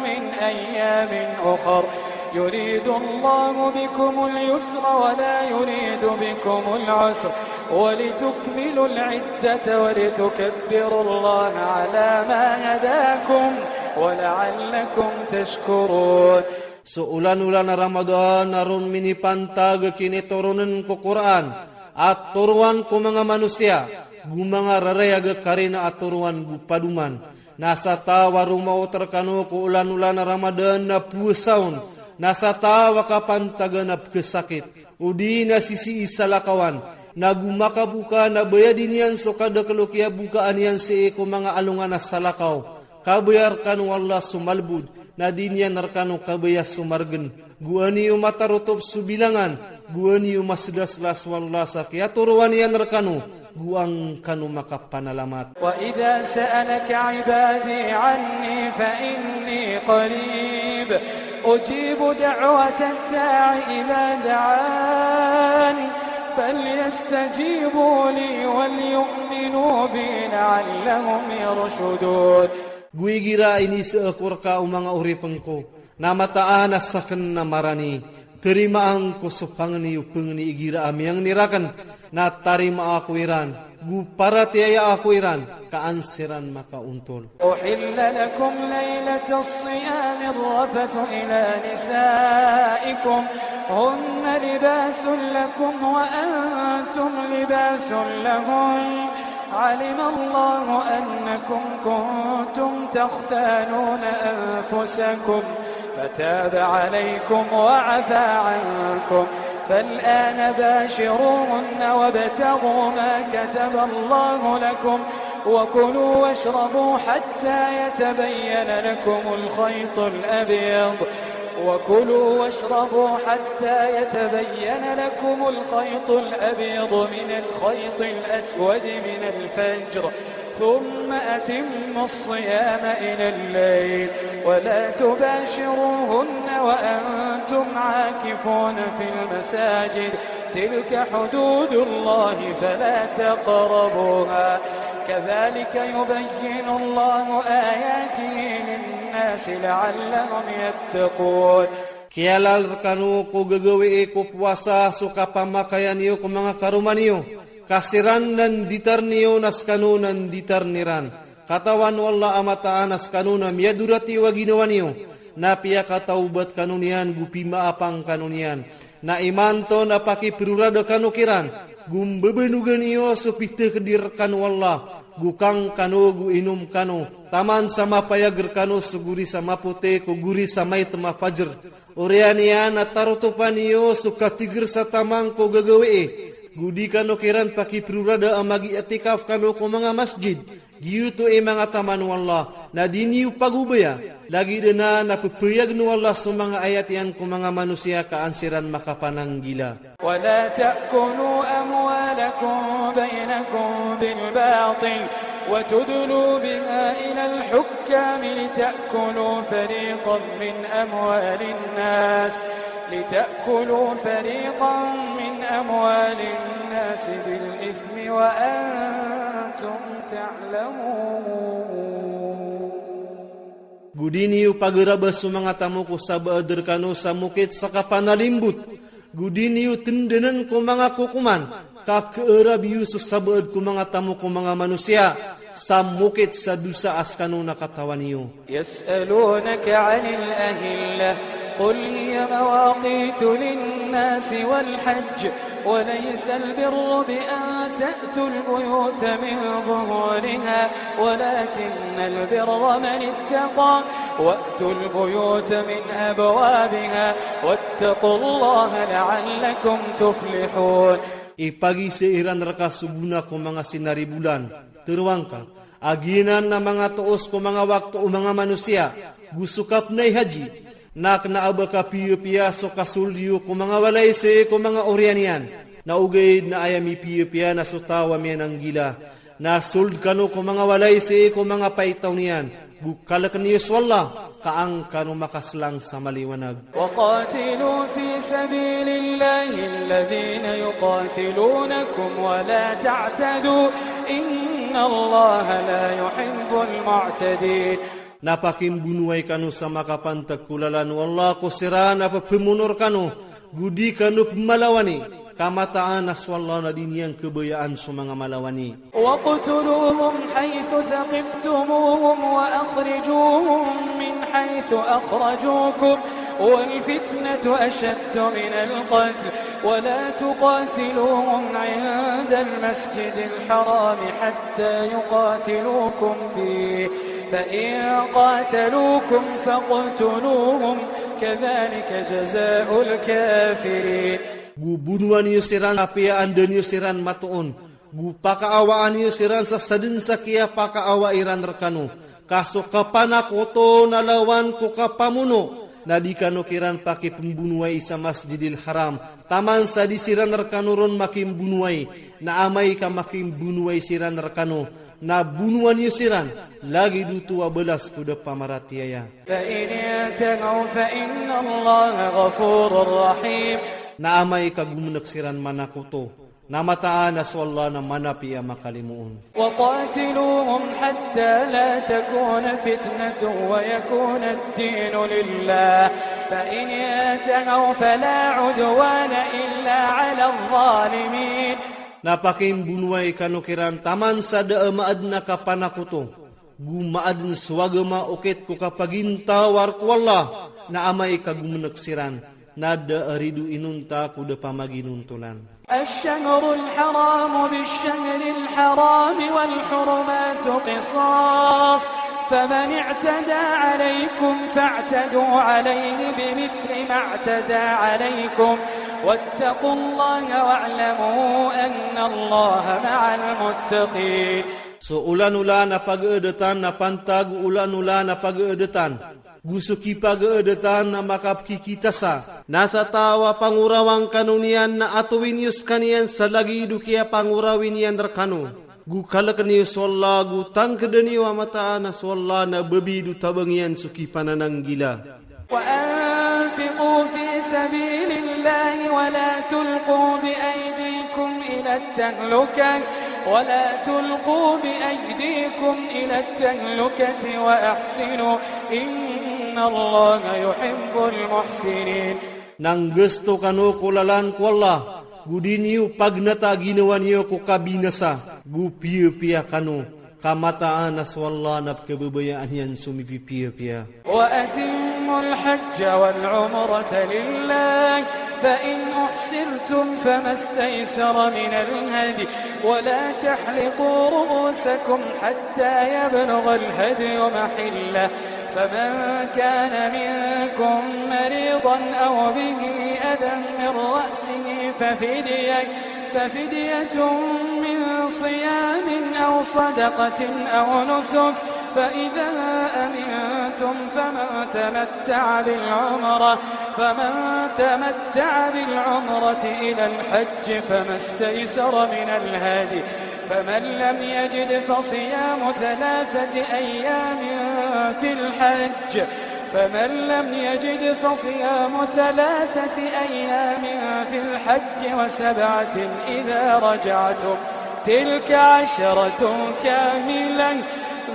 من أيام أخر، يريد الله بكم اليسر ولا يريد بكم العسر، ولتكملوا العدة ولتكبروا الله على ما هداكم ولعلكم تشكرون. So ulan-ulan Ramadan a ron minipantag kini toronen ko Qur'an, a toroan ko manga manusiya, gu manga rarayag karina a toroan gu padoman. Na satawa rumaot rekano ko ulan-ulan Ramadan na puasaon, na satawa kapantagan a pekesakit, odi na sisii salakawan, na gu makabuka na baya diniyan so kadakelo kiyabukaan iyan se e ko manga alungan a salakaw, kabaya rekano Allah so malbud, na diniyan rekano kabaya so margen. Gu aniyo matarotop so bilangan, gu aniyo masedasla so Allah sa kiyatoroan iyan rekano, gu an kano makapanalamat. وإذا سألك عبادي عني فإني قريب أجيب دعوة الداع إذا دعان فليستجيبوا لي وليؤمنوا بي لعلهم يرشدون. Gu igira ini se e ko rka o manga oripen ko, na mataan a saken na marani, terimaan ko so pangni o pengni igira a miyangni raken, na tarimaa ko iran, gu paratiyaya ko iran, ka an siran maka untol. أحل لكم ليلة الصيام الرفث إلى نسائكم هن لباس لكم وأنتم لباس لهن. علم الله أنكم كنتم تختانون أنفسكم فتاب عليكم وعفا عنكم، فالآن باشروهن وابتغوا ما كتب الله لكم، وكلوا واشربوا حتى يتبين لكم الخيط الأبيض، وكلوا واشربوا حتى يتبين لكم الخيط الأبيض من الخيط الأسود من الفجر، ثم أتموا الصيام إلى الليل، ولا تباشروهن وأنتم عاكفون في المساجد، تلك حدود الله فلا تقربوها، كذلك يبين الله آياته للناس لعلهم يتقون. Kiyalal rekano ko gagawee ko puasa so kapamakayan iyo ko manga karoma niyo, ka siran nanditar niyo na sekano nanditar niran. Katawan o Allah a mataan a sekano na miyadurati wa ginawa niyo, na piyakatawbat kano niyan gu pimaapang kano niyan. Na imanto na pakiprurada kano kiran gu mbebenugan iyo so pitakdir kano o Allah, gu kang kano gu inum kano, taman sa mapayag rekano so guri sa mapote ko guri sa mait ma fajr. Oriyan iyan a tarotopan iyo so katiger sa tamang ko gagawee, gu di kano kiran pakiprurada a magi'tikaf kano ko manga masjid. Giyuto e manga taman o Allah, na di niyo pagubaya, lagid na na pepayagn o Allah so manga ayat iyan ko manga manusiya ka an siran makapananggila. ولا تأكلوا أموالكم بينكم بالباطل وتدلوا بها إلى الحكام لتأكلوا فريقا من أموال الناس لتأكلوا فريقا من أموال الناس بالإثم وأنتم تعلمون. Gudiniyu pagerabas o manga tamoko sabaad rekano sa mokit sa kapanalimbut. Gudiniyu tendenen ko manga kokoman, ka keerabiyu so sabaad ko manga tamoko manga manusiya, sa mokit sa dusa askano na katawaniyu. يسألونك عن الأهلة، قل هي مواقيت للناس والحج، وليس البر بأن تأتوا البيوت من ظهورها، ولكن البر من اتقى، وأتوا البيوت من أبوابها، واتقوا الله لعلكم تفلحون. Ipagise iran raka so guna ko manga sinari bulan, terwangka. Agianan na manga toos ko manga waktu o manga manusiya, gu so kapnai haji. Na kena aba ka piyapiya so kasoldiyo ko manga walaise ko manga orianiyan. Na ugaid na aya mipiyapiya na so tawa miya nanggila. Na sold kano ko manga walaise ko manga paitawniyan. Gu kalakniyo so Allah, ka ang kano makaslang sa maliwanag. وقاتلوا في سبيل الله الذين يقاتلونكم ولا تعتدوا، إن الله لا يحب المعتدين. Na pakimbunuwai kano sa makapantag ko lalan o Allah ko siran na papemonor kano, gu di kano pemalawani, ka mataan na so Allah na di niyan kebayaan so manga malawani. واقتلوهم حيث ثقفتموهم وأخرجوهم من حيث أخرجوكم والفتنة أشد من القتل ولا تقاتلوهم عند المسجد الحرام حتى يقاتلوكم فيه فإن قاتلوكم فاقتلوهم كذلك جزاء الكافرين. Gu bunuwaniyo siran, apiya andaniyo siran matoon. Gu pakaawaniyo siran sa saden sa kiya pakaawa iran rekano. Ka so kapanakoto na lawan ko kapamono. Na di kano kiran pakipembunuwai sa Masjidil Haram. Taman sa di siran rekano ron makimbunuwai. Na amay ka makimbunuwai siran rekano. Na bunuwaniyo siran. Lagi du tuwa belas ko depa maratiyaya. فإن انتهوا فإن الله غفور رحيم. Na amay ka gumenek siran manakoto. Na mataan na so Allah na manapiya makalimoon. وقاتلوهم حتى لا تكون فتنة ويكون الدين لله فإن انتهوا فلا عدوان إلا على الظالمين. Na pakimbunuwai kano kiran taman sa da maaden na kapanakoto. Gu maaden swagama okit ko kapagintawar ko Allah, na amay ka gumenek siran, na da aridu inonta ko depa maginontolan. الشهر الحرام بالشهر الحرام والحرمات قصاص، فمن اعتدى عليكم فاعتدوا عليه بمثل ما اعتدى عليكم، واتقوا الله واعلموا أن الله مع المتقين. So ulan-ulan a pageedetan na pantag ulan-ulan a pageedetan. Gu so kipageedetan na makapkikitasa. Na sa tawa pangurawang kano niyan na atowin yo sekaniyan sa lagi du kiya pangurawin iyan rekano. Gu kalekniyo so Allah, gu tangkedeniyo a mataan na so Allah na bebi du tabang iyan so kipanananggila. وأنفقوا في سبيل الله ولا تلقوا بأيديكم إلى التهلكة، ولا تلقوا بأيديكم إلى التهلكة وأحسنوا، إن الله يحب المحسنين. Nanggesto kano ko lalan ko Allah, gu di niyo pagnata ginawaniyo ko kabinasa, gu piyapiya kano. Ka mataan na so Allah na pekababayaan iyan so mipipiyapiya. وأتموا الحج والعمرة لله، فإن أحصرتم فما استيسر من الهدي، ولا تحلقوا رؤوسكم حتى يبلغ الهدي محله، فمن كان منكم مريضا أو به أذى من رأسه ففدية، ففدية من صيام أو صدقة أو نسك، فإذا أمنتم فمن تمتع بالعمرة، فمن تمتع بالعمرة إلى الحج فما استيسر من الهدي، فمن لم يجد فصيام ثلاثة أيام في الحج، فمن لم يجد فصيام ثلاثة أيام في الحج وسبعة إذا رجعتم تلك عشرة كاملة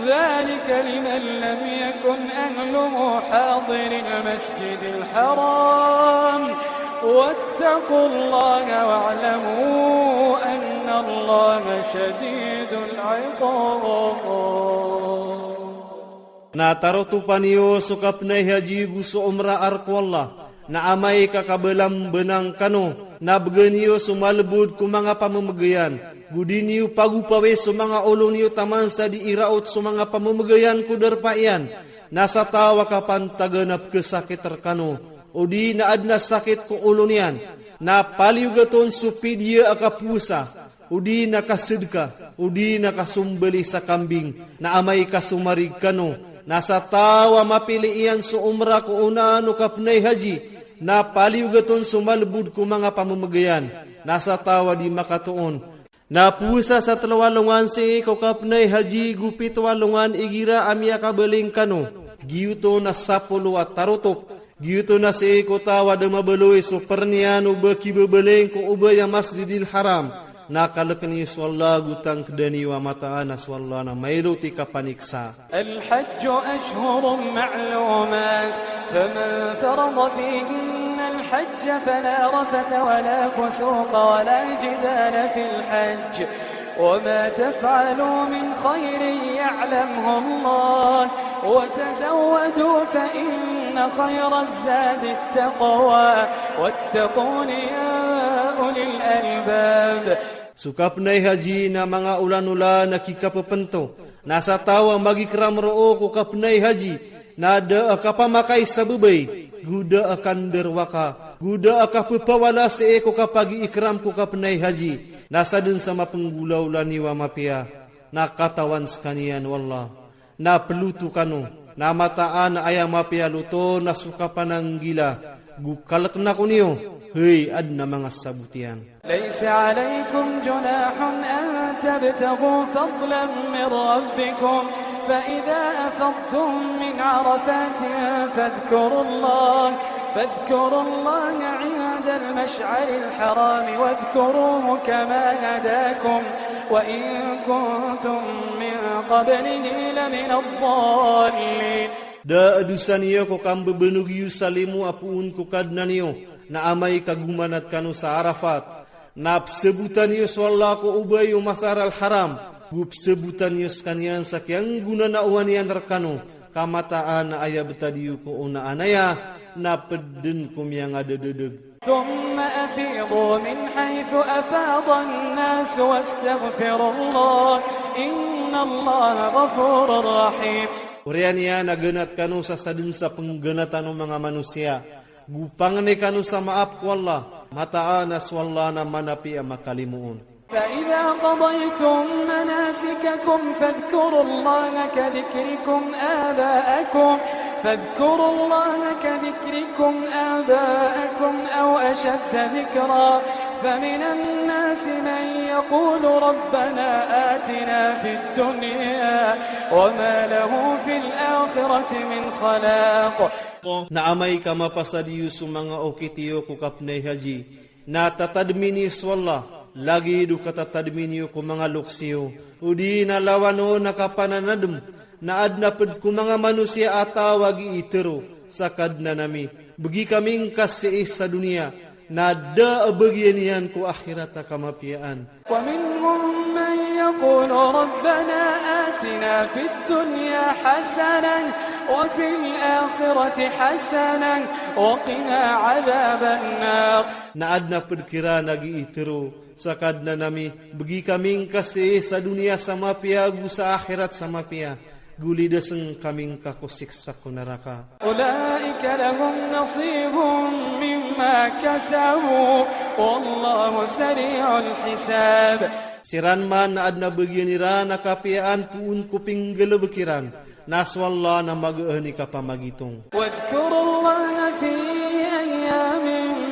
ذلك لمن لم يكن أهله حاضر المسجد الحرام واتقوا الله واعلموا أن الله شديد العقاب. Na tarotupan yo so kapnai haji gu so umra ar ko Allah, na amay ka kabelam benang kano, na begen yo so malebud ko manga pamemegeyan, gu di niyo pagupawe so manga olon yo taman sa di iraot so manga pamemegeyan ko darpa iyan, na satawa kapantaga na pekesakit rekano, odi na aden a sakit ko olon iyan, na paliyugaton so pidiya a kapusa, odi na kasedka, odi na kasumbeli sa kambing, na amay ka sumarig kano, na satawa mapili iyan so umra ko onaan o kapnai haji, na paliyugaton so malebud ko manga pamemegeyan, na satawa di makatoon. Na pusa sa telowa longan se ko kapnai haji gu pitowa longan igira amiya kabeling kano, giyuto na sapolo a tarotop, giyuto na se ko tawa de mabeloy so perniyan o beki bebeleng ko ubay a Masjidil Haram, na kalekeni so Allah gu tangkedani wa mataan a so Allah na mailoti kapaniksa. الحج أشهر معلومات، فمن فرض فيهن الحج فلا رفث ولا فسوق ولا جدال في الحج، وما تفعلوا من خير يعلمه الله، وتزودوا فإن خير الزاد التقوى، واتقون يا أولي الألباب. So kapnai haji na manga ulan-ulan a kikapepento, na satawa magikram roo ko kapnai haji, na da a kapamakay sa bebay, gu da a kanderwaka, gu da a kapepawala se ko kapagikram ko kapnai haji, na saden sa mapenggula-ula niyo a mapiya, na katawan sekaniyan o Allah, na pelutu kano, na mataan a aya mapiya luto na so kapananggila, gu kalekna ko niyo, hey aden a manga sabut iyan. ليس عليكم جناح أن تبتغوا فضلا من ربكم، فإذا أفضتم من عرفات فاذكروا الله، فاذكروا الله عند المشعر الحرام واذكروه كما هداكم وإن كنتم من قبله لمن الضالين. Da a dusa niyo ko kambebenug yu sa limo a puun ko Kadna niyo, na amay ka gumanat kano sa Arafat. Na pesebutan yo so Allah ko ubay o Masar al-Haram, gu pesebutan yo sekaniyan sa kiyanggunan a owan iyan rekano, ka mataan a aya betad iyo ko onaan aya, na peden ko miyangadededeg. ثم أفيضوا من حيث أفاض الناس واستغفروا الله إن الله غفور رحيم. Oriyan iyan na ganat kano sa saden sa pengganatan o manga manusiya. Gu pangne kano sa maap ko Allah, mataan a so Allah na manapi a makalimoon. فإذا قضيتم مناسككم فاذكروا الله كذكركم آباءكم، فاذكروا الله كذكركم آباءكم أو أشد ذكرا، فمن الناس من يقول ربنا آتنا في الدنيا وما له في الآخرة من خلاق. Na amay ka mapasad iyo so manga okit iyo ko kapnay haji. Na tatadmi niyo so Allah, lagid o katatadmi niyo ko manga loks iyo. Odi na lawan o na kapananadem, na adn a ped ko manga manusiya a tawa gi itero, sa Kadnan ami, begi kami ngka sii sa duniya, na da a bagian iyan ko akhirat a kamapiyaan. ومنهم من يقول ربنا آتنا في الدنيا حسنة وفي الآخرة حسنة وقنا عذاب النار. Na adn a ped kiran a gi itero, sa Kadnan ami, begi kami ngka sii sa duniya samapiya ago sa akhirat samapiya, guli da seng kami ngka ko siksa ko naraka. أولئك لهم نصيب مما كسبوا والله سريع الحساب. Siran man na adn a bagian iran a kapiyaan puun ko pinggalebek iran, na so Allah na magaan i kapamagitong. واذكروا الله في أيام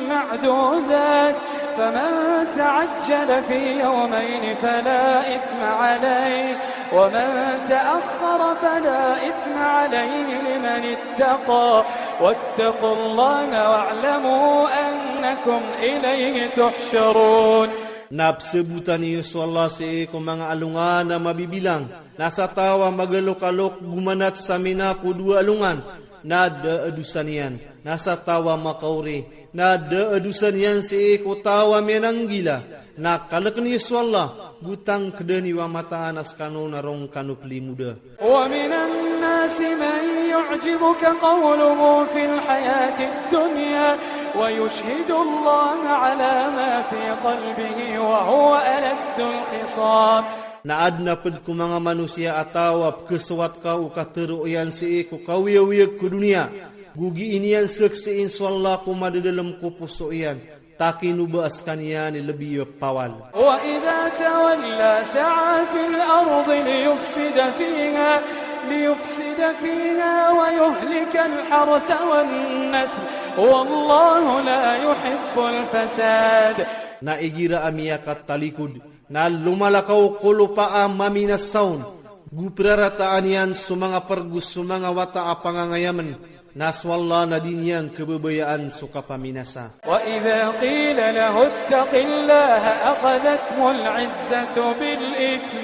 معدودات، فمن تعجل في يومين فلا إثم عليه، ومن تأخر فلا إثم عليه لمن اتقى. اتقوا، واتقوا الله واعلموا أنكم إليه تحشرون. Na psebutani so Allah sii ko manga alungan a mabibilang, na satawa magalok-alok gumanat samina ko dua alungan, na da dusa niyan, na satawa makauri, na da dusa niyan sii ko tawa miananggila, na kalekni so Allah, gu tangkedeni wa mataan a sekano na rong kano pelimuda. ومن الناس من يعجبك قوله في الحياة الدنيا ويشهد الله على ما في قلبه وهو ألد الخصام. Na adn a ped ko manga manusiya a tawa pekesewat ka o katero iyan sii ko kawiya-wiya ko duniya. Gu gi iniyan seksiin so Allah ko madedalem ko poso iyan. Taki no ba a sekaniyan i lebi pawal. وإذا تولى سعى في الأرض ليفسد فيها، ليفسد فيها ويهلك الحرث والنسل، والله لا يحب الفساد. Na igira a miyakatalikod, na lomalakaw ko lopa a maminasawn, gu perarataan iyan so manga pergu so manga wata a pangangayamen, na so Allah na di niyan kebebayaan so kapaminasa. وإذا قيل له اتق الله أخذته العزة بالإثم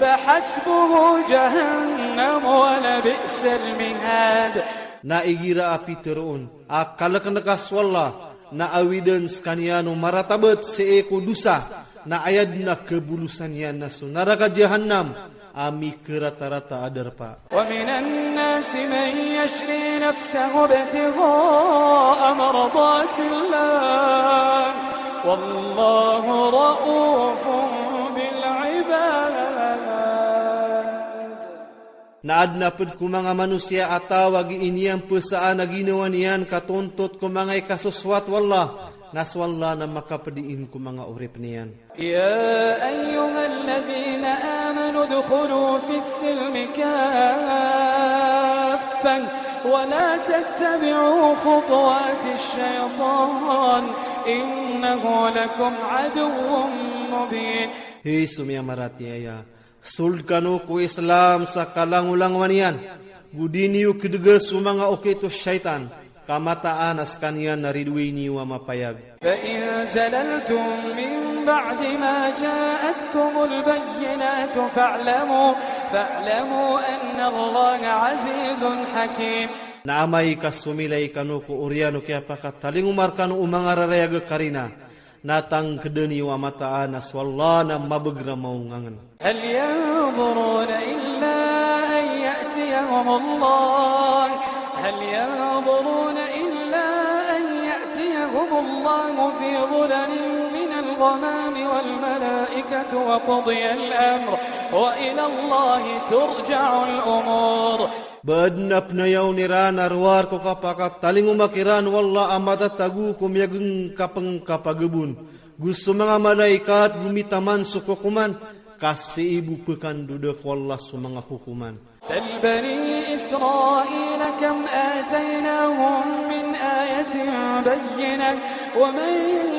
فحسبه جهنم ولبئس المهاد. Na igira a piteroon, a kalekneka so Allah, na awidan sekaniyan o maratabet sii ko dusa, na ayad na kebulusan iyan na so naraka jahannam, a mikerata-rata a darpa. ومن الناس من يشري نفسه ابتغاء مرضات الله والله رءوف بالعباد. Na adn a ped ko manga manusiya a tawa gi iniyan pesaan a ginawa niyan katontot ko manga i kasosowat o Allah, na so Allah na makapediin ko manga orip niyan. يا أيها الذين آمنوا ادخلوا في السلم كافة ولا تتبعوا خطوات الشيطان إنه لكم عدو مبين. Hei so miyamaratiya, sold kano ko Islam sa kalangolangowan iyan, gu diniyu kedega so manga oketo shaytan, ka mataan a sekaniyan na riduwini wa mapayag. فإن زللتم من بعد ما جاءتكم البينات فاعلموا، فاعلموا أن الله عزيز حكيم. Na amay ka somilay kano ko oriyan o kiyapakatalingoma rkano o manga rarayag karina, na tangkedeni wa mataan a so Allah na mabeg ra mawngangen. هل ينظرون إلا أن يأتيهم الله، هل ينظرون إلا أن يأتيهم الله في ظلل من الغمام والملائكة وقضي الأمر وإلى الله ترجع الأمور. Ba adn a pnayawn iran a rowar ko kapakatalingoma kiran o Allah a matatago ko miyageng kapeng kapagebon, gu so manga malaikat gu mitaman so kokoman, ka sii bo pekandodok o Allah so manga hokoman. سل بني إسرائيل كم آتيناهم من آية بينة ومن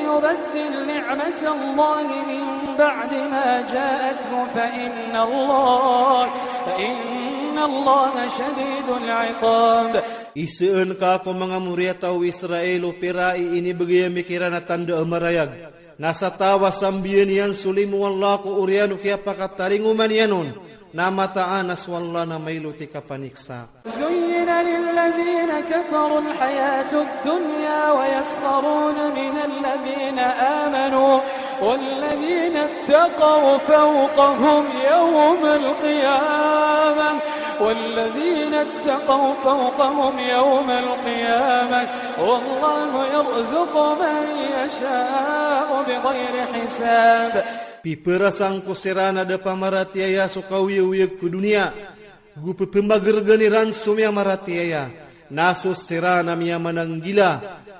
يبدل نعمة الله من بعد ما جاءته فإن الله، فإن الله شديد العقاب. Iseen ka ko manga moriyata o Israil o pira i inibegay ami kiran a tanda a marayag. Na satawa sambiyan iyan so limo o Allah ko oriyan o kiyapakatalingoma niyan on, na mataan a so Allah na mailo ti kapaniksa. زين للذين كفروا الحياة الدنيا ويسخرون من الذين آمنوا والذين اتقوا فوقهم يوم القيامة، والذين اتقوا فوقهم يوم القيامة والله يرزق من يشاء بغير حساب. Piperasang ko sira na da pamaratiyaya so kawiya-wiya ko duniya, gu pepemagergen iran so miyamaratiyaya, na so sira na miyamananggila,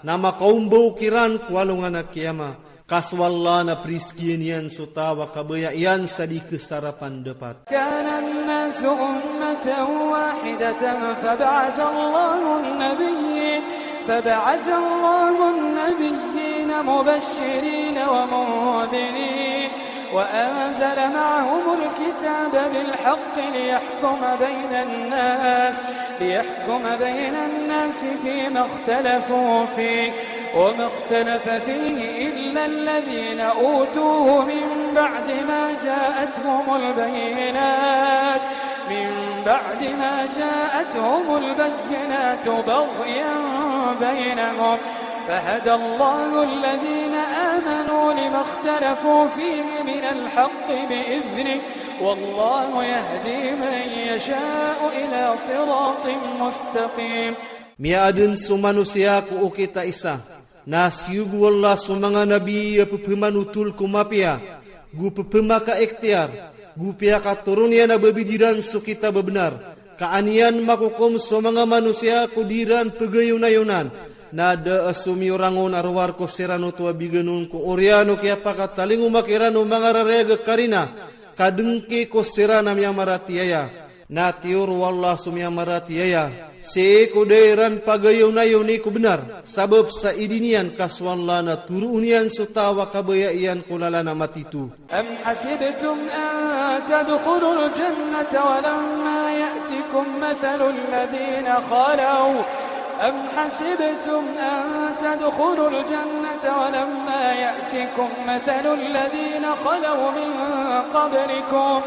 na makaombaw kiran ko alongan a kiyama, ka so Allah na priskiyan iyan so tawa kabaya iyan sa di kesarapan depat. كان الناس أمة واحدة فبعث الله النبيين، فبعث الله النبيين مبشرين ومنذرين وأنزل معهم الكتاب بالحق ليحكم بين الناس، ليحكم بين الناس فيما اختلفوا فيه وما اختلف فيه إلا الذين أوتوه من بعد ما جاءتهم البينات، من بعد ما جاءتهم البينات بغيا بينهم، فهدى الله الذين آمنوا لما اختلفوا فيه من الحق بإذنه، والله يهدي من يشاء إلى صراط مستقيم. Miyaadn so manusiya ko okit a isa, na siyugo Allah so manga nabi a pphman o tol ko mapiya, gu pphmaka iktiyar, gu piyakatoron iyan a babidiran so kitab a bnar. Kaaniyan makokom so manga manusiya ko diran pagayonayonan. Na da a so miyorangon a rowar ko siran oto a biganon ko oriyan o kiyapakatalingoma kiran o manga rarayag a karina, kadngke ko siran a miyamaratiyaya. Na tiyor o Allah so miyamaratiyaya. Sii ko da iran pagayonayoni ko bnar. Sabap sa idin iyan ka so Allah na turuun iyan so taw a kabaya iyan ko lalan a matito. أم حسبتم أن تدخلوا الجنة ولما يأتكم مثل الذين خلوا، أم حسبتم أن تدخلوا الجنة ولما يأتكم مثل الذين خلوا من قبلكم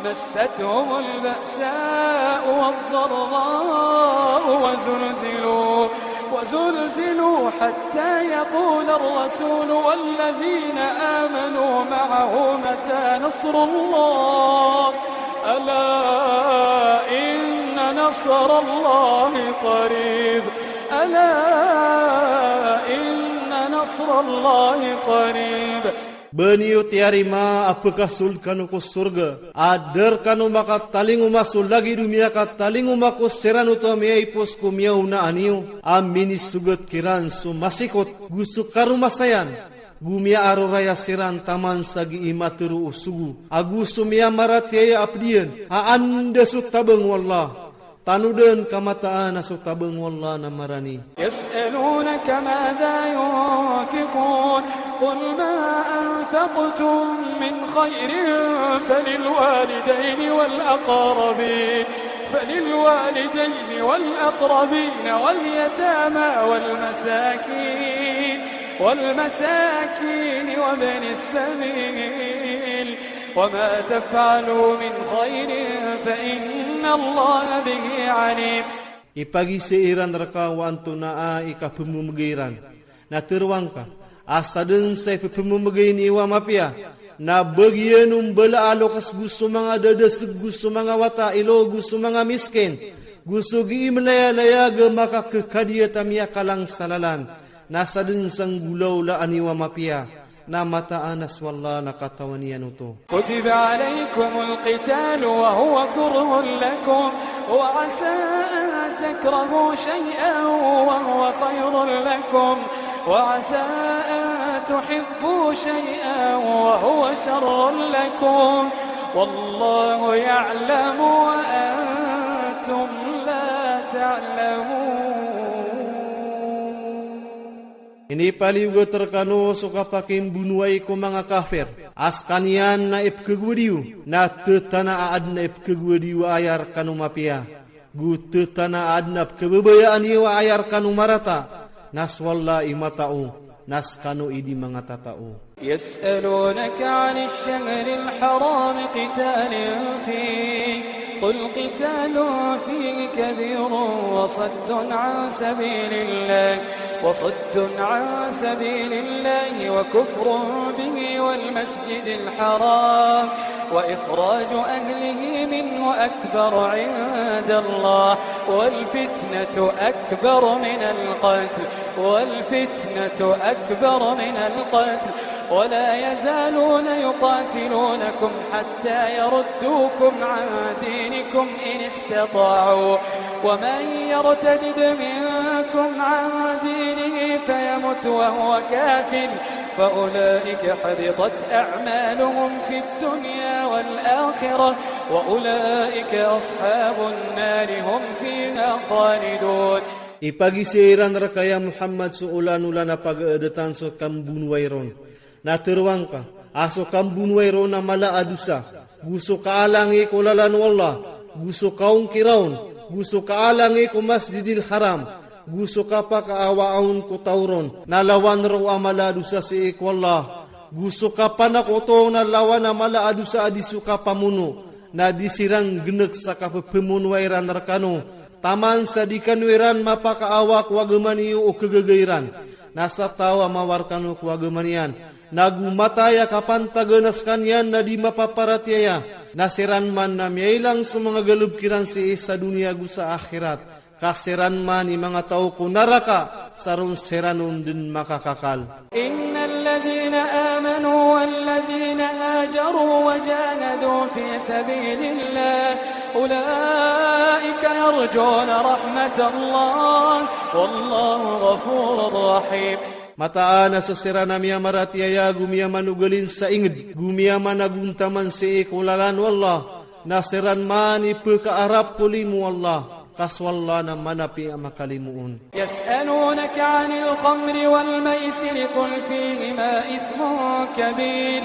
مستهم البأساء والضراء وزلزلوا، وزلزلوا حتى يقول الرسول والذين آمنوا معه متى نصر الله، ألا إن نصر الله قريب، ألا إن نصر الله قريب. Bani o tiyarima a pkasold kano ko sorga, a dar kano makatalingoma so lagid o miyakatalingoma ko siran oto a miyaipos ko miyaona aniyo, a minisogat kiran so masikot, gu so karomasayan, gu miyaaroraya siran taman sa gii matero o sogo, ago so miyamaratiyaya a pdiyan, a anda so tabang o Allah. Tanodan ka mataan a so tabang o Allah na marani. يسألونك ماذا ينفقون، قل ما أنفقتم من خير فللوالدين والأقربين، فللوالدين والأقربين واليتامى والمساكين، والمساكين وابن السبيل. وما تفعلوا من خير فإن الله به عليم. Ipagise iran rka o antonaa i kapememegay iran. Na terwang ka, a sadn sa i pepememegay niyo a mapiya, na bagian o mbala a lokas gu so manga dadaseg, gu so manga wata ilo, gu so manga miskin, gu so gii mlayalaya ga makakekadiyat a miyakalang sa lalan. Na sadn sa nggolaola aniyo a mapiya, na mataan a so Allah na katawan iyan oto. كتب عليكم القتال وهو كره لكم وعسى أن تكرهوا شيئا وهو خير لكم وعسى أن تحبوا شيئا وهو شر لكم والله يعلم وأنتم لا تعلمون. Ini paliugat rkano so kapakimbunuwai ko manga kafir. A skaniyan na ipkagwadiyo, na tetana a adn a ipkagwadiyo a aya rkano mapiya. Gu tetana a adn a ipkababaya aniyo a aya rkano marata. Na so Allah i matao, na skano i di manga tatao. يسألونك عن الشهر الحرام قتال فيه، قل قتال فيه كبير وصد عن سبيل الله، وصد عن سبيل الله وكفر به والمسجد الحرام وإخراج أهله منه أكبر عند الله والفتنة أكبر من القتل، والفتنة أكبر من القتل، ولا يزالون يقاتلونكم حتى يردوكم عن دينكم إن استطاعوا، ومن يرتدد منكم عن دينه فيمت وهو كافر فأولئك حبطت أعمالهم في الدنيا والآخرة وأولئك أصحاب النار هم فيها خالدون. Ipagise iran rka ya Muhammad so olan-olan a pagaadatan so kambunuwai ron. Na terwang ka, a so kambunuwai ron na mala a dosa. Gu so kaalangi ko lalan o Allah, gu so kaongkiraon, gu so kaalang i ko Masjidil Haram, gu so kapakaawa awn ko tawron, na lawan ro a mala a dusa sii ko Allah, gu so kapanakoto na lawan a mala a dusa a di so kapamono, na di siran gnek sa kapepemon wairan rekano, taman sa di kano iran mapakaawa ko agama niyo o kegege iran, na sa taw a mawar kano ko agama niyan, na gu mata ya kapantagan a sekaniyan na di mapaparatiaya, na siran man na miyailang so manga galebkiran sii sa duniya gu sa akhirat. Ka siran man i manga taw ko naraka, saron siranon den makakakal. إن الذين آمنوا والذين هاجروا وجاهدوا في سبيل الله أولئك يرجون رحمة الله والله غفور رحيم. Mataan a so siran a miyamaratiyaya gu miyamanogelin sa inged, gu miyamanagontaman sii ko lalan o Allah, na siran man i pekaarap ko limo o Allah, ka so Allah na manapi a makalimoon. يسألونك عن الخمر والميسر قل فيهما إثم كبير،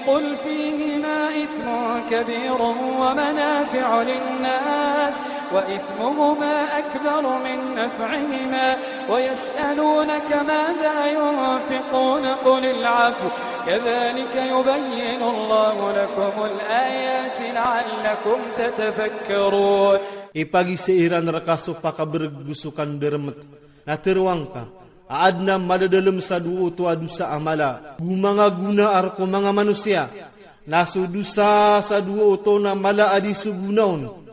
قل فيهما إثم كبير ومنافع للناس وإثمهما أكبر من نفعهما ويسألونك ماذا ينفقون قل العفو كذلك يبين الله لكم الآيات لعلكم تتفكرون. Ipagise iran raka so pakabereg gu so kanderemet. Na teruangka, aad na madadelem sa duo oto a dusa a mala gu manga guna ar ko manga manusiya. Na so dusa sa duo oto na mala a di so gunaon.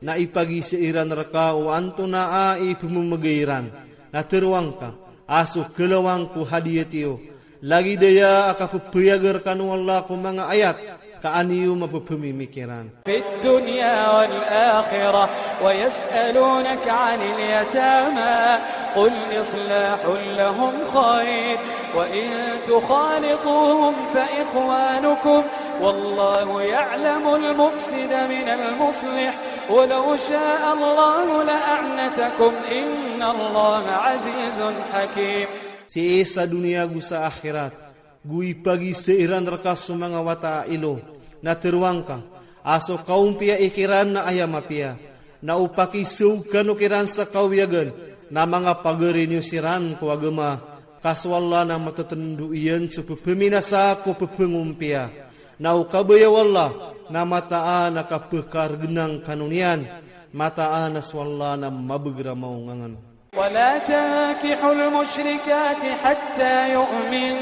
Na ipagise iran raka o antonaa i pememegay iran. Na teruangka, a so kelawang ko hadiyatiyo. Lagid aya a kapepeyager kano Allah ko manga ayat, ka aniyo mapepemimikiran. في الدنيا والآخرة ويسألونك عن اليتامى قل إصلاح لهم خير وإن تخالطوهم فإخوانكم والله يعلم المفسد من المصلح ولو شاء الله لأعنتكم إن الله عزيز حكيم. Sii sa duniya gu sa akhirat, gu ipagise iran raka so manga wata a ilo. Na teruangka, a so kaumpiya ikiran na aya mapiya. Na o pakisew kano kiran sa kauyagen, na manga pagari niyo siran ko agama. Ka so Allah na matatendu iyan so pepeminasa ko pepengumpiya. Na o kabaya o Allah, na mataan a kapekargenang kano niyan, mataan a so Allah na mabegramaw ngangan. ولا تنكحوا المشركات حتى يؤمن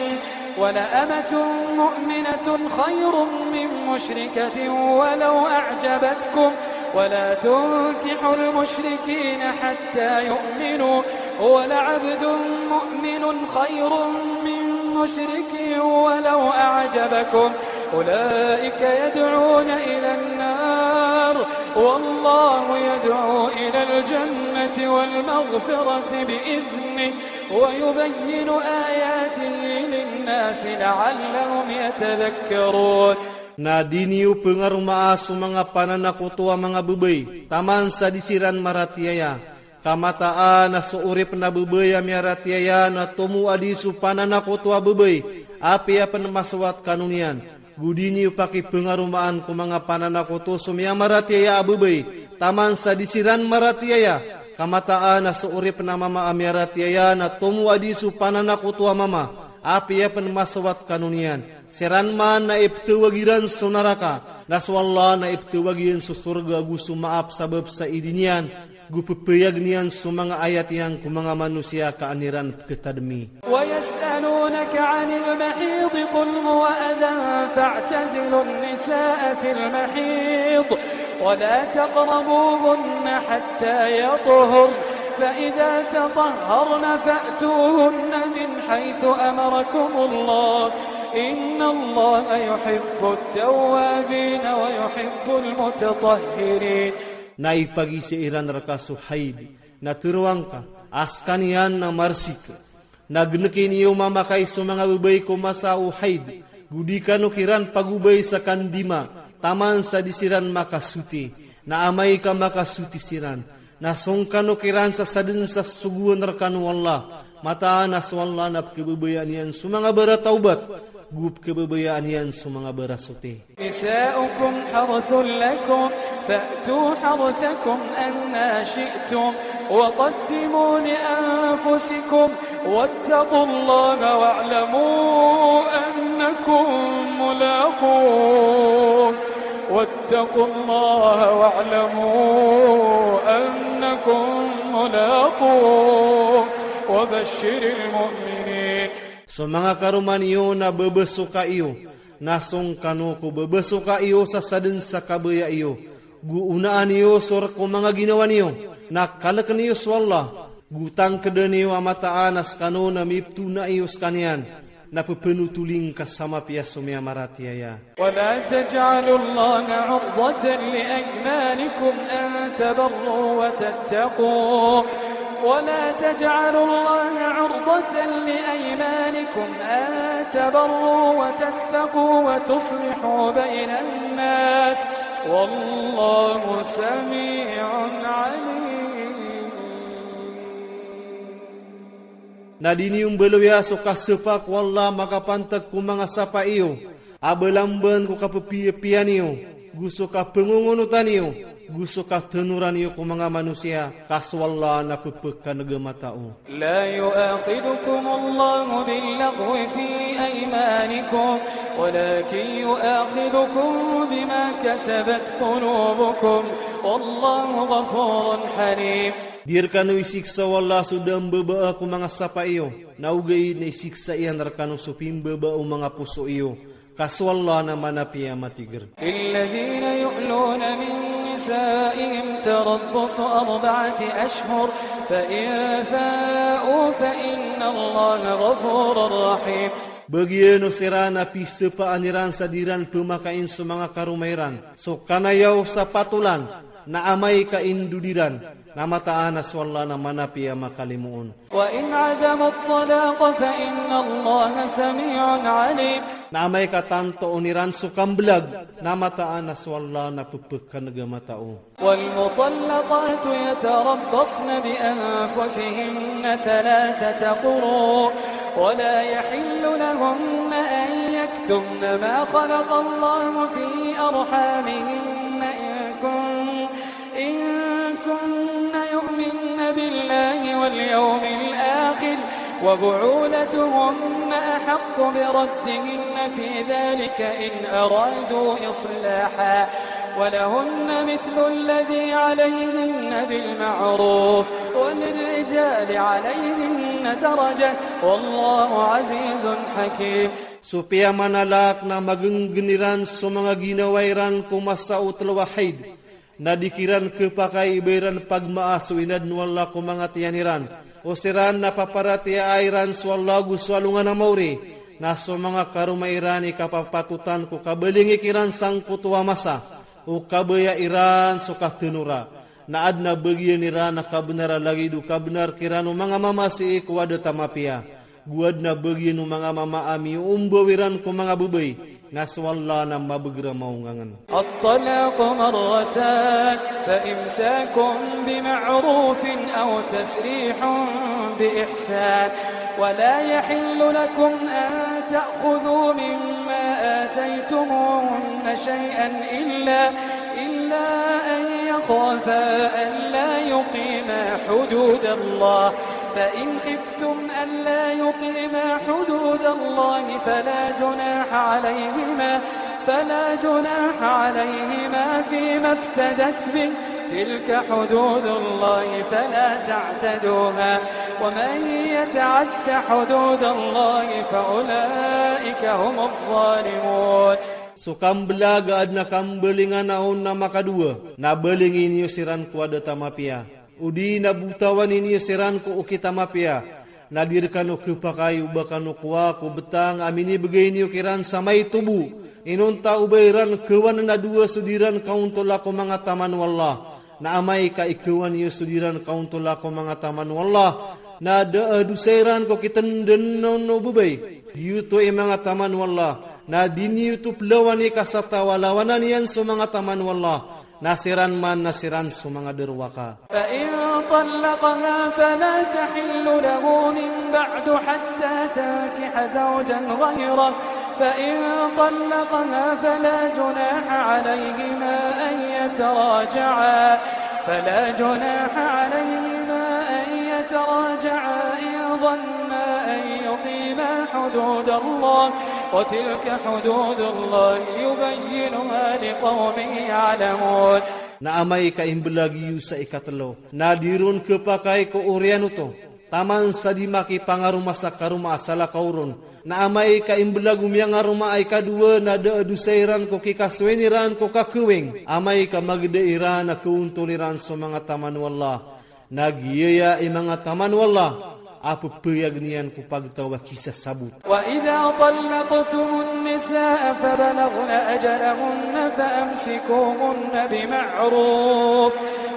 ولأمة مؤمنة خير من مشركة ولو أعجبتكم ولا تنكحوا المشركين حتى يؤمنوا ولعبد مؤمن خير من مشرك ولو أعجبكم أولئك يدعون إلى النار والله يدعو إلى الجنة والمغفرة بإذنه ويبين آياته للناس لعلهم يتذكرون. Na diniyo pengarumaa so manga pananakoto a manga bebay, taman sa di siran maratiaya. Ka mataan a so orip na bebay a miaratiaya na tomo a di so pananakoto a bebay, apiya pen masowat kano niyan. Gu diniyo pakipengarumaan ko manga pananakoto so miamaratiaya a bebay, taman sa di siran maratiaya. Ka mataan a so orip na mama a miaratiaya na tomo a di so pananakoto a mama, apiya pen masowat kano niyan. Siran man na iptewag iran so naraka, na so Allah na iptewag iyan so sorga gu so maap sabap sa i diniyan. Gu pepeyag niyan so manga ayat iyan ko manga manusiya ka an iran peketadmi. ويسألونك عن المحيض قل هو أذى فاعتزلوا النساء في المحيض ولا تقربوهن حتى يطهرن فإذا تطهرن فأتوهن من حيث أمركم الله إن الله يحب التوابين ويحب المتطهرين. Na ipagise iran raka so haid, na teruangka, a sekaniyan na marsik. Na gneki niyo mamakay so manga bebay ko masa o haid, gu di kano kiran pagubay sa kandima, taman sa di siran makasuti. Na amay ka makasuti siran. Na song kano kiran sa saden sa sogoan rekano Allah. Mataan a so Allah na pekebebayan iyan so manga baratawbat. Gub kebebaya nian so manga barasote. نساؤكم حرث لكم فأتوا حرثكم أنى شئتم وقدموا لأنفسكم واتقوا الله واعلموا أنكم ملاقوه واتقوا الله واعلموا أنكم ملاقوه وبشر المؤمنين. So manga karoma niyo na bebesoka iyo, na song kano ko bebesoka iyo sa saden sa kabeya iyo. Gu unaan iyo so reko manga ginawa niyo, na kaleken iyo so Allah. Gu tangkeden iyo a mataan a sekano na mibetuna iyo sekaniyan, na pepenu tuling ka sama piya so miyamara tiyaya. ولا تجعلوا الله عرضة لأيمانكم أن تبروا وتتقوا، ولا تجعلوا الله عرضة لأيمانكم أن تبروا وتتقوا وتصلحوا بين الناس، والله سميع عليم. Na diniyo mbaloya so kasepa ko Allah makapantag ko manga sapa iyo, a belamban ko kapepiepian iyo, gu so kapengongonotan iyo, gu so katenoran iyo ko manga manusiya, ka so Allah na pepekanege matao. لا يؤاخذكم الله باللغو في أيمانكم ولكن يؤاخذكم بما كسبت قلوبكم والله غفور حليم. Di rekano isiksa o Allah so dambebaa ko manga sapa iyo, na ugaid na isiksa iyan rekano so pimbebaa o manga poso iyo, ka so Allah na mana piya matiger. للذين يؤلون من نسائهم تربص أربعة أشهر فإن فاءوا فإن الله غفور رحيم. Bagian o siran a pisepaan iran sa diran pemakain so manga karoma iran so kanayaw sa patolan, na amay ka indudiran, na mataan a so Allah na mana piya makalimoon. وإن عزموا الطلاق فإن الله سميع عليم. Na amay ka tantoon iran so kambelag, na mataan a so Allah na pepekanege matao. والمطلقات يتربصن بأنفسهن ثلاثة قروء ولا يحل لهن أن يكتمن ما خلق الله في أرحامهن إن كن إن كن يؤمن بالله واليوم الآخر وبعولتهن أحق بردهن في ذلك إن أرادوا إصلاحا ولهن مثل الذي عليهن بالمعروف وللرجال عليهن درجة والله عزيز حكيم. So piya manalak na magenggen iran so manga ginawa iran ko masa o telowa haid. Na di kiran kepakai iba iran pagmaa so inadnu Allah ko manga tiyan iran. O siran na paparatiyaa iran so Allah gu so alungan a maori. Na so manga karoma iran i kapapatotan ko kabalingi kiran sangkoto a masa. O kabeya iran so katenora. Na aden a bagian iran a kabenar a lagid o kabenar kiran o manga mama sii ko ada tama piya. Gu aden a bagian o manga mama a miombo iran ko manga bebay, na so Allah na mabeger a maungangen. الطلاق مرتان فإمساك بمعروف أو تسريح بإحسان ولا يحل لكم أن تأخذوا مما آتيتموهن شيئا إلا، إلا أن يخافا ألا يقيما حدود الله فإن خفتم ألا يقيما حدود الله فلا جناح عليهما، فلا جناح عليهما فيما افتدت به، تلك حدود الله فلا تعتدوها، ومن يتعد حدود الله فأولئك هم الظالمون. So kambelag aden a kambelingan aon na makadowa, na balingi niyo siran ko ada tama piya. Odi na butawan niyo siran ko okit a mapiya. Na di rekano kepakai uba kano kowa ko betang a minibegay niyo kiran sa mai tobo. Inonta uba iran kewan na dowa so diran kaontola ko manga taman o Allah. Na amay ka ikewan iyo so diran kaontola ko manga taman o Allah. Na da, eh, dosa iran ko kitenden no, no bebay. Giyoto i manga taman o Allah. Na di niyo to pelawani ka satawa lawanan iyan so manga taman o Allah. Na siran man, na siran so manga derwaka. فإن طلقها فلا تحل له من بعد حتى تنكح زوجا غيره، فإن طلقها فلا جناح عليهما أن يتراجعا، فلا جناح عليهما أن يتراجعا إن ظنا أن يقيما حدود الله، وتلك حدود الله يبينها لقوم يعلمون. Na amay ka imblag yu sa ikatlo, na diron kepakai ko orean oto. Taman sa dima ki pangaruma sa karuma a salakaw ron. Na amay ka imblag o miyangaruma a ikadowa na da a dusa iran ko kikasowen iran ko kakeweng. Amay ka magede iran a keuntol iran so manga taman o Allah. Na giyaya i manga taman o Allah a pepeyag niyan ko pagtaw a kisasabot. وإذا طلقتم النساء فبلغن أجلهن فأمسكوهن بمعروف،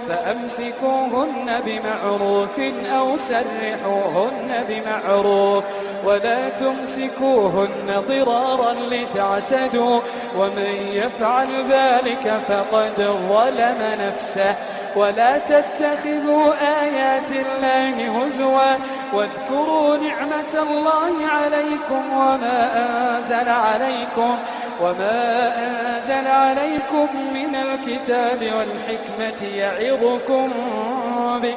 فأمسكوهن بمعروف أو سرحوهن بمعروف، ولا تمسكوهن ضرارا لتعتدوا، ومن يفعل ذلك فقد ظلم نفسه، ولا تتخذوا آيات الله هزوا، واذكروا نعمة الله عليكم وما أنزل عليكم، وما أنزل عليكم من الكتاب والحكمة يعظكم به،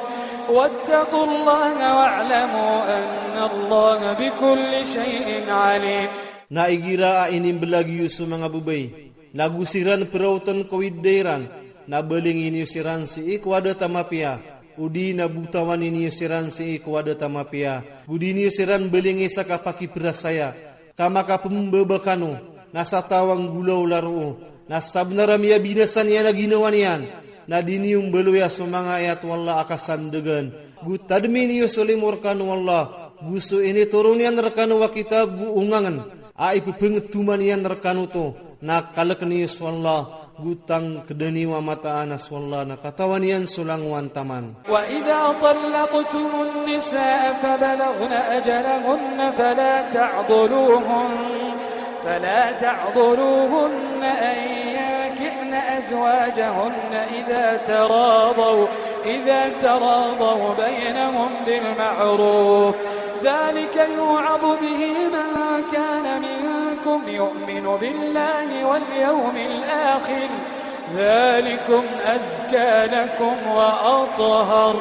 واتقوا الله واعلموا أن الله بكل شيء عليم. Na igira a inimblag yu so manga bebay, na gu siran peraotan ko idda iran, na belingi niyo siran sii ko ada tama piya, odi na butawan niyo siran sii ko ada tama piya, odi niyo siran belingi sa kapakiperasaya, ka makapembeba kano, na sa tawang gulaw laro'o, na sabnar a miyabinasa niyan a ginawa niyan. Na diniyo mbaloya so manga ayat o Allah a kasandagan. Gu tadmi niyo so limo rekano Allah, gu so initoron iyan rekano a kitab gu ungangen a ipepengetoman iyan rekano oto, na kalek niyo so Allah, gu tangkeda niyo a mataan a so Allah, na katawan iyan so langowan taman. وإذا طلقتم النساء فبلغن أجلهن فلا تعضلوهن، فلا تعضلوهن أن ينكحن أزواجهن إذا تراضوا، إذا تراضوا بينهم بالمعروف، ذلك يوعظ به من كان منكم يؤمن بالله واليوم الآخر، ذلكم أزكى لكم وأطهر،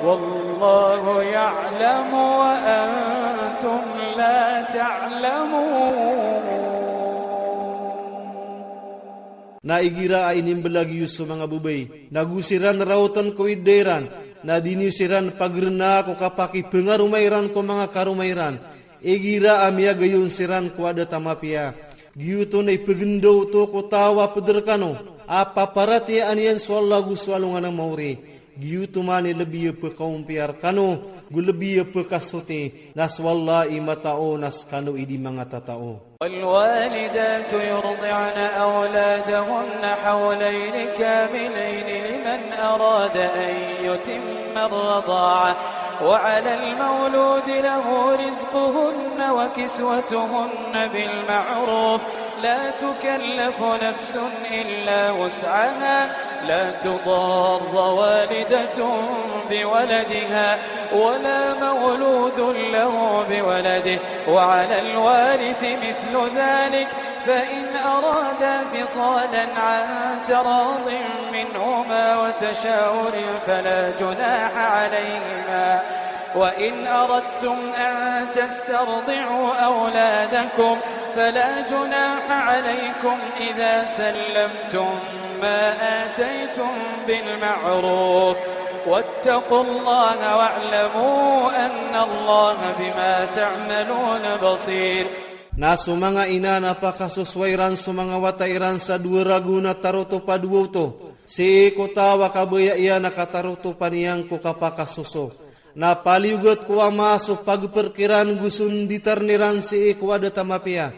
والله يعلم وأنتم لا تعلمون. Na igira a inimblag yu so manga bebay, na gu siran raotan ko idda iran, na diniyo siran pagrena ko kapakipengaruma iran ko manga karuma iran, igira a miyagayon siran ko ada tama piya, giyoto na ipegendo oto ko taw a peder kano, a paparatiyayaan iyan so Allah gu so alongan a maori. Giyoto man i lebi a pekaumpiya rekano, gu lebi a pekasote, na so Allah i matao, na sekano i di manga tatao. والوالدات يرضعن أولادهن حولين كاملين لمن أراد أن يتم الرضاعة، وعلى المولود له رزقهن وكسوتهن بالمعروف، لا تكلف نفس إلا وسعها، لا تضار والدة بولدها ولا مولود له بولده، وعلى الوارث مثل ذلك، فإن أرادا فصالا عن تراض منهما وتشاور فلا جناح عليهما، وإن أردتم أن تسترضعوا أولادكم فلا جناح عليكم إذا سلمتم ما آتيتم بالمعروف، واتقوا الله واعلموا أن الله بما تعملون بصير. Na so manga ina na pakasosowa iran so manga wata iran sa duwa rago na taroto pa duwa oto, sii ko taw a kabaya iyan a kataroto pa niyan ko kapakasoso. Na paliugat ko ama so pagperkiran gu so nditar niran sii ko ada tama piya.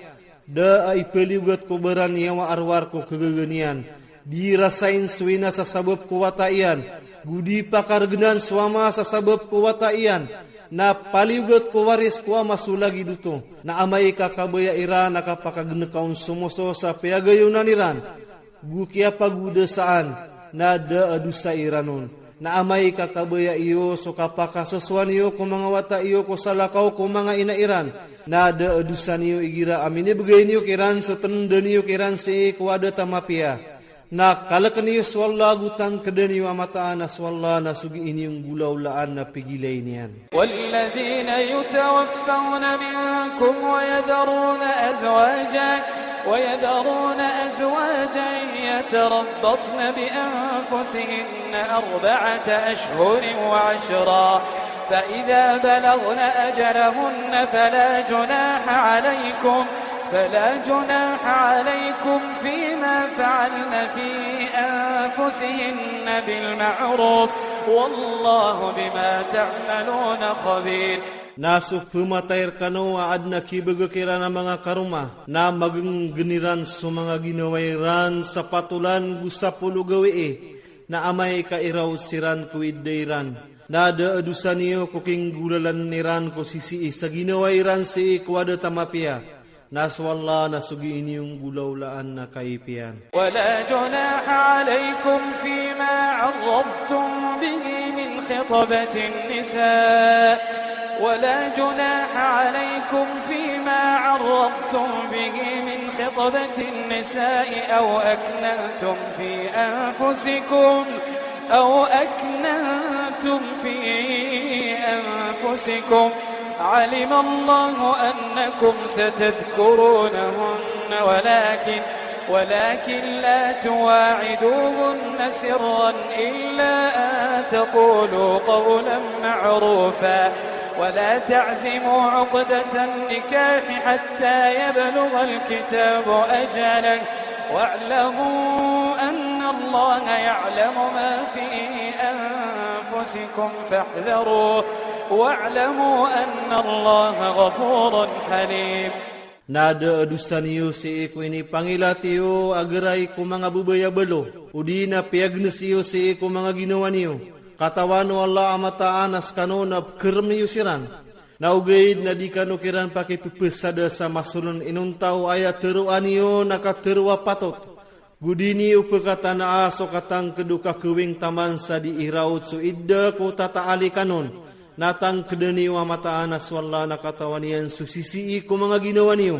Da a ipaliugat ko baran iyawa arwar ko kegege niyan. Dii rasain so ina sa sabab ko wata iyan. Gu dii pakargenan so ama sa sabab ko wata iyan. Na paliugat ko waris ko ama so lagid oto. Na amay ka kabaya iran a kapakagnekaon so moso sa piyagayonan iran. Gu kiyapagudasaan, na da a dusa iran on. Na amay ka kabaya iyo so kapakasosoan iyo ko manga wata iyo ko salakaw ko manga ina iran. Na da dusa niyo igira a minibgay niyo kiran so tanda niyo kiran se ko ada tama piya. Na kalak niyo so Allah gu tangkda niyo a mataan a so Allah na sugi iniyong gulawlaan na pigilay niyan. والذين يتوفون منكم ويذرون أزواجا، ويذرون أزواجا يتربصن بأنفسهن أربعة أشهر وعشرا، فإذا بلغن أجلهن فلا جناح عليكم، فلا جناح عليكم فيما فعلن في أنفسهن بالمعروف، والله بما تعملون خبير. Na so pematay rkano a adn a kibagak iran a manga karoma, na magnggen iran so manga ginawa iran sapatulan go sapolo gawii, na amay ka irawt siran ko idda iran. Na da dusa niyo ko kinggulalan iran ko sisii sa ginawa iran sii ko ada tama piya. Na so Allah na sugi iniyong gulawlaan na kaipiyan. ولا جناح عليكم فيما عرضتم به من خطبة النساء، ولا جناح عليكم فيما عرضتم به من خطبة النساء أو أكننتم في أنفسكم، أو أكننتم في أنفسكم، علم الله أنكم ستذكرونهن، ولكن، ولكن لا تواعدوهن سرا إلا أن تقولوا قولا معروفا، ولا تعزموا عقدة النكاح حتى يبلغ الكتاب أجله، واعلموا أن الله يعلم ما في أنفسكم فاحذروه، واعلموا أن الله غفور حليم. Na da dusa niyo sii ko ini pangilat iyo a gerai ko manga bebay a belo, odi na piyagnes iyo sii ko manga ginawa niyo. Katawan o Allah a mataan a skano na pkerem niyo siran. Na ogaid na di kano kiran pake pepesada sa masolon inonta o aya teroa niyo na ka teroa patot. Gudini upekatan a so katangked o kakewing taman sa di iraut so idda ko tata ali kanon. Na tangked niyo a mataan a so Allah na katawan iyan so sisii ko manga ginawa niyo.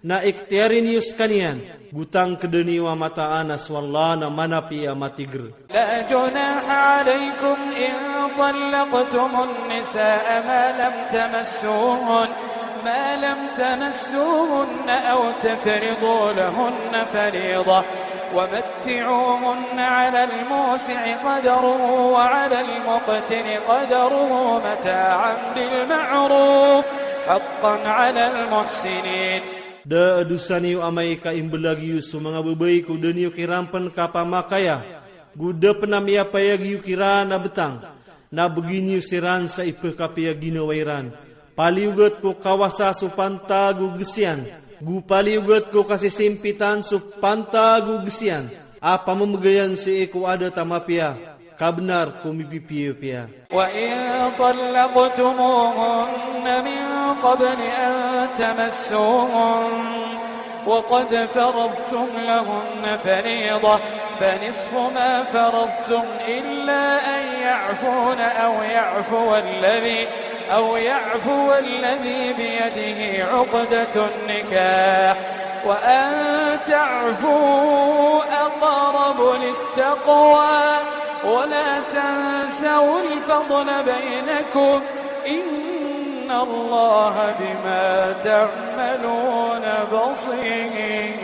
Na iktiyar niyo skaniyan, go tangked niyo a mataan a so Allah na manapiya matigr. لا جناح عليكم إن طلقتم النساء ما لم تمسوهن، ما لم تمسوهن أو تفرضوا لهن فريضة، ومتعوهن على الموسع قدره وعلى المقتر قدره متاعا بالمعروف، حقا على المحسنين. Da dusa niyo amay ka imbel a giyo so manga bebay ko da niyo kiran pen kapamakaya, go da pen a miyapay a giyo kiran a betang. Na begi niyo siran sa ipekapiya ginawa iran. Paliugat ko kawasa so panta go gesian, go paliugat ko kasisimpitan so panta go gesian. A pamemegayan sii ko ada tama piya. Kabnar ko mipipiya piya. وإن طلقتموهن من قبل أن تمسوهن وقد فرضتم لهن فريضة فنصف ما فرضتم إلا أن يعفون أو يعفو الذي، أو يعفو الذي بيده عقدة النكاح، وأن تعفوا أقرب للتقوى، ولا تنسوا الفضل بينكم، إن الله بما تعملون بصير.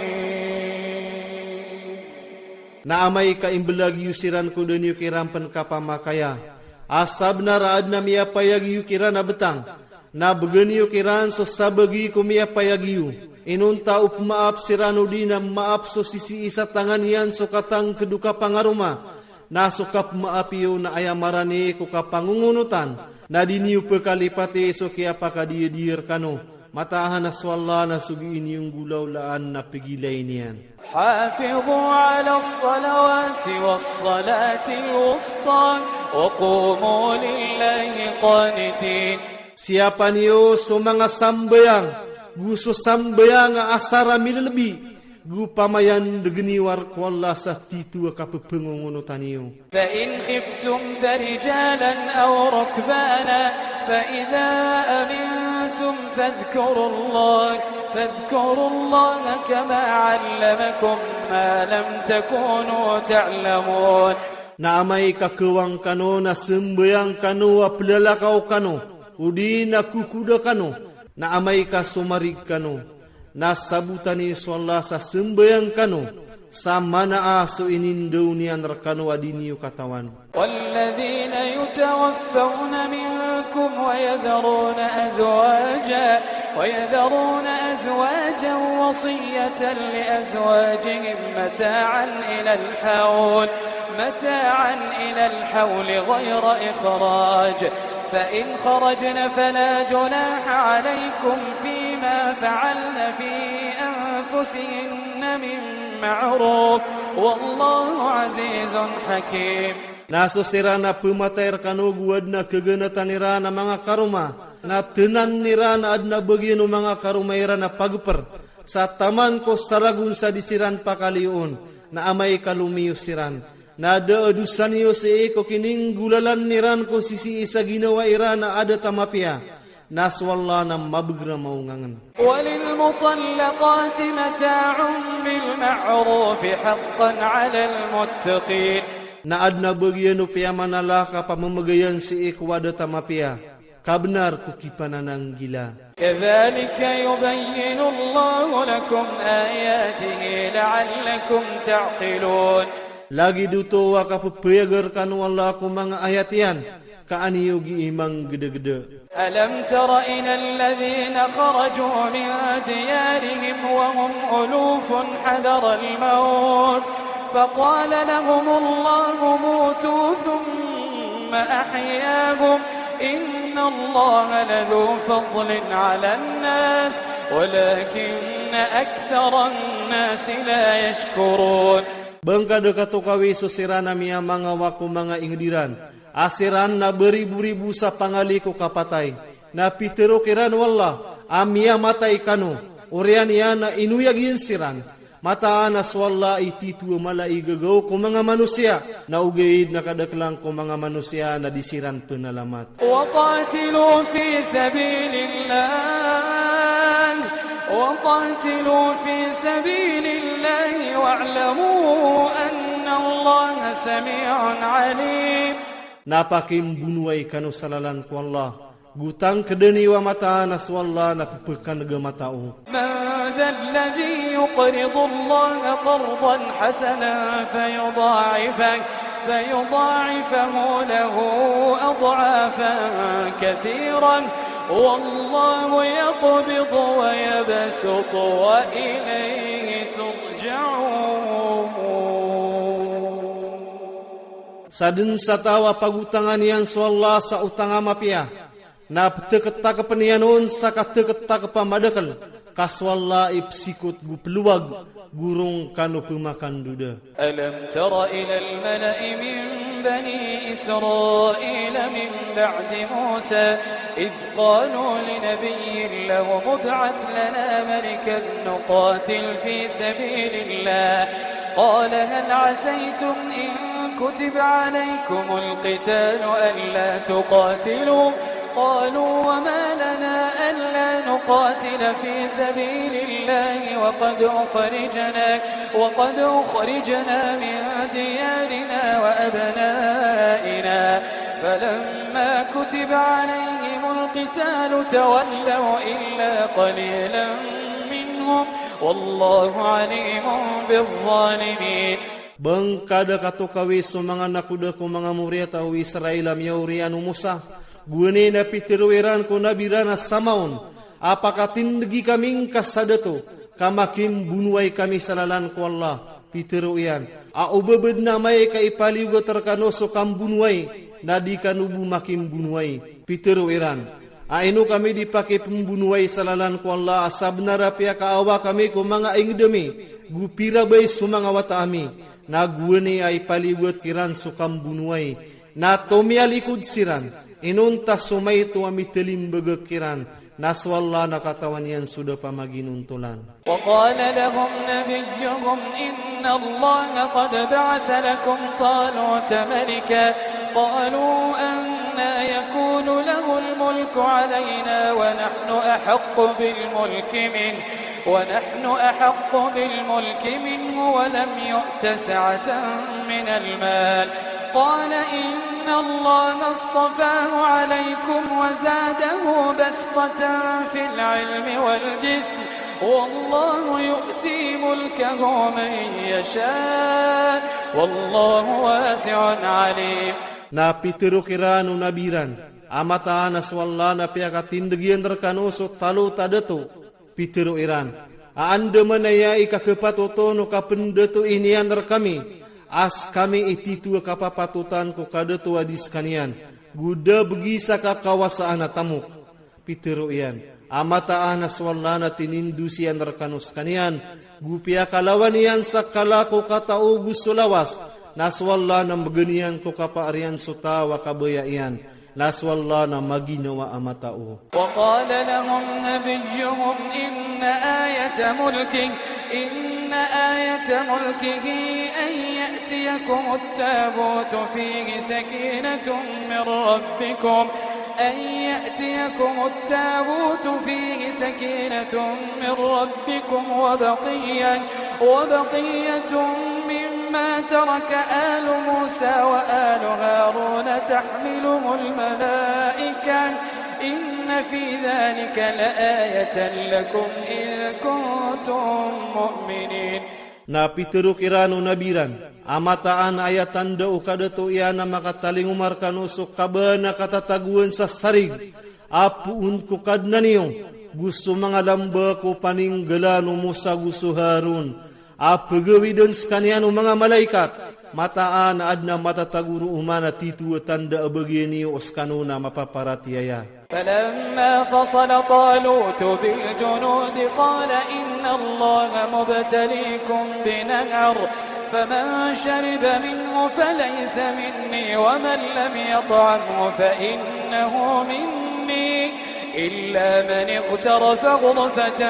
Na amay ka imbel a giyo siran ko da niyo kiran pen kapamakaya. A sabnar a adn a miyapay a giyo kiran a betang. Na begi niyo kiran so sabagi ko miyapay a giyo. Inonta o pemaap siran odi na maap so sisii sa tangan iyan so katangked o kapangaroma. Na so kapemaap iyo na aya marani ko kapangungunutan. Na di niyo pekalipati so kiyapakadiya-diya rkano. Mataan a so Allah na sugi iniyong gulawlaan na pigilay niyan. حافظوا على الصلوات والصلاة الوسطى وقوموا لله قانتين. Siapa niyo so manga sambahayang, go so sambahayang a asar a milelebi, Gu pamayan degeni war ko Allah sa titu a kapepengong ono taniyo. فإن خفتم فرجالا أو ركبانا فإذا أمنتم فاذكروا الله، فاذكروا الله كما علمكم ما لم تكونوا تعلمون. Na amai ka kewang kano, na sembayang kano, a pelalakaw kano, odi na kukuda kano, na amai ka somarig kano. Na sabutan i so Allah sa sembayang kano, sa mana a so inindou nian rekano a di niyo katawan. والذين يتوفون منكم ويذرون أزواجا، ويذرون أزواجا وصية لأزواجهم متاعا إلى الحول، متاعا إلى الحول غير إخراج، فإن خرجن فلا جناح عليكم فيما فعلن في أنفسهن من معروف، والله عزيز حكيم. Na so sira na pematai rekano gu adna kegenatan ira na manga karoma, na tenan ira na adna bagian o manga karoma ira na pagper, sa taman ko saragun sa di siran pakaliyoon, na amai ka lumiyo siran. Na da adusan iyo si iko kininggulalan niran ko sisii sa ginawa ira na ada tama piya. Na so Allah na mabegra maungangen. وللمطلقات متاع بالمعروف حقا على المتقين. Na adna bagian o piyamanalaka pamemegayan si iko ada tama piya. Kabenar ko kipanananggila. كذلك يبين الله لكم آياته لعلكم تعقلون. Lagi duto a kapepeyager kano Allah ko manga ayat iyan, ka aniyo gi imang gedegede. ألم تر إلى الذين خرجوا من ديارهم وهم ألوف حذر الموت فقال لهم الله موتوا ثم أحياهم إن الله لذو فضل على الناس ولكن أكثر الناس لا يشكرون. Bengka de kato kawi so sira na miya manga wako manga ingediran. A siran na beribu-ribu sa pangali ko kapatay. Na pitero kiran o Allah, a miyamatay kano, oriyan iyan na inuyagin siran. Mataan a so Allah i titu mala i gegaw ko manga manusiya, na ugeid na kadaklang ko manga manusiya na di siran penalamat. وقاتلوا في سبيل الله، وقاتلوا في سبيل الله واعلموا أن الله سميع عليم. Na pakim bunuway kano salalan ko Allah. Gu tangkeden i wa mataan a so Allah na pepekan ge matao. من ذا الذي يقرض الله قرضا حسنا فيضاعفه، فيضاعفه له أضعافا كثيرة والله يقبض ويبسط وإليه ترجعون. Sa den sa taw a pagutangan iyan so Allah sa utang a mapiya. Na peteketak peniyanon sa kateketak pamadekel, ka so Allah i pesikot gu peluwag, gu rong kano pemakan duda. ألم تر إلى الملأ من بني إسرائيل من بعد موسى إذ قالوا لنبي لهم ابعث لنا ملكا نقاتل في سبيل الله قال هل عسيتم إن كتب عليكم القتال ألا تقاتلوا قالوا وما لنا ألا نقاتل في سبيل الله وقد أخرجنا، وقد أخرجنا من ديارنا وأبنائنا فلما كتب عليهم القتال تولوا إلا قليلا منهم والله عليم بالظالمين. Bengka de kato kawi so manga nakuda ko manga muriyat o Israil a miyauriyan o Musa. Guwene na pitero iran ko nabi iran a samaon. Apakah tindegi kami ngka sa dato, ka makin bunuway kami sa lalan ko Allah? Pitero iyan. A o bebed na amay ka ipaliugat rekano so kambunuway, na di kano bo makin bunuway? Pitero iran. A ino kami dipake pembunuway sa lalan ko Allah, a sabenar apiya ka awa kami ko manga inged ami, gu pira bay so manga wata ami, na guwene a ipaliugat kiran so kambunuway, na tomiya likod siran, inonta so mayto a mitelimbegek kiran, Na swalla na katawan iyan soda pamaginontolan. وقال لهم نبيهم إن الله قد بعث لكم طالوت ملكا قالوا أنى يكون له الملك علينا ونحن أحق بالملك منه ونحن أحق بالملك منه ولم يؤت سعة من المال قال إن الله اصطفاه عليكم وزاده بسطة في العلم والجسم والله يؤتي ملكه من يشاء والله واسع عليم. Na pitero kiran o nabi ran, a mata'an a swalla na piyakatindeg iyan rekano so Taluta dato. Pitero iran, a andamanaya i kakepatoton o kapendato iniyan rekami, as kami i tito a kapapatotan ko kadato a di sekaniyan, gu da begi sa kakawasaan a tamok. Pitero iyan, a mata'an a swalla na tinindus iyan rekano sekaniyan, gu piyakalawan iyan sa kala ko katao gu so lawas, na swalla na megen iyan ko kapaar iyan so taw a kabaya iyan. Na swalla na maginawa a matao. وقال لهم نبيهم إن آية ملكه إن آية ملكه أن يأتيكم التابوت فيه سكينة من ربكم أن يأتيكم التابوت فيه سكينة من ربكم وبقية وبقية مما ترك آل موسى وآل هارون تحمله الملائكة إن في ذلك لآية لكم إن كنتم مؤمنين. Na pitero kiran o nabi ran, a mata'an aya tanda o kadato iyan a makatalingoma rekano so kabana katatagoan sa sarig. Apoon ko Kadnaniyo, gu so manga lamba ko paninggalan o Musa gu so Harun. A pegawiden sekaniyan o manga malaikat, mata'an a aden a matatago ro oman a tito a tanda a begi niyo o sekano na mapaparatiyaya. فلما فصل طالوت بالجنود قال إن الله مبتليكم بنهر فمن شرب منه فليس مني ومن لم يطعمه فإنه مني إلا من اغترف غرفة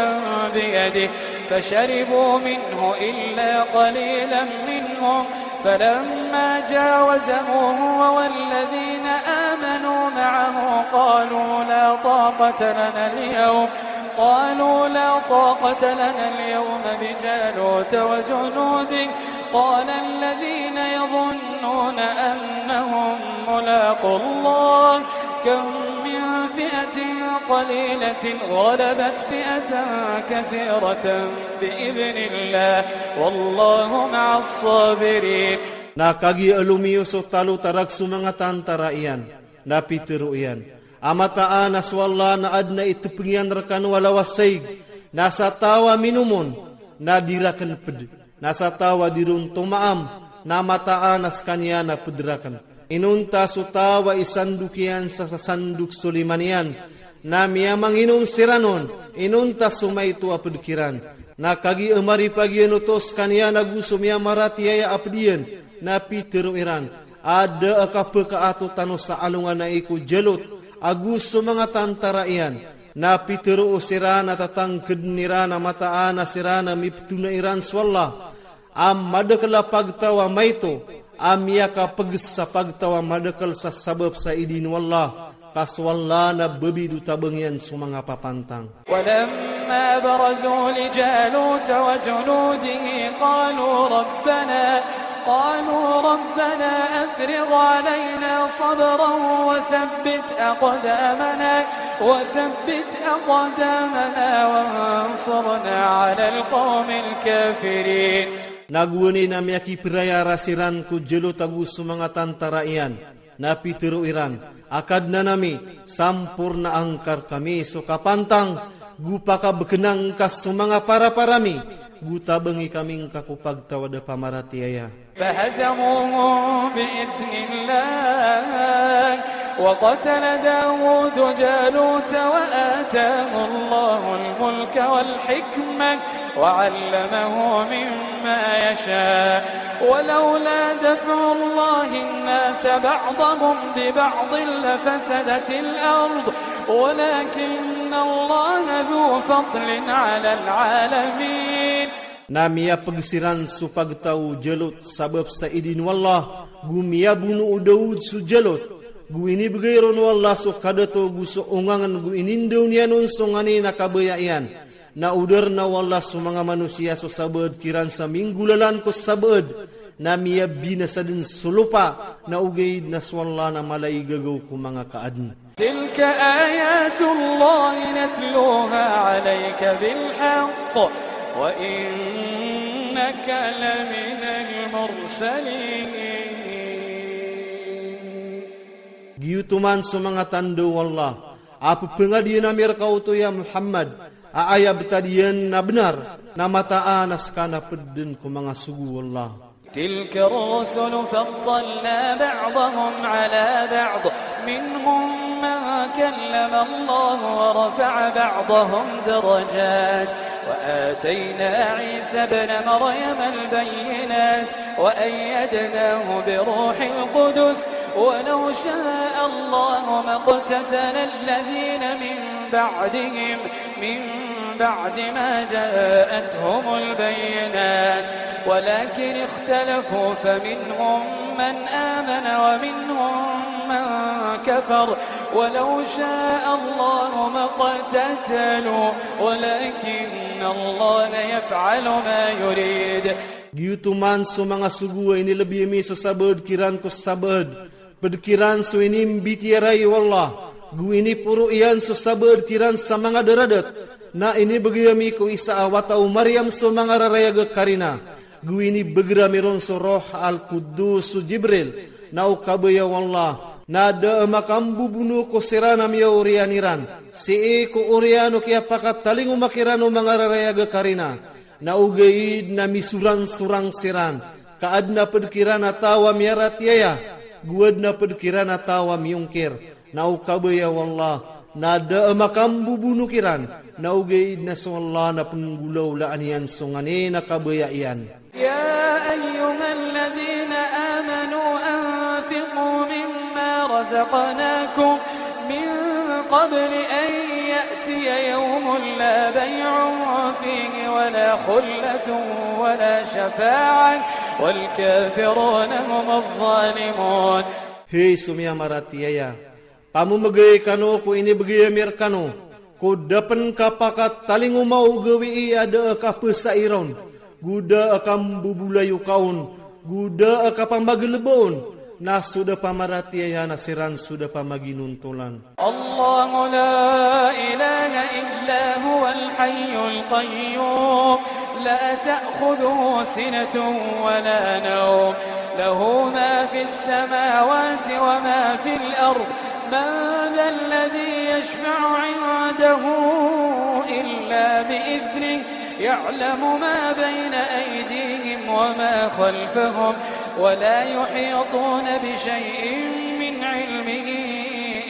بيده فشربوا منه إلا قليلا منهم فلما جاوزه هو والذين آمنوا معه قالوا لا طاقة لنا اليوم قالوا لا طاقة لنا اليوم بجالوت وجنوده قال الذين يظنون أنهم ملاقو الله كم من فئة قليلة غلبت فئة كثيرة بإذن الله والله مع الصابرين. Na kagiya alomiyo so Taluta ragso manga tantara iyan. Na pitero iyan, a mata'an a swalla na aden a itepeng iyan rekano a lawas saig. Na sataw a minomon, na di raken ped. Na sataw a diron toma'am, na mata'an a sekaniyan a ped raken. Inonta so taw a isandok iyan sa sasandok so liman iyan. Na miyamanginom siranon, inonta so maito a ped kiran. Na kagiya mari pagiyan oto sekaniyan ago so miyamaratiyaya a ped iyan. Na pitero iran, ada a kapekaato tano sa alongan a iko Jalot, ago so manga tantara iyan. Na pitero o siran a tatangkeden iran a mata'an a siran a mipetona iran swalla. A madakel a pagtaw a maito, a miyakapeges a pagtaw a madakel sa sabap sa idin o Allah. Ka swalla na bebi do tabang iyan so manga papantang. ولما برزوا لجالوت وجنوده قالوا ربنا، قالوا ربنا أفرغ علينا صبرا وثبت أقدامنا، وثبت أقدامنا وانصرنا على القوم الكافرين. Na guwani na miyakiperaya ra siran ko Jalot ago so manga tantara iyan. Na pitero iran, a Kadnan ami, samporna angkar kami so kapantang, go pakabekenang ka so manga parapara mi, go tabangi kami ngka ko pagtaw a da pamaratiyaya. فهزموهم بإذن الله وقتل داود جالوت وآتاه الله الملك والحكمة وعلمه مما يشاء، ولولا دفع الله الناس بعضهم ببعض لفسدت الأرض، ولكن إن الله ذو فضل على العالمين. Na miyapeg siran so pagtaw jelot sabap sa idin o Allah, gu miyabunu o Daud so jelot, gu inibegay ron o Allah so kadato gu so ongangen gu inindao niyan on so ngane na kabaya iyan. Na odarna o Allah so manga manosiya so sabaad kiran sa minggolalan ko sabaad, na miyabinasa den so lopa, na ogaid na so Allah na mala i gagaw ko manga kaaden. تلك آيات الله نتلوها عليك بالحق وإنك لمن المرسلين. Giyutuman so manga tandao o Allah a pepengadiyan ami rka oto ya Muhammad, a aya betadiyan na benar, na mataan a seka na pedden ko manga sogo o Allah. تلك الرسل فضلنا بعضهم على بعض منهم من كلم الله ورفع بعضهم درجات وآتينا عيسى ابن مريم البينات وأيدناه بروح القدس ولو شاء الله ما اقتتل الذين من بعدهم من بعد ما جاءتهم البينات ولكن اختلفوا فمنهم من آمن ومنهم من كفر ولو شاء الله ما اقتتلوا ولكن الله يفعل ما يريد. Giyutuman so manga sogo a inilebbi ami so sabaad kiran ko sabaad, ped kiran so inimbitiyarai o Allah, gu iniporo iyan so sabaad kiran sa manga daradat, na inibegay ami ko Isa a wata o Maryam so manga rarayag a karina, gu inibeger ami ron so Roh Al-Quddus so Jibril, na o kabaya o Allah, na da a makambubuno ko siran a miyaoriyan iran, sii ko oriyan o kiyapakatalingoma kiran o manga rarayag a karina. Na ogaid na misoransorang siran, ka adn a ped kiran a taw a miyaratiyaya, gu adn a ped kiran a taw a miyongkir, na o kabaya o Allah, na da a makambubuno kiran, na ogaid na so Allah na penggolaolaan iyan so ngane na kabaya iyan. يا أيها الذين آمنوا أنفقوا مما رزقناكم من قبل أن يأتي يوم لا بيع فيه ولا خلة ولا شفاعة والكافرون هم الظالمون. Hei so miyamaratiya, pamemegay kano ko inibegay ami rkano, ko dapen kapakatalingoma o gawii a da a kapesairon, gu da a kambubulayo kaon, gu da a kapamageleboon, na so da pamaratiyaya na siran so da pamaginontolan. الله لا إله إلا هو الحي القيوم لا تأخذه سنة ولا نوم له ما في السماوات وما في الأرض من ذا الذي يشفع عنده إلا بإذنه يعلم ما بين أيديهم وما خلفهم ولا يحيطون بشيء من علمه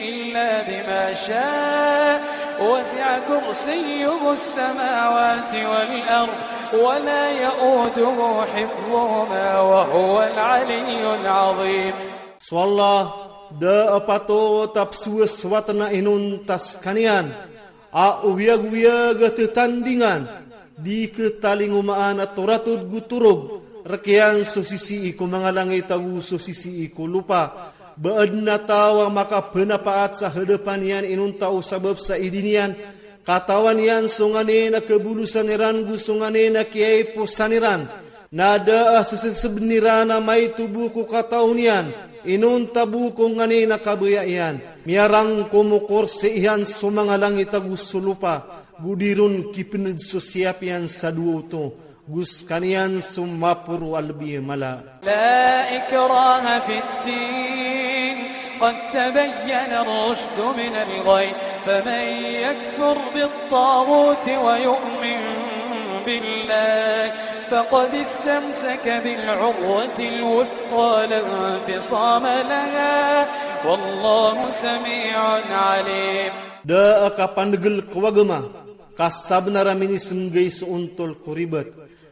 إلا بما شاء وسع كرسيه السماوات والأرض ولا يؤوده حفظهما وهو العلي العظيم. So Allah, da a patot a pesuwasuwatna inonta sekaniyan, a owiyag-owiyag a tetandingan, di ketalingomaan a toratod gu torog, rek iyan so sisii ko manga langit ago so sisii ko lopa, ba adn a taw a makapenapaat sa hadapan iyan inonta o sabap sa idin iyan, katawan iyan so ngane na kabolosan iran go so ngane na kiyaiposan iran. Na da a sesebseb niran a maito bo ko katawan iyan, inonta bo ko ngane na kabaya iyan. Miyarang ko mokor sa iyan so manga langit ago so lopa, go diron kipened so siyap iyan sa duwo oto, go sekaniyan so maporo a lebi mala. لا إكراه في الدين قد تبين الرشد من الغي فمن يكفر بالطاغوت ويؤمن بالله فقد استمسك بالعروة الوثقى لا انفصام لها والله سميع عليم. Da a kapandegel ko agama, ka sabnar a minisenggai so ontol ko ribat,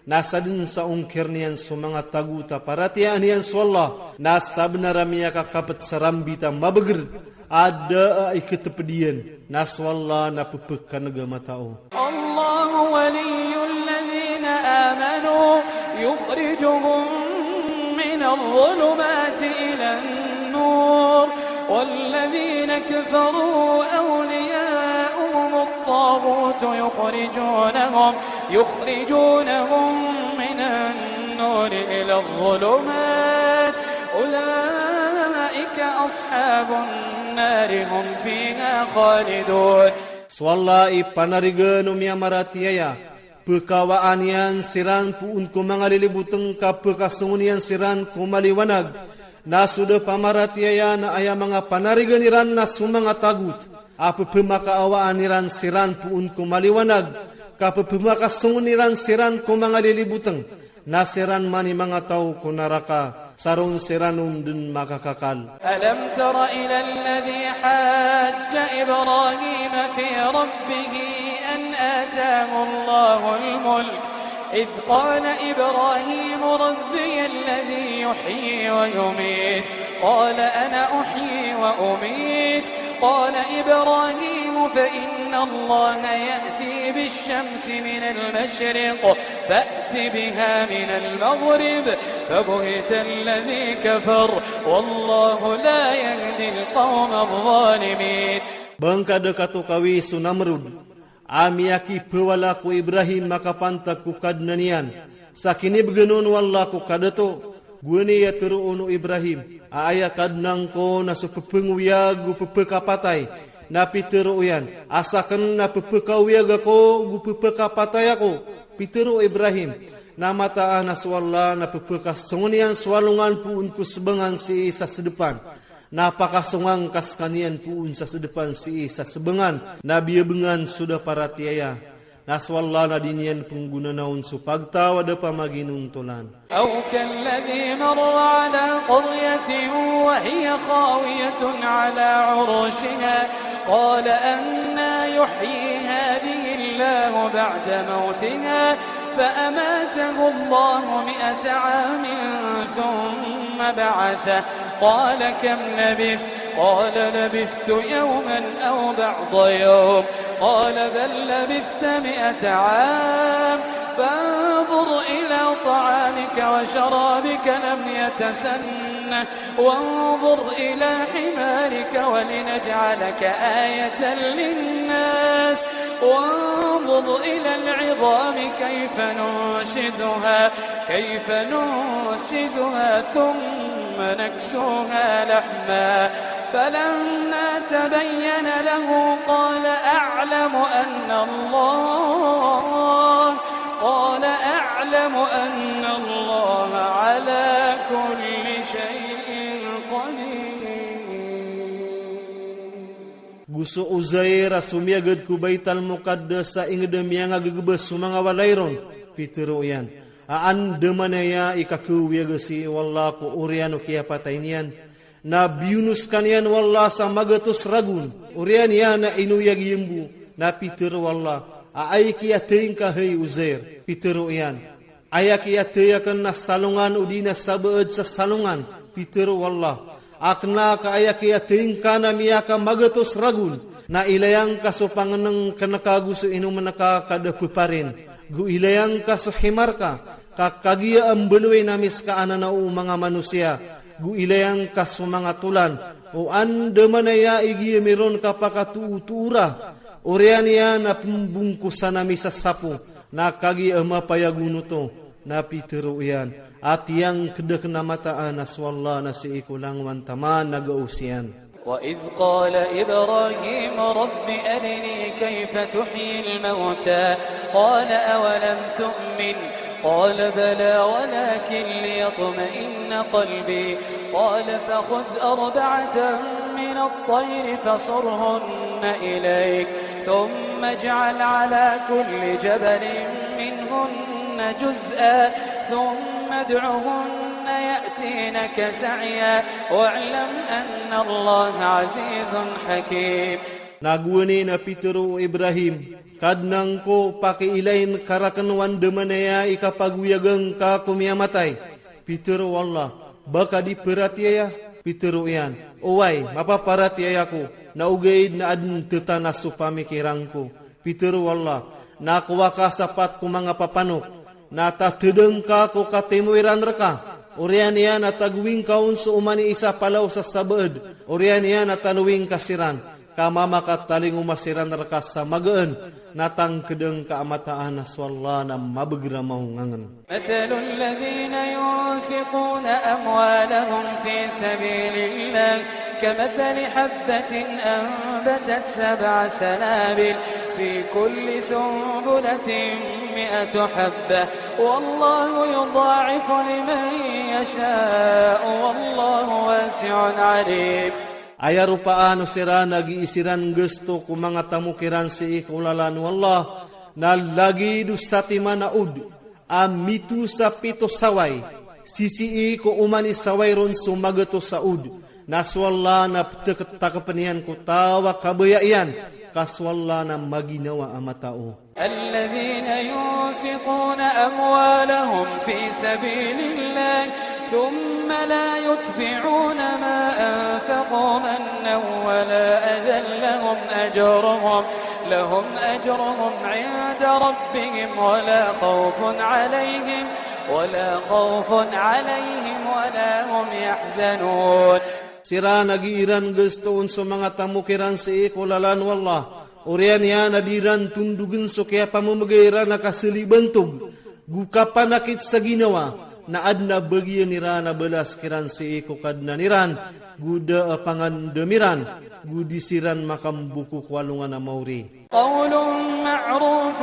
na sadn sa ongkir niyan so manga tago ta paratiyaya niyan so Allah, na sabnar a miyakakapet sa rambit a mabeger, Ada a iket pedian, na so Allah na pepeka nega mata o. الله ولي الذين آمنوا يخرجهم من الظلمات إلى النور والذين كفروا أولياؤهم الطاغوت يخرجونهم يخرجونهم من النور إلى الظلمات أولئك أصحاب النار هم فيها خالدون. So Allah i panarigan o miyamaratiyaya, pekawaan iyan siran puun ko manga lilibuteng ka pekasongon iyan siran ko maliwanag. Na so da pamaratiyaya na aya manga panarigan iran na so manga tagut. A pepemakawaan iran siran puun ko maliwanag, ka pepemakasongon iran siran ko manga lilibuteng. Na siran mani manga tau ko naraka, saron siran un dun makakakal. ألم تر إلى الذي حاج إبراهيم في ربه أن آتاه الله الملك إذ قال إبراهيم ربي الذي يحيي ويميت قال أنا أحيي وأميت قال إبراهيم فإن الله يأتي بالشمس من المشرق فأت بها من المغرب فبهت الذي كفر والله لا يهدي القوم الظالمين. Bang kada kato kawi so Namrud. A miyaki pewala ko Ibrahim makapantag ko Kadnan iyan. Sa kinibegenon o Allah ko kadato. Guwan i a teroon o Ibrahim. A aya Kadnan ko na so pepenguyag go pepekapatay. Na pitero iyan. Asa ken na pepekawuyag ako go pepekapatay ako. Pitero Ibrahim. Na mataan a so Allah na pepekasongon iyan so alongan puun ko sebangan sii sa sedepan. Na pakasongan ka sekaniyan puun sa sedepan sii sa sebangan, na biyabengan so da paratiyaya. Na so Allah na diniyan penggunanaon so pagtaw a da pamaginontolan. أو كالذي مر على قرية وهي خاوية على عروشها قال أنى يحيي هذه الله بعد موتها فأماته الله مائة عام ثم بعثه قال كم لبثت؟ قال لبثت يوما أو بعض يوم قال بل لبثت مائة عام فانظر إلى طعامك وشرابك لم يتسنه وانظر إلى حمارك ولنجعلك آية للناس وانظر إلى العظام كيف ننشزها كيف ننشزها ثم نكسوها لحما فلما تبين له قال أعلم أن الله قال أعلم أن الله على كل شيء قدير. Go so Uzair a so miyagad ko Baital Muqaddas a inged a miyangagegba so manga walay ron, pitero iyan. A andamanaya i kakewuyag sii o Allah ko oriyan o kiyapatay niyan. Na biyuno sekaniyan o Allah sa magatos ragon. Oriyan iyan a inoyag yembu. Na pitero o Allah. A aya kiyatay ngka hay Uzair. Pitero iyan. Aya kiyatay aken na salongan odi na sabaad sa salongan. Pitero o Allah. Akna ka aya kiyatay ngka na miyaka magatos ragon. Na ilaya ngka so pangneng keneka go so inomeneka ka da peparen. Go ilaya ngka so himarka. Ka kagiya a mbaloy na miska anana o manga manusiya, go ilaya ngka so manga tolan, o andamanaya i giya miron ka pakatuutuura, oriyan iyan a pembungkusan a misasapo, na kagiya a mapayagon oto, na pitero iyan, a tiyang kedek na mataan a so Allah na sii ko langowan taman na gaos iyan. وإذ قال إبراهيم رب أرني كيف تحيي الموتى قال أولم تؤمن قال بلى ولكن ليطمئن قلبي قال فخذ أربعة من الطير فصرهن إليك ثم اجعل على كل جبل منهن جزءا ثم ادعهن يأتينك سعيا واعلم أن الله عزيز حكيم. Na guwani na pitero o Ibrahim, Kadnan ko, pakailayn ka raken o andamanaya i kapaguyagn ka ko miyamatay. Pitero o Allah, ba ka di paratiyaya? Piteru iyan, oway, mapaparatiyaya ko, na ogaid na aden tetana so pamikiran ko. Piteru Allah, na kowa ka sapat ko manga papanok, na tatedeng ka ko katemo iran reka, oriyan iyan na tagowing ka on so oman i isa palaw sa sabaed, oriyan iyan na talowing ka siran, ka mamakatalingoma masiran reka sa mageen, na tangkedeng ka a mataan na so Allah na mabeger a maungangen. مثل الذين ينفقون أموالهم في سبيل الله كمثل حبة أنبتت سبع سنابل في كل سنبلة مائة حبة والله يضاعف لمن يشاء والله واسع عليم. Aya ropaan o siran a gii siran gesto ko manga tamok iran sii ko lalan o Allah, na lagid o satiman a od a mitu sa pito saway, sisii ko oman i saway ron so mageto sa od, na so Allah na ptek-, takepen iyan ko taw a kabaya iyan, ka so Allah na maginawa a matao. الذين ينفقون أموالهم في سبيل الله ثم لا يتبعون ما أنفقوا منا ولا أذى لهم أجرهم، لهم أجرهم عند ربهم ولا خوف عليهم، ولا خوف عليهم ولا هم يحزنون. Siran a gii iran gesto on so manga tamok iran sii ko lalan o Allah, oriyan iyan a di iran tundugen so kiyapamemegay iran a kaseli bantog, go kapanakit sa ginawa, na aden a bagian iran a balas kiran sii ko Kadnan iran, go da a panganem iran, go di siran makambuku ko alongan a maori. قول معروف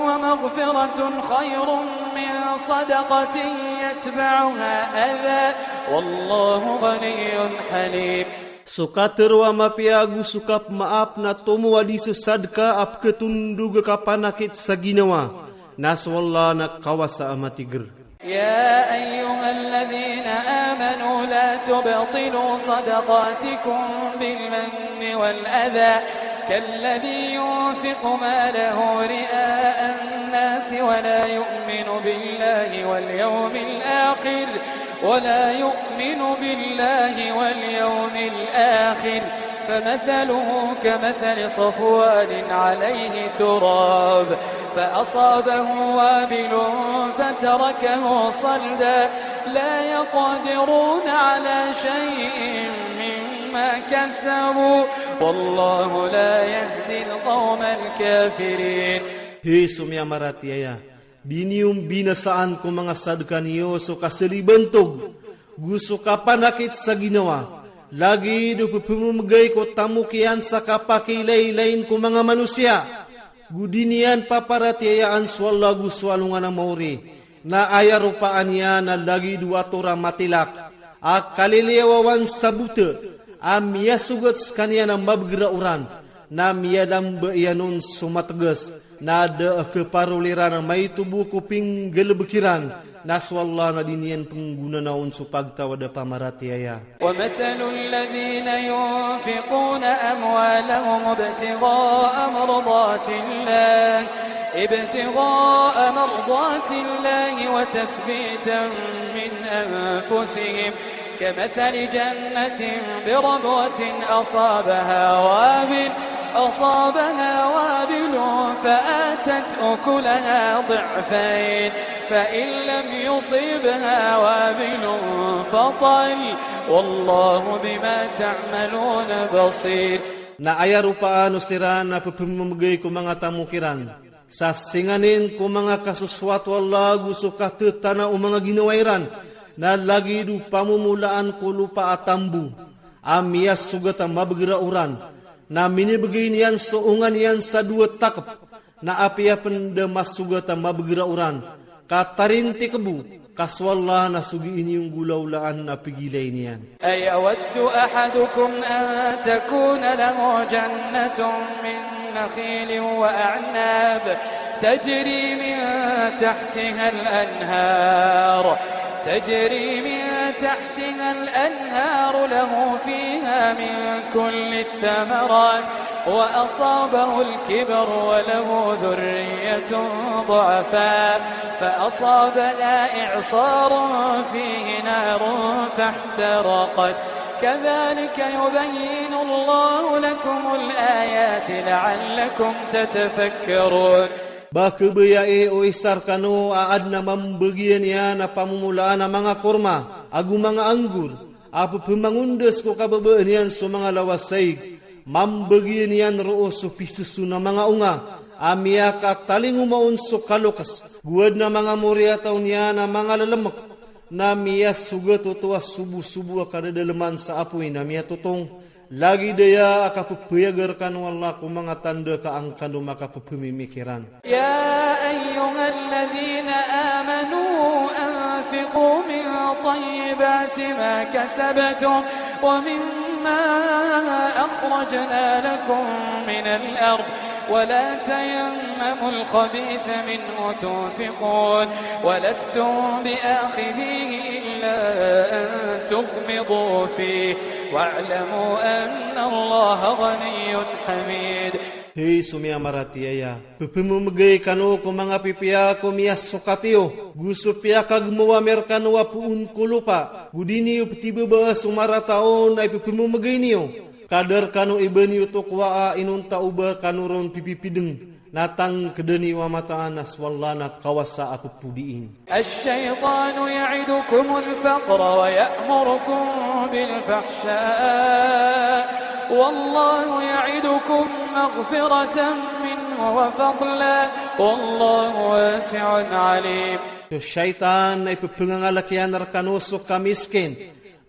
ومغفرة خير من صدقة يتبعها أذى والله غني حليم. So katero a mapiya go so kapmaap na tomo a di so sadka a peketundug a kapanakit sa ginawa, na so Allah na kawasa a matiger. يا أيها الذين آمنوا لا تبطلوا صدقاتكم بالمن والأذى كالذي ينفق ماله رئاء الناس ولا يؤمن بالله واليوم الآخر، ولا يؤمن بالله واليوم الآخر، فمثله كمثل صفوان عليه تراب فأصابه وابل فتركه صلدا لا يقدرون على شيء مما كسبوا والله لا يهدي القوم الكافرين. He so miyamaratiyaya, di niyo binasaan ko manga sadka niyo so kaseli bantog, go so kapanakit sa ginawa, lagid o pepememegay ko tamok iyan sa kapakilailain ko manga manusiya, go di niyan paparatiyayaan so Allah go so alongan a maori, na aya ropaan iyan na lagid o ator a matilak a kaleleyawan sa bute, a miyasogat sekaniyan a mabeger a oran, na miyadamba iyan on so mateges, na da a keparol iran a maitobo ko pinggalebek iran, na so Allah na di niyan penggunanaon so pagtaw a da pamaratiyaya. ومثل الذين ينفقون أموالهم ابتغاء مرضات الله، ابتغاء مرضات الله وتثبيتا من أنفسهم كمثل جنة بربوة أصابها وابل، أصابها وابل فآتت أكلها ضعفين فإن لم يصبها وابل فطل والله بما تعملون بصير. Na aya ropaan o siran a pepememegay ko manga tamok iran sa singanin ko manga kasosoat o Allah go so katetana o manga ginawa iran, na lagid o pamomolaan ko lopa a tambo a miyasogat a mabeger a oran, na minibegay niyan so ongan iyan sa dowa takep, na apiya pen da masogat a mabeger a oran, ka tarintik bo, ka so Allah na so gii niyo golawlaan na pegilay niyan. أيود أحدكم أن تكون له جنة من نخيل وأعناب تجري من تحتها الأنهار، تجري من تحتها الأنهار له فيها من كل الثمرات وأصابه الكبر وله ذرية ضعفاء فأصابها إعصار فيه نار فاحترقت كذلك يبين الله لكم الآيات لعلكم تتفكرون. Ba kebeyae o isa rekano a aden a mambegian iyan a pamomolaan a manga korma, ago manga anggur, a pepemangundus ko kabebean iyan so manga lawas saig, mambegian iyan roo so pisusun a manga onga, a miyakatalingoma on so kalokes, go aden a manga moriyataw niyan a manga lelemek, na miyasogat oto a sobo-sobo a kadadaleman sa apoy na miyatotong. Lagid iya a kapepeyager kano Allah ko manga tanda ka an kano makapepemimikiran. يا أيها الذين آمنوا أنفقوا من طيبات ما كسبتم ومما أخرجنا لكم من الأرض ولا تيمموا الخبيث منه تنفقون ولستم بآخذيه إلا أن تغمضوا فيه واعلموا أن الله غني حميد. Hei so miyamaratiyaya, pepememegay kano ko manga pipiya ko miyasokat iyo, go so piyakagmowa mer kano a poon ko lopa, go di niyo petibebaa so marata on a ipepememegay niyo. Kadar kano iba niyo tokowa a inonta uba kano ron pipipideng. Na tangkeden iyo a mataan na so Allah na kawasa a pepodiin. الشيطان يعدكم الفقر ويأمركم بالفحشاء والله يعدكم مغفرة منه وفضلا والله واسع عليم. So shaytan na ipepengangalakian rekano so kamiskin.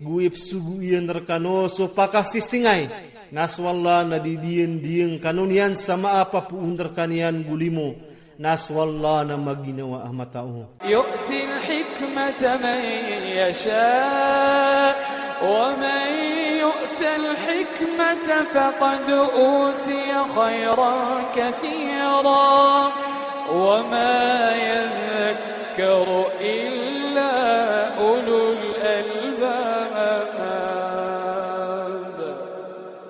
Go ipsugu iyan rekano so pakasisingay. Na so Allah na didiyen-diyen kano niyan sama a papoon rekaniyan go limo. Na so Allah na maginawa a matao. يؤتي الحكمة من يشاء ومن يؤت الحكمة فقد أوتي خيرا كثيرا وما يذكر إلا أولو الألباب.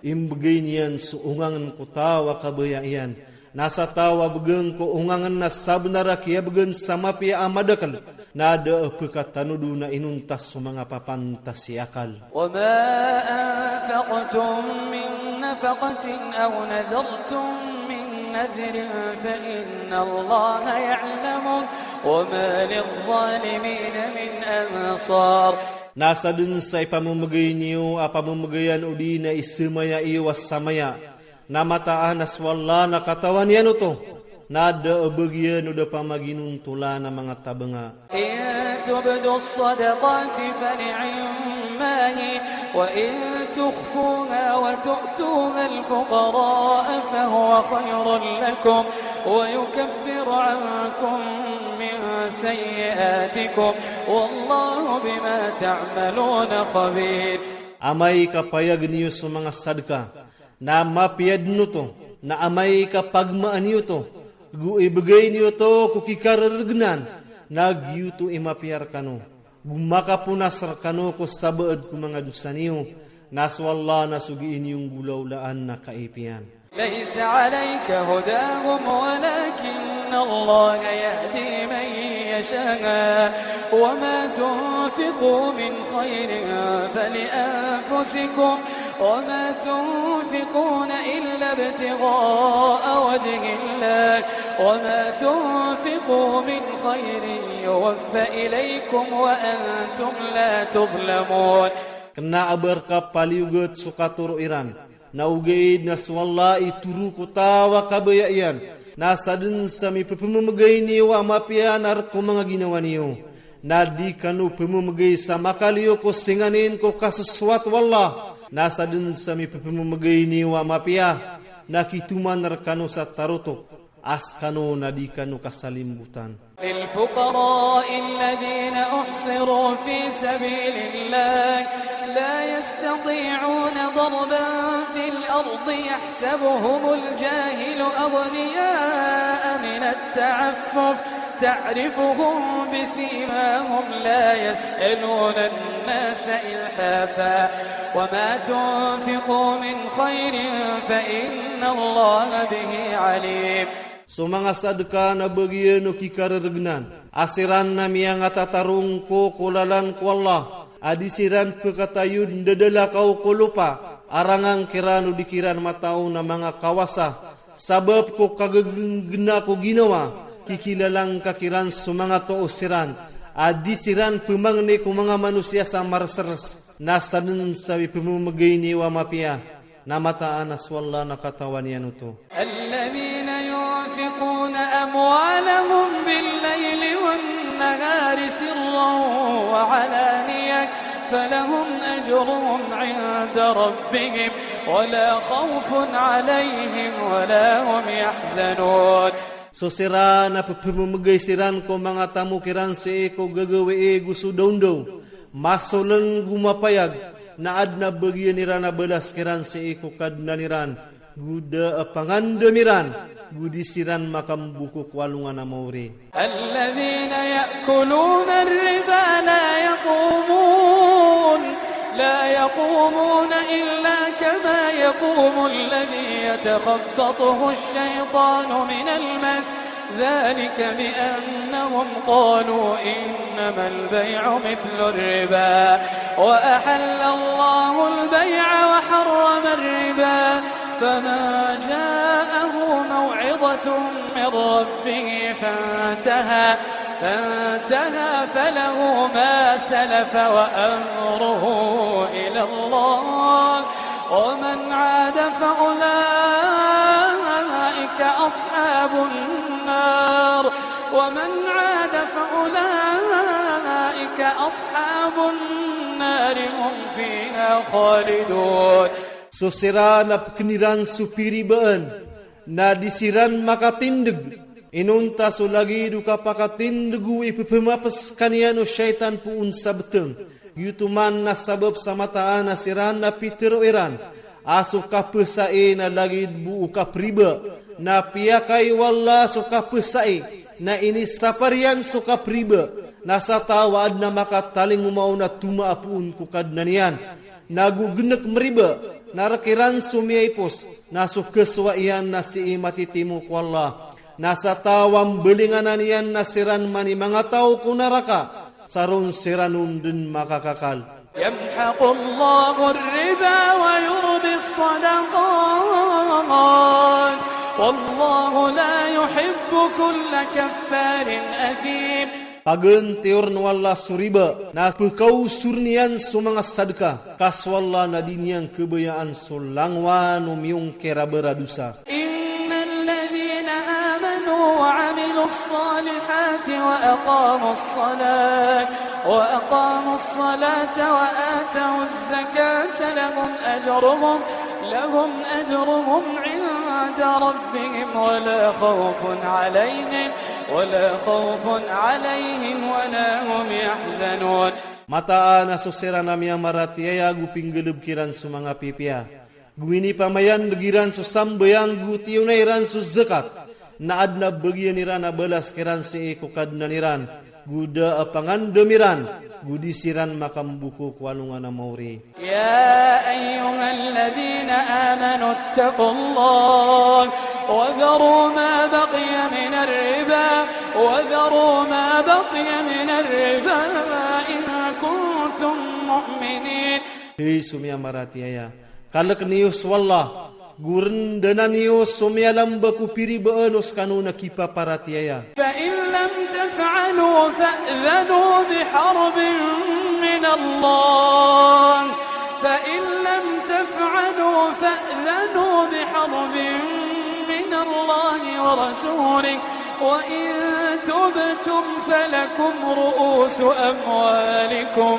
Imbegay niyan so ongangen ko tawa kabeya iyan. Na sa tawa begen ko ongangen na sabenar a kiyabegen sa mapiya a madakel. Na da a pekatanodo na inonta so manga papantas i akal. وما أنفقتم من نفقة أو نذرتم من نذر فإن الله يعلمه وما للظالمين من أنصار. Na saden sa ipamemegay niyo a pamemegayan odi na isemaya iyo a samaya. Na mataan na so Allah na katawan iyan oto. Na da a bagian o da pamaginontolan a manga tabenga. إن تبدوا الصدقات فنعما هي وإن تخفوها وتؤتوها الفقراء فهو خير لكم ويكفر عنكم من سيئاتكم والله بما تعملون خبير. Amay ka payag niyo so manga sadka. Na mapiya den oto, na amay ka pagmaan iyo oto, go ibegay niyo oto ko kikararegnan, na giyoto i mapiya rekano, go makaponas rekano ko sabaad ko manga dosa niyo, na so Allah na sogi iniyong gulawlaan na kaipiyan. ليس عليك هداهم ولكن الله يهدي من يشاء وما تنفقوا من خير فلأنفسكم وما تنفقون إلا ابتغاء وجه الله وما تنفقوا من خير يوف إليكم وأنتم لا تظلمون. Kena a berka paliugat so katoro iran. Na ugaid na so Allah i turu ko tawa kabeya iyan. Na saden sa mi pepememegay niyo a mapiya na rek ko manga ginawa niyo. Na di kano pememegay sa makaliyo ko singanin ko kasosoat o Allah. Na saden sa mi pepememegay niyo a mapiya. Na kitoman rekano sa tarotok. Askano na di kano kasalimbutan. للفقراء الذين أحصروا في سبيل الله لا يستطيعون ضربا في الأرض يحسبهم الجاهل أغنياء من التعفف تعرفهم بسيماهم لا يسألون الناس إلحافا وما تنفقوا من خير فإن الله به عليم. So manga sadka na bagian o kikararegnan. Asiran na miyangatatarong ko ko lalan ko Allah. A di siran pekatayud ndedela kaw ko lopa, arangan kiran o di kiran matao na manga kawasa, sabap ko kagegena ko ginawa, kikilalang ka kiran so manga too siran. A di siran pemangne ko manga manusiya sa marseres, na saden sawi pememegey niwa mapiya. Na mataan a so Allah na katawan iyan oto. الذين ينفقون أموالهم بالليل والنهار سرا وعلانية فلهم أجرهم عند ربهم ولا خوف عليهم ولا هم يحزنون. So siran a pepememegey siran ko manga tamok iran sii ko gegewe e gu so dawndaw, masoleng gu mapayag, na aden a bagian iran a balas kiran sii ko Kadnan iran, gu da a pangandam iran, gu di siran makambuko ko alongan a maori. الذين يأكلون الربا لا يقومون، لا يقومون إلا كما يقوم الذي يتخبطه الشيطان من المس، ذلك بأنهم قالوا إنما البيع مثل الربا وأحل الله البيع وحرم الربا فمن جاءه موعظة من ربه فانتهى، فانتهى فله ما سلف وأمره إلى الله ومن عاد فأولئك أصحاب النار، ومن عاد فأولئك أصحاب النار هم فيها خالدون. So siran a peken iran so piribaan, na di siran makatindeg. Inonta so lagid o kapakatindeg o ipepemapes kaniyan o shaytan poon sa beteng. Giyoto man na sabap sa mataan a siran a pitero iran a so kapesai na lagid bo o kapriba, na piyakay o Allah so kapesai, na inisapar iyan so kapriba, na sataw a aden a makatalingomaw na tomaa poon ko Kadnan iyan. Na go genek meriba, na rek iran so miyaipos, na so kesowa iyan na sii matitimo ko Allah. Na sataw a mbelinganan iyan na siran mani manga taw ko naraka, saron siran on den makakakal. يمحق الله الربا ويربي الصدقات والله لا يحب كل كفار أثيم. Pagantiyoren o Allah so riba, na pekaw soren iyan so manga sadeka, ka so Allah na di niyan kebayaan so langwan o miyongkera baradosa. إن الذين آمنوا وعملوا الصالحات وأقاموا الصلاة، وأقاموا الصلاة وآتوا الزكاة لهم أجرهم، لهم أجرهم عند ربهم ولا خوف عليهم، ولا خوف عليهم ولا هم يحزنون. Mataan a so siran a miyamaratiyaya go pinggalebkiran so manga pipiya, go inipamayandeg iran so sambayang go tiyonan iran so zakat, na aden a bagian iran a balaskiran sii ko Kadnan iran, go da a pangandam iran, go di siran makambuko ko alongan a maori. يا أيها الذين آمنوا اتقوا الله وذروا ما بقي من الربا، وذروا ما بقي من الربا إن كنتم مؤمنين. Hei so miyamaratiyaya, kalek niyo so Allah, go rendanan niyo so miyalamba ko piribaan o sekano na kipaparatiyaya. فإن لم تفعلوا فأذنوا بحرب من الله، فإن لم تفعلوا فأذنوا بحرب من الله ورسوله، وإن تبتم فلكم رءوس أموالكم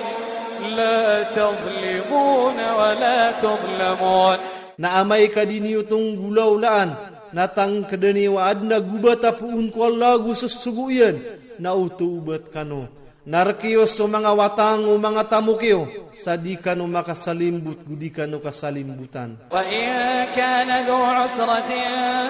لا تظلمون ولا تظلمون. Na amay ka di niyo tong gulawlaan, na tangkeden iyo aden a gubat a poon ko Allah go sosogo iyan, na o tawbat kano. Na rek iyo so manga watang o manga tamok iyo, sa di kano makasalimbot go di kano kasalimbotan. وإن كان ذو عسرة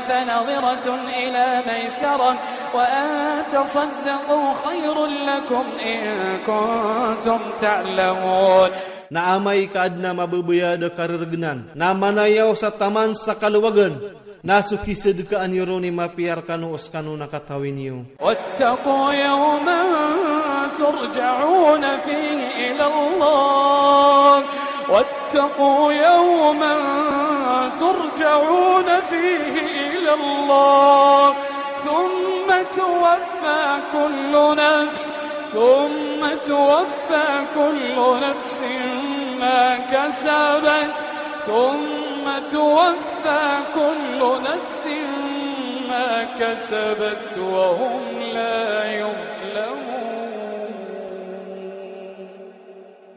فنظرة إلى ميسرة وأن تصدقوا خير لكم إن كنتم تعلمون. Na amay ka aden a mababaya da kareregnan, na manaya o sa taman sa kalawagan, na so kisadkaan iyo ron i mapiya rekano o sekano na katawi niyo. واتقوا يوما ترجعون فيه إلى الله، واتقوا يوما ترجعون فيه إلى الله، ثم توفى كل نفس، ثم توفى كل نفس ما كسبت، ثم توفى كل نفس ما كسبت وهم لا يظلمون.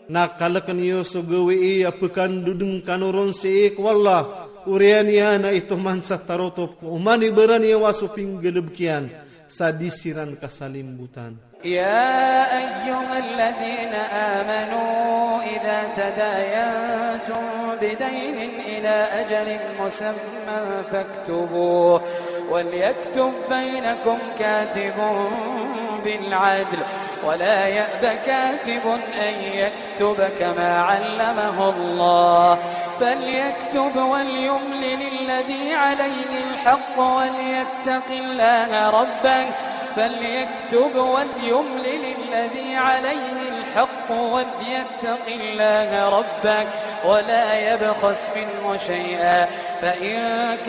Na kaleken yo so gawe i a pekan dudung kano ron se ek walla, urean ya na ito mansa tarotop ko umani beran ya wa so pinggelebkian, sa disiran kasalimbutan. يا أيها الذين آمنوا إذا تداينتم بدين إلى أجل مسمى فاكتبوه، وليكتب بينكم كاتب بالعدل، ولا يأب كاتب أن يكتب كما علمه الله، فليكتب وليملل الذي عليه الحق وليتق الله ربه، فليكتب وليملل الذي عليه الحق وليتق الله ربه، ولا يبخس منه شيئا، فإن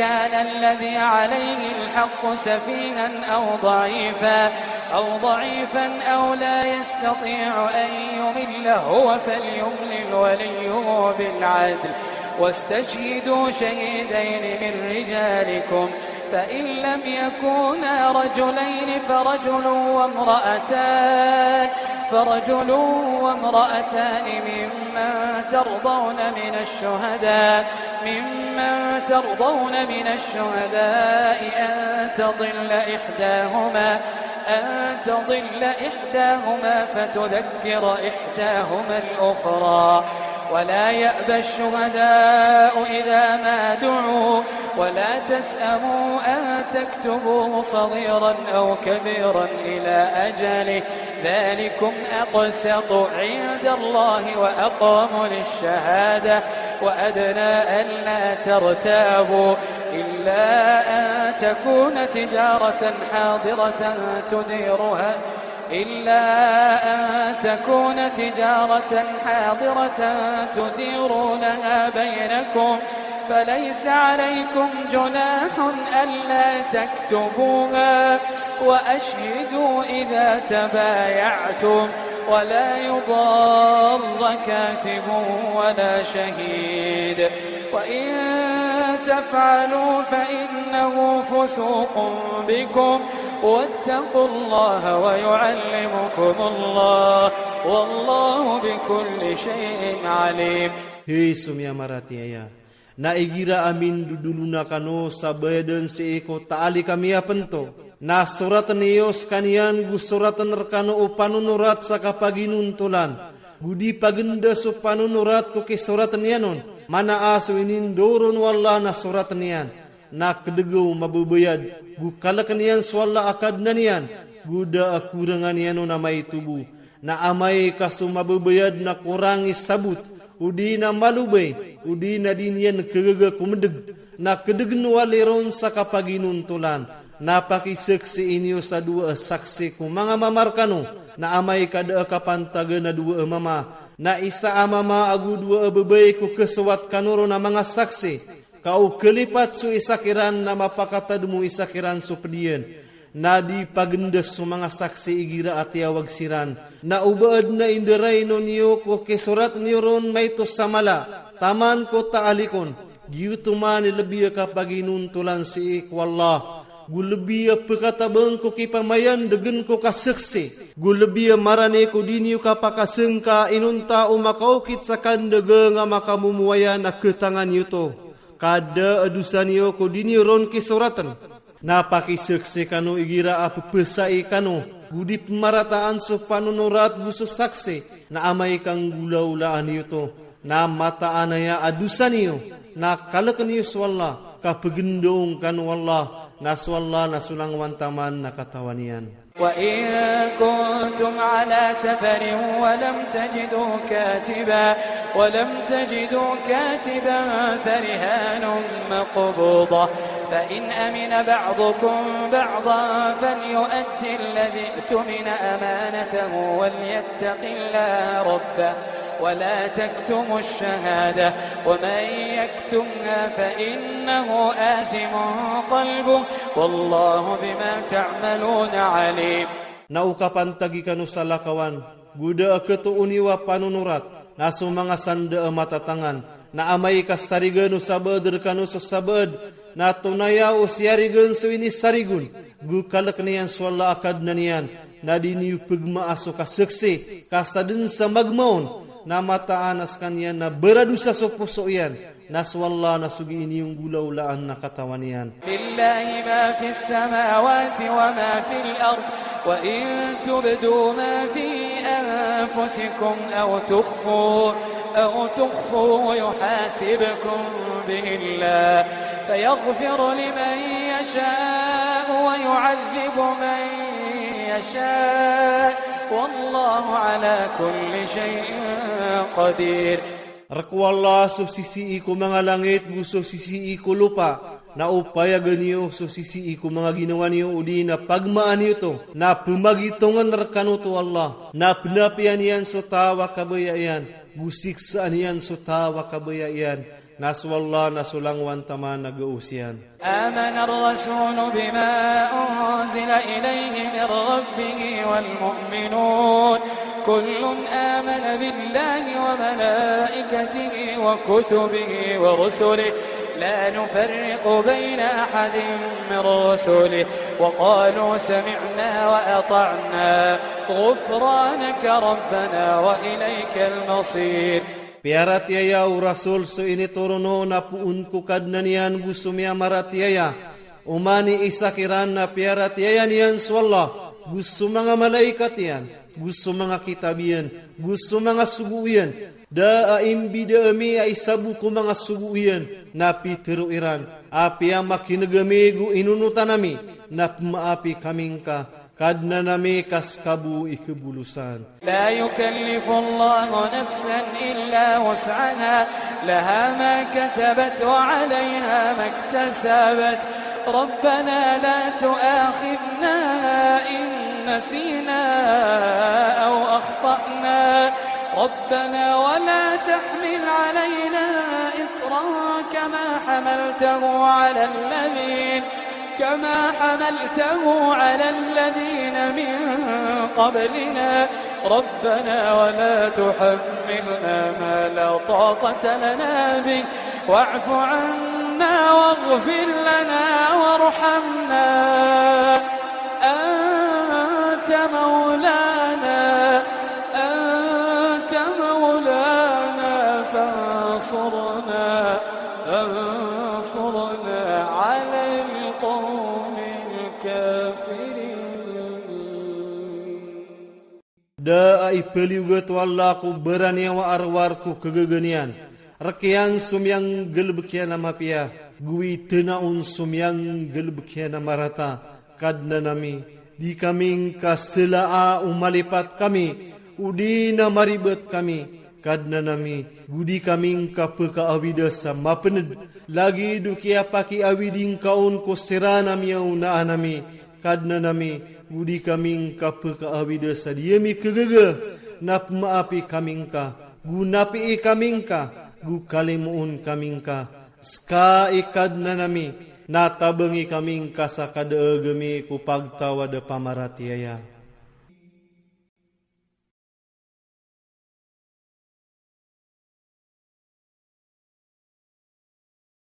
كان الذي عليه الحق سفيها أو ضعيفا، أو ضعيفا أو لا يستطيع أن يمل هو فليملل وليه بالعدل، واستشهدوا شهيدين من رجالكم، فإن لم يكونا رجلين فرجل وامرأتان، فرجل وامرأتان ممن ترضون من الشهداء، ممن ترضون من الشهداء أن تضل إحداهما، أن تضل إحداهما فتذكر إحداهما الأخرى، ولا يأب الشهداء إذا ما دعوا، ولا تسأموا أن تكتبوه صغيرا أو كبيرا إلى أجله، ذلكم أقسط عند الله وأقوم للشهادة، وأدنى ألا ترتابوا، إلا أن تكون تجارة حاضرة تديرها، إلا أن تكون تجارة حاضرة تديرونها بينكم، فليس عليكم جناح ألا تكتبوها، وأشهدوا إذا تبايعتم، ولا يضار كاتب ولا شهيد، وإن تفعلوا فإنه فسوق بكم، واتقوا الله ويعلمكم الله، والله بكل شيء عليم. Hei so miyamarati aya. Na igira amin duduluna kano sabayaden se iko taali kami a pento. Na soraten iyo sekaniyan gu soraten rekano o panonorat saka paginuntulan. Gu dipagenda so panonorat ko kesoraten iyanon. Mana a so inindoron o Allah na soraten iyan. Na kedegeu mabebayad, gu kaleken iyan so Allah a Kadnan iyan, gu da a kurengan iyanon a maitubu. Na amay ka so mabebayad na korang i sabut, udi na malubey, udi na diniyan kegege kumedeg, na kedegen wali ron saka paginuntulan, na pakiseksi iniyo sa dua e saksi ko manga mama rekano, na amay ka da e kapantaga na dua e mama, na isa a mama agu dua e bebey ko kesewat kano ron a manga saksi, Kau kelipat so isa kiran na mapakatadmu isa kiran so pediyen. Na dipagendes so manga saksi igira a tiyawag siran. Na ubaed na inderay no niyo ko kesorat niyo ron maito samala. Taman ko taalikon. Giyutuman i lebi a kapaginuntulan sii ko Allah. Gu lebi a pekatabeng ko kipamayan degen ko kaseksi. Gu lebi a marane ko diniyo kapakasengka inonta o makaukit sa kandegeng a makamumuwayan a ketangan niyoto. Kada a dusa niyo ko diniyo ron kesoraten. Na pakiseksi kano igira a pepesai kano. Gu dipemarataan so panonorat gu so saksi. Na amay ka nggulaulaan niyoto. Na mataan aya a dusa niyo. Na kaleken niyo so Allah. Kapegendong kano Allah. Na so Allah na so langwan taman na katawan iyan. وإن كنتم على سفر ولم تجدوا كاتبا، ولم تجدوا كاتبا فرهان مقبوضة، فإن أمن بعضكم بعضا فليؤد الذي اؤتمن أمانته وليتق الله ربه ولا تكتموا الشهادة ومن يكتمها فإنه آثم قلبه والله بما تعملون عليم. Na ukapan tagi kano salakawan, guda aketo uniwa panunurat, na so manga sanda matatangan, na amai kasariga no sabaad rekano so sabaad, na tonaya o siarigan so ini sarigun, gu kalek niyan so Allah a Kadna niyan, na di niyu pegma aso kasekse, kasaden sa magmaon, na mataan a sekaniyan na baradusa so poso iyan, na so Allah na sugi ini unggula ulaan na katawan iyan. لله ما في السماوات وما في الأرض وإن تبدوا ما في أنفسكم أو تخفوه، أو تخفوه يحاسبكم به الله فيغفر لمن يشاء ويعذب من يشاء والله على كل شيء قدير. Reko Allah so sisii ko manga langit gu so sisii ko lopa, na o payaga niyo so sisii ko manga ginawa niyo udi na pagmaan niyo to, na pemagitongan rekano to Allah, na penapian iyan so tawa kabaya iyan, gu siksaan iyan so tawa kabaya iyan, na so Allah na so langwan tama na gaos iyan. آمن الرسول بما أنزل إليه من ربه والمؤمنون كل آمن بالله وملائكته وكتبه ورسله لا نفرق بين أحد من رسله وقالوا سمعنا وأطعنا غفرانك ربنا وإليك المصير. Piyara tiyaya o rasul so ini torono na puun ko Kadna niyan gu so miyamara tiyaya. Umani isa kiran na piyara tiyaya niyan so Allah, gu so manga malaikat iyan, gu so manga kitab iyan, gu so manga sugu iyan. Da a imbida ami a isabu ko manga sugu iyan, na pitero iran. Apiya makinegemi gu inunutan ami, na pemaapi kami ngka. Kadnan ami kas kabu i kebulusan. لا يكلف الله نفسا إلا وسعها، لها ما كسبت وعليها ما اكتسبت. ربنا لا تؤاخذنا إن نسينا أو أخطأنا. ربنا ولا تحمل علينا إصرا كما حملته على الذين كما حملته على الذين من قبلنا. ربنا ولا تحملنا ما لا طاقة لنا به واعف عنا واغفر لنا وارحمنا أنت مولانا، أنت مولانا فانصرنا، فانصرنا على القوم الكافرين. Da a ipeliuga to Allah ko baraniyawa arwar ko kegege niyan. Rekeyan so miyanggalebek iyan a mapiya, gu itenaon so miyanggalebek iyan a marata. Kadnan ami, di kami ngka selaa o malipat kami, udi na maribet kami. Kadnan ami, gu di kami ngka pekaawida sa mapened, lagi du kiya pakiawidi ngka on ko sera na miyaonaan ami. Kadnan ami, gu di kami ngka pekaawida sa diyemi kegege, na pemaapi kami ngka, gu napii kami ngka, gu kalimoon kami ngka. Seka i Kadnan ami, na tabengi kami ngka sa kadeegemi ko pagtawa de pamaratiyaya.